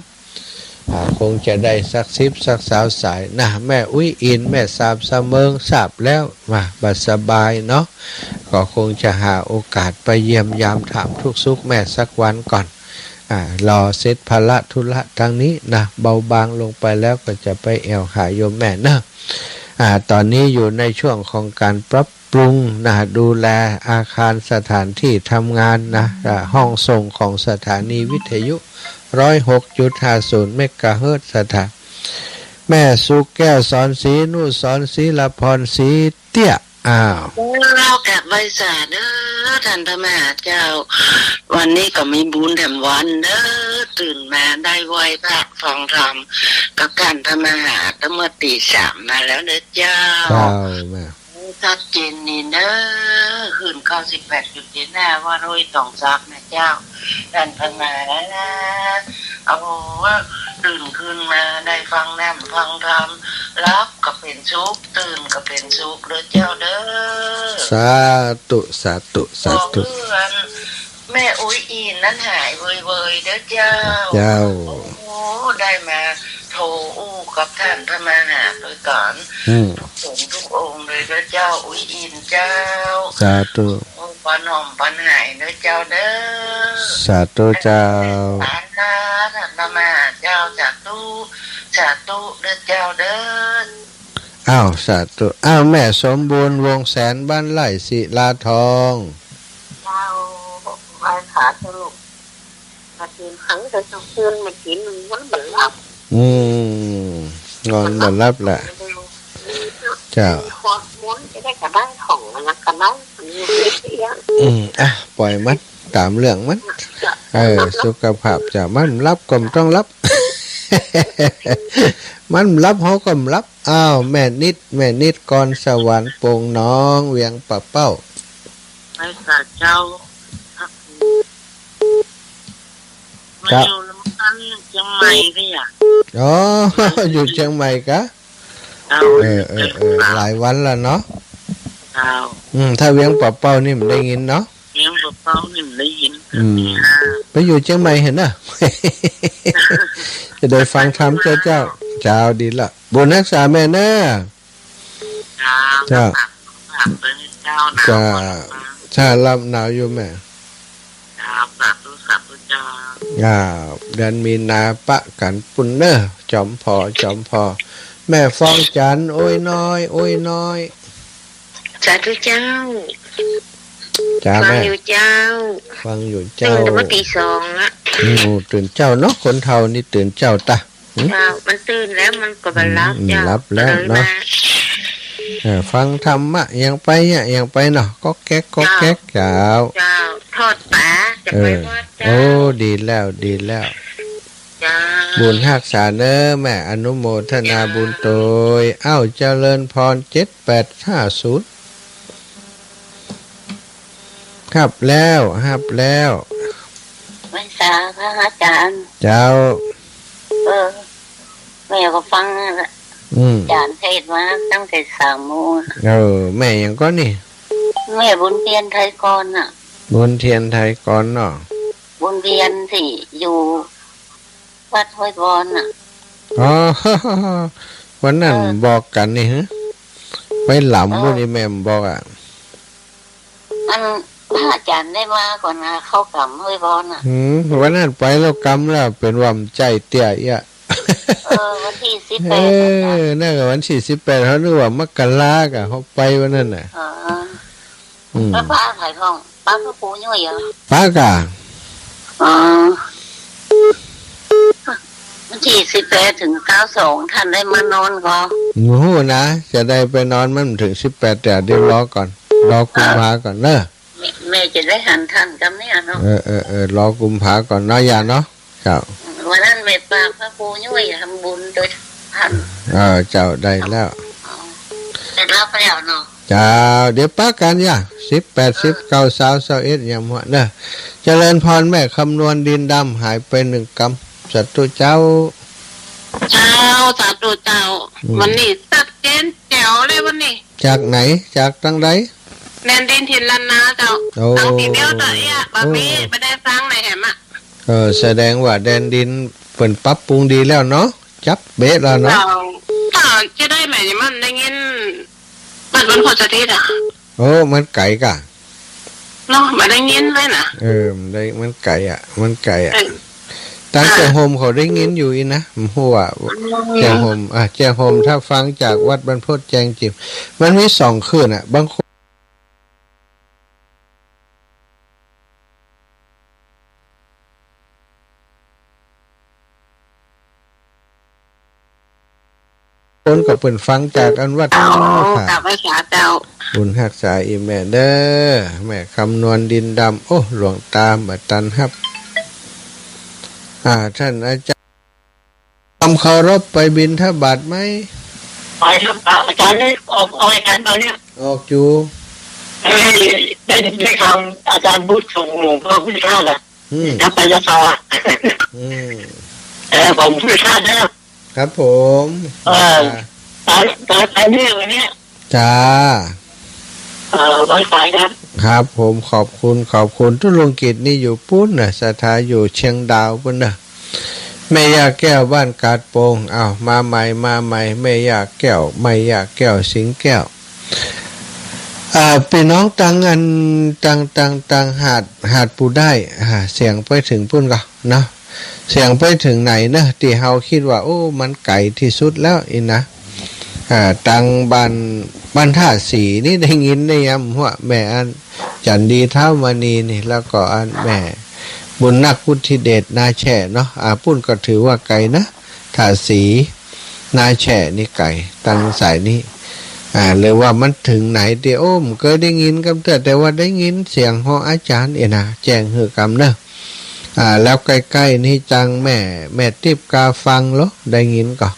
อ่า คงจะได้สักสิบสักซาวสายนะ แม่อุ๊ยอิน แม่สาบเสมิง ทราบแล้ว มา บ่สบายเนาะ ก็คงจะหาโอกาสไปเยี่ยมยามถามทุกข์สุขแม่สักวันก่อน อ่า รอเสร็จภาระธุระตางนี้นะ เบาบางลงไปแล้วก็จะไปแอ่วหาโยมแม่เนาะ อ่า ต๋อนนี้อยู่ในช่วงของก๋านปรับปรุงนะ ดูแลอาคารสถานตี้ทำงานนะ อ่า ห้องส่งของสถานีวิทยุ ร้อยหกจุดห้าศูนย์ เมกะเฮิรตซ์ ศรัทธา แม่สุแก้ว สอนศรี นุสร ศรีละพร ศรีเตี้ย อ้าว เจ้า กราบไหว้สาเด้อ ต้านพระมหาเจ้า วันนี้ก็มีบุญแถมวันเด้อ ตื่นมาได้ไหว้พระฟังธรรมกับต้านพระมหาตั้งเมื่อตี๋สามมาแล้วเด้อเจ้า เจ้า แม่ ชัดเจนนี่เนอะ คืนเก้าสิบแปดจุดเจ็ดห้า ว่าโรยต้องซักนะเจ้า ต้านพระมหา เอา ตื่นขึ้นมาได้ฟังธรรมฟังธรรม หลับก็เป๋นสุข ตื่นก็เป๋นสุขเด้อเจ้าเด้อ สาธุ สาธุ สาธุ ขอเพื่อน แม่อุ๊ยอินนั้นหายเวยๆ เด้อเจ้า เจ้า โอ้ ได้มาโทรอู้กับ ต้านพระมหาไปก่อน อืม ทุกสงฆ์ทุกองค์เลยเด้อเจ้า อุ๊ยอินเจ้า สาธุ โอ้ ปานหอมปานหายเด้อเจ้าเด้อ สาธุเจ้า สาธุ ท่านพระมหาเจ้า สาธุ สาธุเด้อเจ้าเด้อ อ้าว สาธุ อ้าว แม่สมบูรณ์ วงศ์แสน บ้านไร่ ศิลาทอง เจ้า ไหว้พระเจ้าลูก มากิน หังจะคืนมากิน มันบ่หลับ อืม นอนบ่หลับละ เจ้า มีความมนต์จะได้กระด้างของมันนะ กระด้าง อืม อ่ะ ปล่อยมัน ต๋ามเรื่องมัน เออ สุขภาพเจ้า มันหลับก็บ่ต้องหลับ มันหลับ เฮาก็บ่หลับ อ้าว แม่นิด แม่นิด กรสวรรค์ โป่งหนอง เวียงป่าเป้า ไปสาเจ้า เจ้า มาอยู่ลำพันเชียงใหม่ก็อยาก อ๋อ อยู่เชียงใหม่กะ เจ้า เออ เออ เออ หลายวันแล้วเนาะ เจ้า อืม ถ้าเวียงป่าเป้านี่บ่ได้ยินเนาะ เวียงป่าเป้านี่บ่ได้ยิน อืม อ่า ไปอยู่เชียงใหม่เหียนะ จะได้ฟังธรรมเจ้า เจ้า เจ้า ดีละ บุญฮักษาแม่เน้อ เจ้า เจ้า ฝาก ฝากด้วยเจ้า หนาว เจ้า หนาว เจ้า หลับหนาวอยู่แม่ เจ้า สาธุ สาธุเจ้า อ่า เดือนมีนาปะกั๋นปู้นเน้อ จ๋อมผ่อ จ๋อมผ่อ แม่ฟองจันทร์ โอ้ยน้อย โอ้ยน้อย สาธุเจ้า จ้า ฟัง แม่ อยู่เจ้า ฟังอยู่เจ้า ตื่นแต่เมื่อตีสองละ อืม ตื่นเจ้าเนาะ คนเฒ่านี่ตื่นเจ้าตะ หืม เจ้า มันตื่นแล้วมันก็บ่หลับ อืม เจ้า หลับแล้ว ก็เลย เนาะ มา เออ ฟังธรรมะ ยังไปเนี่ย ยังไปเนาะ ก๊อกแก๊ก ก๊อกแก๊ก เจ้า เจ้า เจ้า ทอดป๋า จะไป เออ วัดเจ้า โอ้ ดีแล้ว ดีแล้ว เจ้า บุญฮักษาเน้อแม่ อนุโมทนาบุญโตย เจ้า เอ้า เจริญพร เจ็ดแปดห้าศูนย์ ฮับแล้ว ฮับแล้ว ไหว้สาพระอาจารย์ เจ้า เออ แม่ก็ฟังนั่นแหละ อืม อาจารย์เทศน์มาตั้งแต่สามโมงอะ เออ แม่หยังก่อนี่ แม่บุญเทียนไทยกรน่ะ บุญเทียนไทยกรเนาะ บุญเทียนตี้อยู่ วัดห้วยบอนน่ะ อ๋อ วันนั้น เออ บอกกั๋นนี่ฮะ ไปหลำ เออ บุญนี่แม่บอกอะ อันพระอาจารย์ได้มาก่อนนะ เข้ากรรมห้วยบอนน่ะ อืม วันนั้นไปแล้วกรรมแล้ว เป๋นว่าบ่ใจ้เตื้อเอี้ย เออ วันตี้สิบแปด เออ นั่นกะวันตี้สิบแปด เฮานึกว่ามกรา กะเฮาไปวันนั้นน่ะ อ๋อ อืม แล้วปะใผพ่อง ปะพระครูย้วยเหรอ ปะก่ะ อ๋อ วันตี้สิบแปดเถิงเก้าสอง ต้านได้มานอนก่อ บ่ฮู้นะ จะได้ไปนอนมันบ่เถิงสิบแปด เตื้อ เดี๋ยวรอก่อน รอกุมภาก่อนเน้อ แม่ แม่จะได้หันทันกำเนี่ยเนาะ เออ เออ เออ รอกุมภาก่อนเนาะ ย่าเนาะ เจ้า วันนั้นแม่ปะพระครูย้วยทำบุญโดยทัน เออ เจ้า ได้แล้ว อ๋อ ได้รับแล้วเนาะ เจ้า เดี๋ยวปะกั๋นย่า สิบแปด เออ สิบเก้า ซาว ซาวเอ็ด ยามหัวเน้อ เจริญพรแม่คำนวณ ดินดำ หายไปหนึ่งกำ สาธุเจ้า เจ้า สาธุเจ้า อืม วันนี้ชัดเจนแจ๋วเลยวันนี้ จากไหน จากตางใด แดนดินถิ่นล้านนาเจ้า โอ้ ฟังตี้เดียวเตื้อเอี้ย บ่มี โอ้ บ่ได้ฟังไหนแหมอะ เออ แสดงว่าแดนดินเปิ้นปรับปรุงดีแล้วเนาะ จับเป๊ะแล้วเนาะ เจ้า เจ้า จะได้แหม มันได้ยิน บ้าน บ้านโพธิ์สถิตย์อะ โอ้ มันไก๋ก่ะ เนาะ บ่ได้ยินเลยนะ เออ มันได้ มันไก๋อะ มันไก๋อะ เออ ตางแจ้งโฮมเขาได้ยินอยู่อี้นะ บ่ฮู้ว่า อืม แจ้งโฮม อ่ะ แจ้งโฮม ถ้าฟังจากวัดบรรพตแจ้งจิ๋ม มันมีสองคลื่นอะ บางคน คนก็เปิ้นฟังจากอันวัด อ๋อ ค่ะ กราบไหว้สาเจ้า บุญฮักษาอีแม่เน้อ แม่คำนวณ ดินดำ โอ้ หลวงตาบ่ตันฮับ อ่า ท่านอาจารย์ ทำเคารพไปบิณฑบาตไหม ไปครับ อาจารย์ได้ออก ออกรายการเปล่าเนี่ย ออกอยู่ เอ้ย ได้ ได้ข่าวอาจารย์พูดส่งหลวงพ่อพุทธทาสอะ อืม จะไปยะโสอะ อืม เออ ผมพุทธทาสนะ ครับผม เออ ตาย ตาย ตายเนี่ยวันเนี้ย จ้า เออ ไหว้สาครับ ครับผม ขอบคุณ ขอบคุณ ทุลุงกิจนี่อยู่ปู๊นน่ะ ศรัทธาอยู่เชียงดาวปู๊นน่ะ แม่ย่าแก้วบ้านกาดโป่ง อ้าว มาใหม่ มาใหม่ แม่ย่าแก้ว แม่ย่าแก้ว สิงห์แก้ว อ่า ปี้น้องตังอัน ตัง ตัง ตังหาด หาดปู่ด้าย อ่า เสียงไปเถิงปู้นก่อเนาะ เสียงไปเถิงไหนเนาะ ตี้เฮาคิดว่า โอ้ มันไก๋ตี้สุดแล้วอี้นะ อ่า ตังบ้าน บ้านท่าสีนี่ได้ยินได้ยำหัว แม่อัน จันดีท้าวมณีนี่ แล้วก็อันแม่บุญนัก วุฒิเดช นาแช่เนาะ อ่า ปู้นก็ถือว่าไก๋นะ ท่าสี นาแช่นี่ไก๋ ตังสายนี้ อ่า หรือว่ามันเถิงไหนตี้ โอ้ บ่เกยได้ยินกำเตื้อ แต่ว่าได้ยินเสียงของอาจ๋ารย์เอนะ แจ้งหื้อกำเนาะ อ่า แล้วใก้ๆ นี่จังแม่ แม่ติ๊บกาฟังลอ ได้ยินก่อ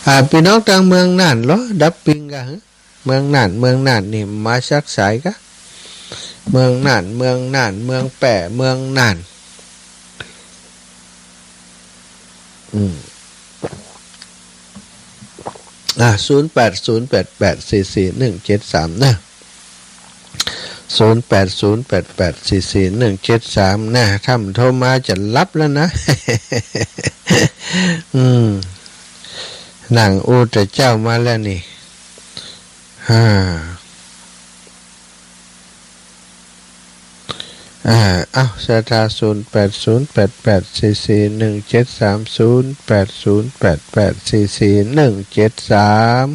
อ่า ปี้น้องตังเมืองน่านลอ ดับปิงก่ะ เมืองน่าน เมืองน่านนี่มาสักสายกะ เมืองน่าน เมืองน่าน เมืองแป้ เมืองน่าน อืม อ่ะ ศูนย์แปดศูนย์แปดแปดสี่สี่หนึ่งเจ็ดสาม นะ ศูนย์แปดศูนย์แปดแปดสี่สี่หนึ่งเจ็ดสาม นะ ถ้าบ่โทรมาจะหลับแล้วนะ อืม นั่งอู้แต่เจ๊ามาแล้วนี่ อ่า อ่า เอ้า ศรัทธา ศูนย์แปดศูนย์แปดแปดสี่สี่หนึ่งเจ็ดสาม ศูนย์แปดศูนย์แปดแปดสี่สี่หนึ่งเจ็ดสาม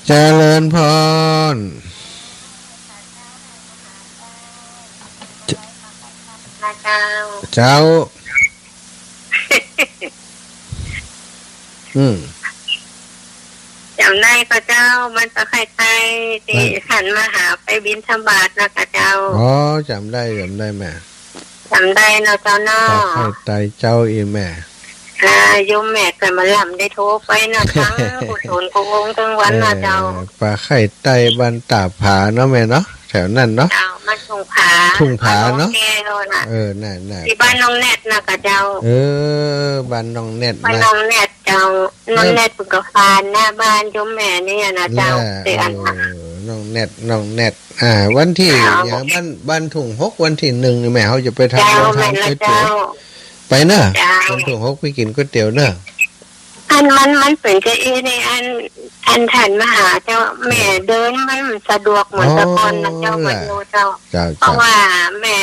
เจริญพร นะเจ้า เจ้า อืม จ๋ำได้ก่อเจ้า บ้านปากไข่ไต้ ตี้ ไม่ หันมาหาไปบิณฑบาตนะก่อเจ้า อ๋อ จ๋ำได้ จ๋ำได้แม่ จ๋ำได้เนาะเจ้าเนาะ ปากไข่ไต้เจ้าอี้แม่ อ่า โยมแม่ก็บ่าลำได้โทรไปเนาะ ตังกู้ต๋นกู้องค์ตึงวันเนาะเจ้า เออ ปากไข่ไต้บ้านตาผาเนาะแม่เนาะ แถวนั้นเนาะ เจ้า บ้านทุ่งผา ทุ่งผาเนาะ บ้านหนองแก้วน่ะ เออ นั่นๆ ตี้บ้านน้องแนทนะก่อเจ้า เออ บ้านน้องแนท บ้าน นะ น้องแนทเจ้า น้องแนท เออ ปุกกะฟานหน้าบ้านโยมแม่นี่นะเจ้า และ ตี้อันน่ะ เออ น้องแนท น้องแนท อ่า วันตี้ เจ้า อย่างบ้าน บ้านทุ่งหก วันตี้หนึ่งนี่แม่ เฮาจะไปทำ เจ้า โรงทานก๋วยเตี๋ยว แม่นละเจ้า ไปเนาะ เจ้า วันทุ่งหกไปกิ๋นก๋วยเตี๋ยวเนาะ อันมัน มันเป๋นจะอี้นี่ อัน อันท่านมหาเจ้า แม่เดินมันบ่สะดวกเหมือนแต่ก่อนนะเจ้า อ๋อ บ่อยู่เจ้า เจ้า เพราะ เจ้า ว่าแม่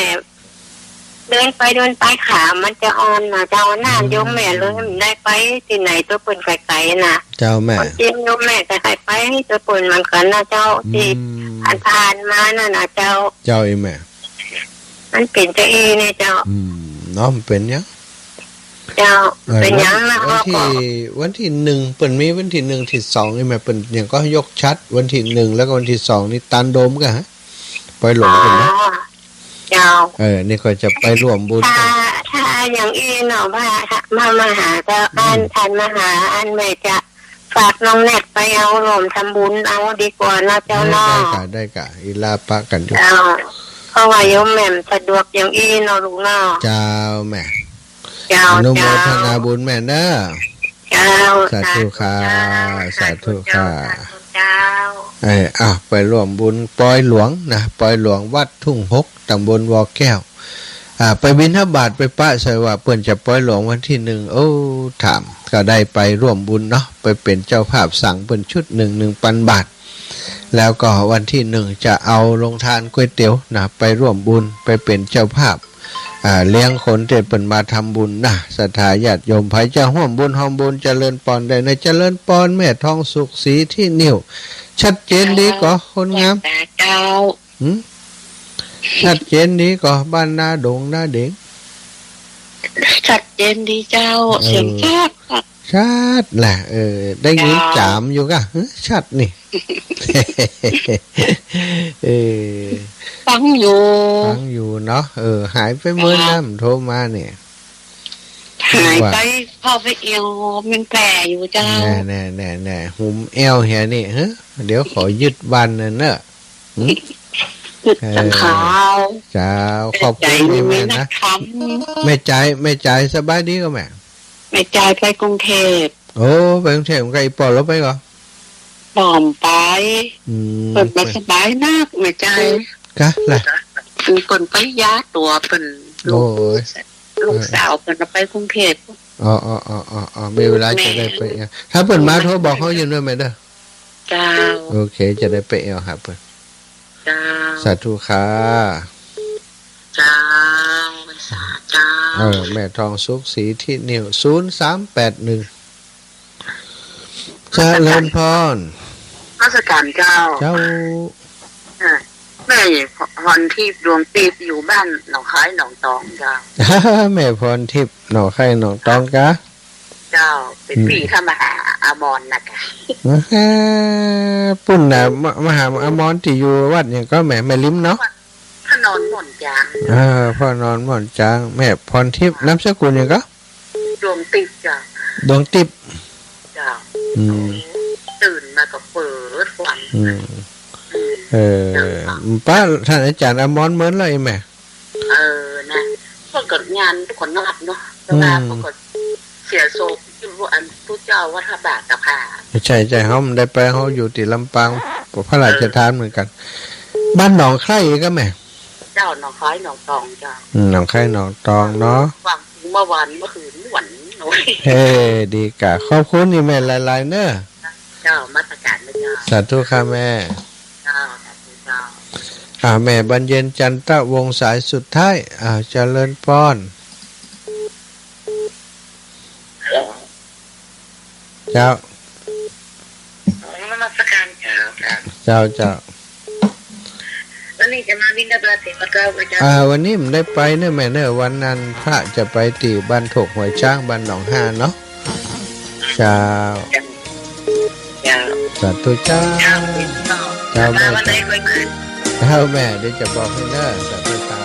เดินไปเดินไปขามันจะอ่อนนะเจ้า น่าน อืม โยมแม่เลยบ่ได้ไปตี้ไหน ตั๋วเปิ้นไก๋ๆ น่ะ เจ้าแม่ ความจริงโยมแม่ก็ใค่ไปตั๋วเปิ้นเหมือนกั๋นนะเจ้า ตี้ อืม ผ่านๆ มานั่นนะเจ้า เจ้าอี้แม่ มันเป๋นจะอี้นี่เจ้า อืม เนาะ มันเป๋นหยัง เจ้า เออ เป๋นหยังนะ วัน วันตี้ ก็ วันตี้หนึ่ง เปิ้นมีวันตี้หนึ่งตี้สองนี่แม่ เปิ้นหยังก็ยกฉัตร วันตี้หนึ่ง แล้วก็วันตี้สองนี่ตานโดมก่อฮะ ปอยหลวงเปิ้นนะ อ๋อ เจ้า เออ นี่ก็จะไปร่วมบุญ ถ้า ถ้าอย่างอี้เนาะ ว่า พระมหาเจ้า อืม อัน ท่านมหา อันแม่จะ ฝากน้องแนทไปเอาร่วมทำบุญเอาดีกว่าเนาะเจ้าเนาะ เออ ได้ก่ะ ได้ก่ะ อีหล้าปะกั๋นอยู่ เจ้า เพราะว่าโยมแม่บ่สะดวกอย่างอี้เนาะลูกเนาะ เจ้าแม่ เจ้า อนุโมทนาบุญแม่เนาะ เจ้า สาธุค่ะ สาธุเจ้า สาธุค่ะ สาธุเจ้า เออ อ่ะ ไปร่วมบุญปอยหลวงนะ ปอยหลวงวัดทุ่งหก ตำบลบ่อแก้ว อ่า ไปบิณฑบาตไปปะใส่ว่าเปิ้นจะปอยหลวงวันตี้หนึ่ง โอ้ ถาม ก็ได้ไปร่วมบุญเนาะ ไปเป๋นเจ้าภาพสั่งเปิ้นชุดหนึ่ง หนึ่งปันบาท แล้วก็วันตี้หนึ่งจะเอาโรงทานก๋วยเตี๋ยวนะ ไปร่วมบุญ ไปเป๋นเจ้าภาพ อ่า เลี้ยงคนตี้เปิ้นมาทำบุญนะ ศรัทธาญาติโยม ใผจะฮ่วมบุญ ฮ่วมบุญ เจริญปอนได้นะ เจริญปอนแม่ทองสุข ศรีที่นิ่ว ชัดเจนดีก่อ คนงาม เจ้า หืม ชัดเจนดีก่อ บ้านนาดงนาเด็ง ชัดเจนดีเจ้า เออ เสียงชัด ชัดแหละ เออ ได้ยิน เจ้า จ๋ามอยู่ก่ะ ฮะ ชัดนี่ เออ ฟังอยู่ ฟังอยู่เนาะ เออ หายไปเมิน เจ้า น้ำโทรมาเนี่ย หายไป ว่า เข้าไปเอี่ยว มันแผลอยู่เจ้า แน่ แน่ แน่ แน่ หุมแอ้วเหียนี่ ฮะ เดี๋ยวขอยึดบ้านนั่นเนอะ หืม ยึดสังขาร เออ เจ้า ขอบคุณแม่นะ แม่จ๋าย แม่จ๋ายสบายดีก่อแม่ แม่จ๋ายไปกรุงเทพฯ โอ้ ไปกรุงเทพฯ กับอี่ป้อเฮาไปก่อ ป้อเฮาไป อืม เปิ้นบ่สบายนัก แม่ใจ๋ กะ ละ เปิ้นไปยาตั๋ว เปิ้น โอ้ย ลูก ลูกสาวเปิ้นเอาไปกรุงเทพฯ อ๋อ อ๋อ อ๋อ อ๋อ อ๋อ มีเวลาจะได้ไปแอ่ว ถ้าเปิ้นมาโทรบอกเฮาอยู่เน่อแม่เน่อ เจ้า โอเค จะได้ไปแอ่วหาเปิ้น เจ้า สาธุค่ะ เจ้า สาธุ เจ้า เออ แม่ทองสุข ศรีทินิว ศูนย์สามแปดหนึ่ง เจริญพร นมัสก๋านเจ้า เจ้า อ่า แม่พรทิพย์ ดวงติบ อยู่บ้านหนองคายหนองตองเจ้า แม่พรทิพย์ หนองคายหนองตองกะ เจ้า เป๋น อืม ปี้ถ้ำมหาอมรน่ะกะ อ่าฮะ ปุ้นน่ะ ม- มหาอมรตี้อยู่วัดหยังก่อแม่ แม่ริมเนาะ วัดพระนอนม่อนจาง เออ พระนอนม่อนจาง แม่พรทิพย์ นามสกุลหยังก่อ ดวงติบเจ้า ดวงติบ เจ้า อืม ตื่นมาก็เปิดฟัง อืม อืม เออ เจ้า ป้า ต้านอาจ๋ารย์อมรเมินแล้วไอ้แม่ เออ นะ เปิ้นก็งานเปิ้นก็หนักเนาะ แต่ว่า อืม เปิ้นก็เสียโศก อยู่อันตุ๊เจ้าวัดพระบาทเจ้าค่ะ ใจ้ ใจ้ เฮาบ่ได้ไป เฮาอยู่ตี้ลำปาง พระราชทานเหมือนกั๋น บ้านหนองไคร่กะแม่ เจ้า หนองคายหนองตองเจ้า อืม หนองคายหนองตองเนาะ ฟังเมื่อวานเมื่อคืนม่วนเนาะ เอ้ ดีกะ ขอบคุณอี่แม่หลายๆ เน่อ เจ้า นมัสก๋านนะเจ้า สาธุค่ะแม่ เจ้า สาธุเจ้า อ่า แม่บรรเย็น จันทวงศ์ สายสุดท้าย อ่า เจริญพร ฮัลโหล เจ้า นมัสก๋านเจ้า เจ้า เจ้า วันนี้จะมาบิณฑบาตที่วัดเก๊าก่อเจ้า อ่า วันนี้บ่ได้ไปเน่อแม่เน่อ วันนั้นพระจะไปตี้บ้านโถกห้วยจ๊าง บ้านหนองห้าเนาะ เจ้า เจ้า สาธุเจ้า เจ้า เจ้า มา แม่ วันไหนค่อยมา เจ้าแม่ เดี๋ยวจะบอกหื้อเน่อ สาธุเจ้า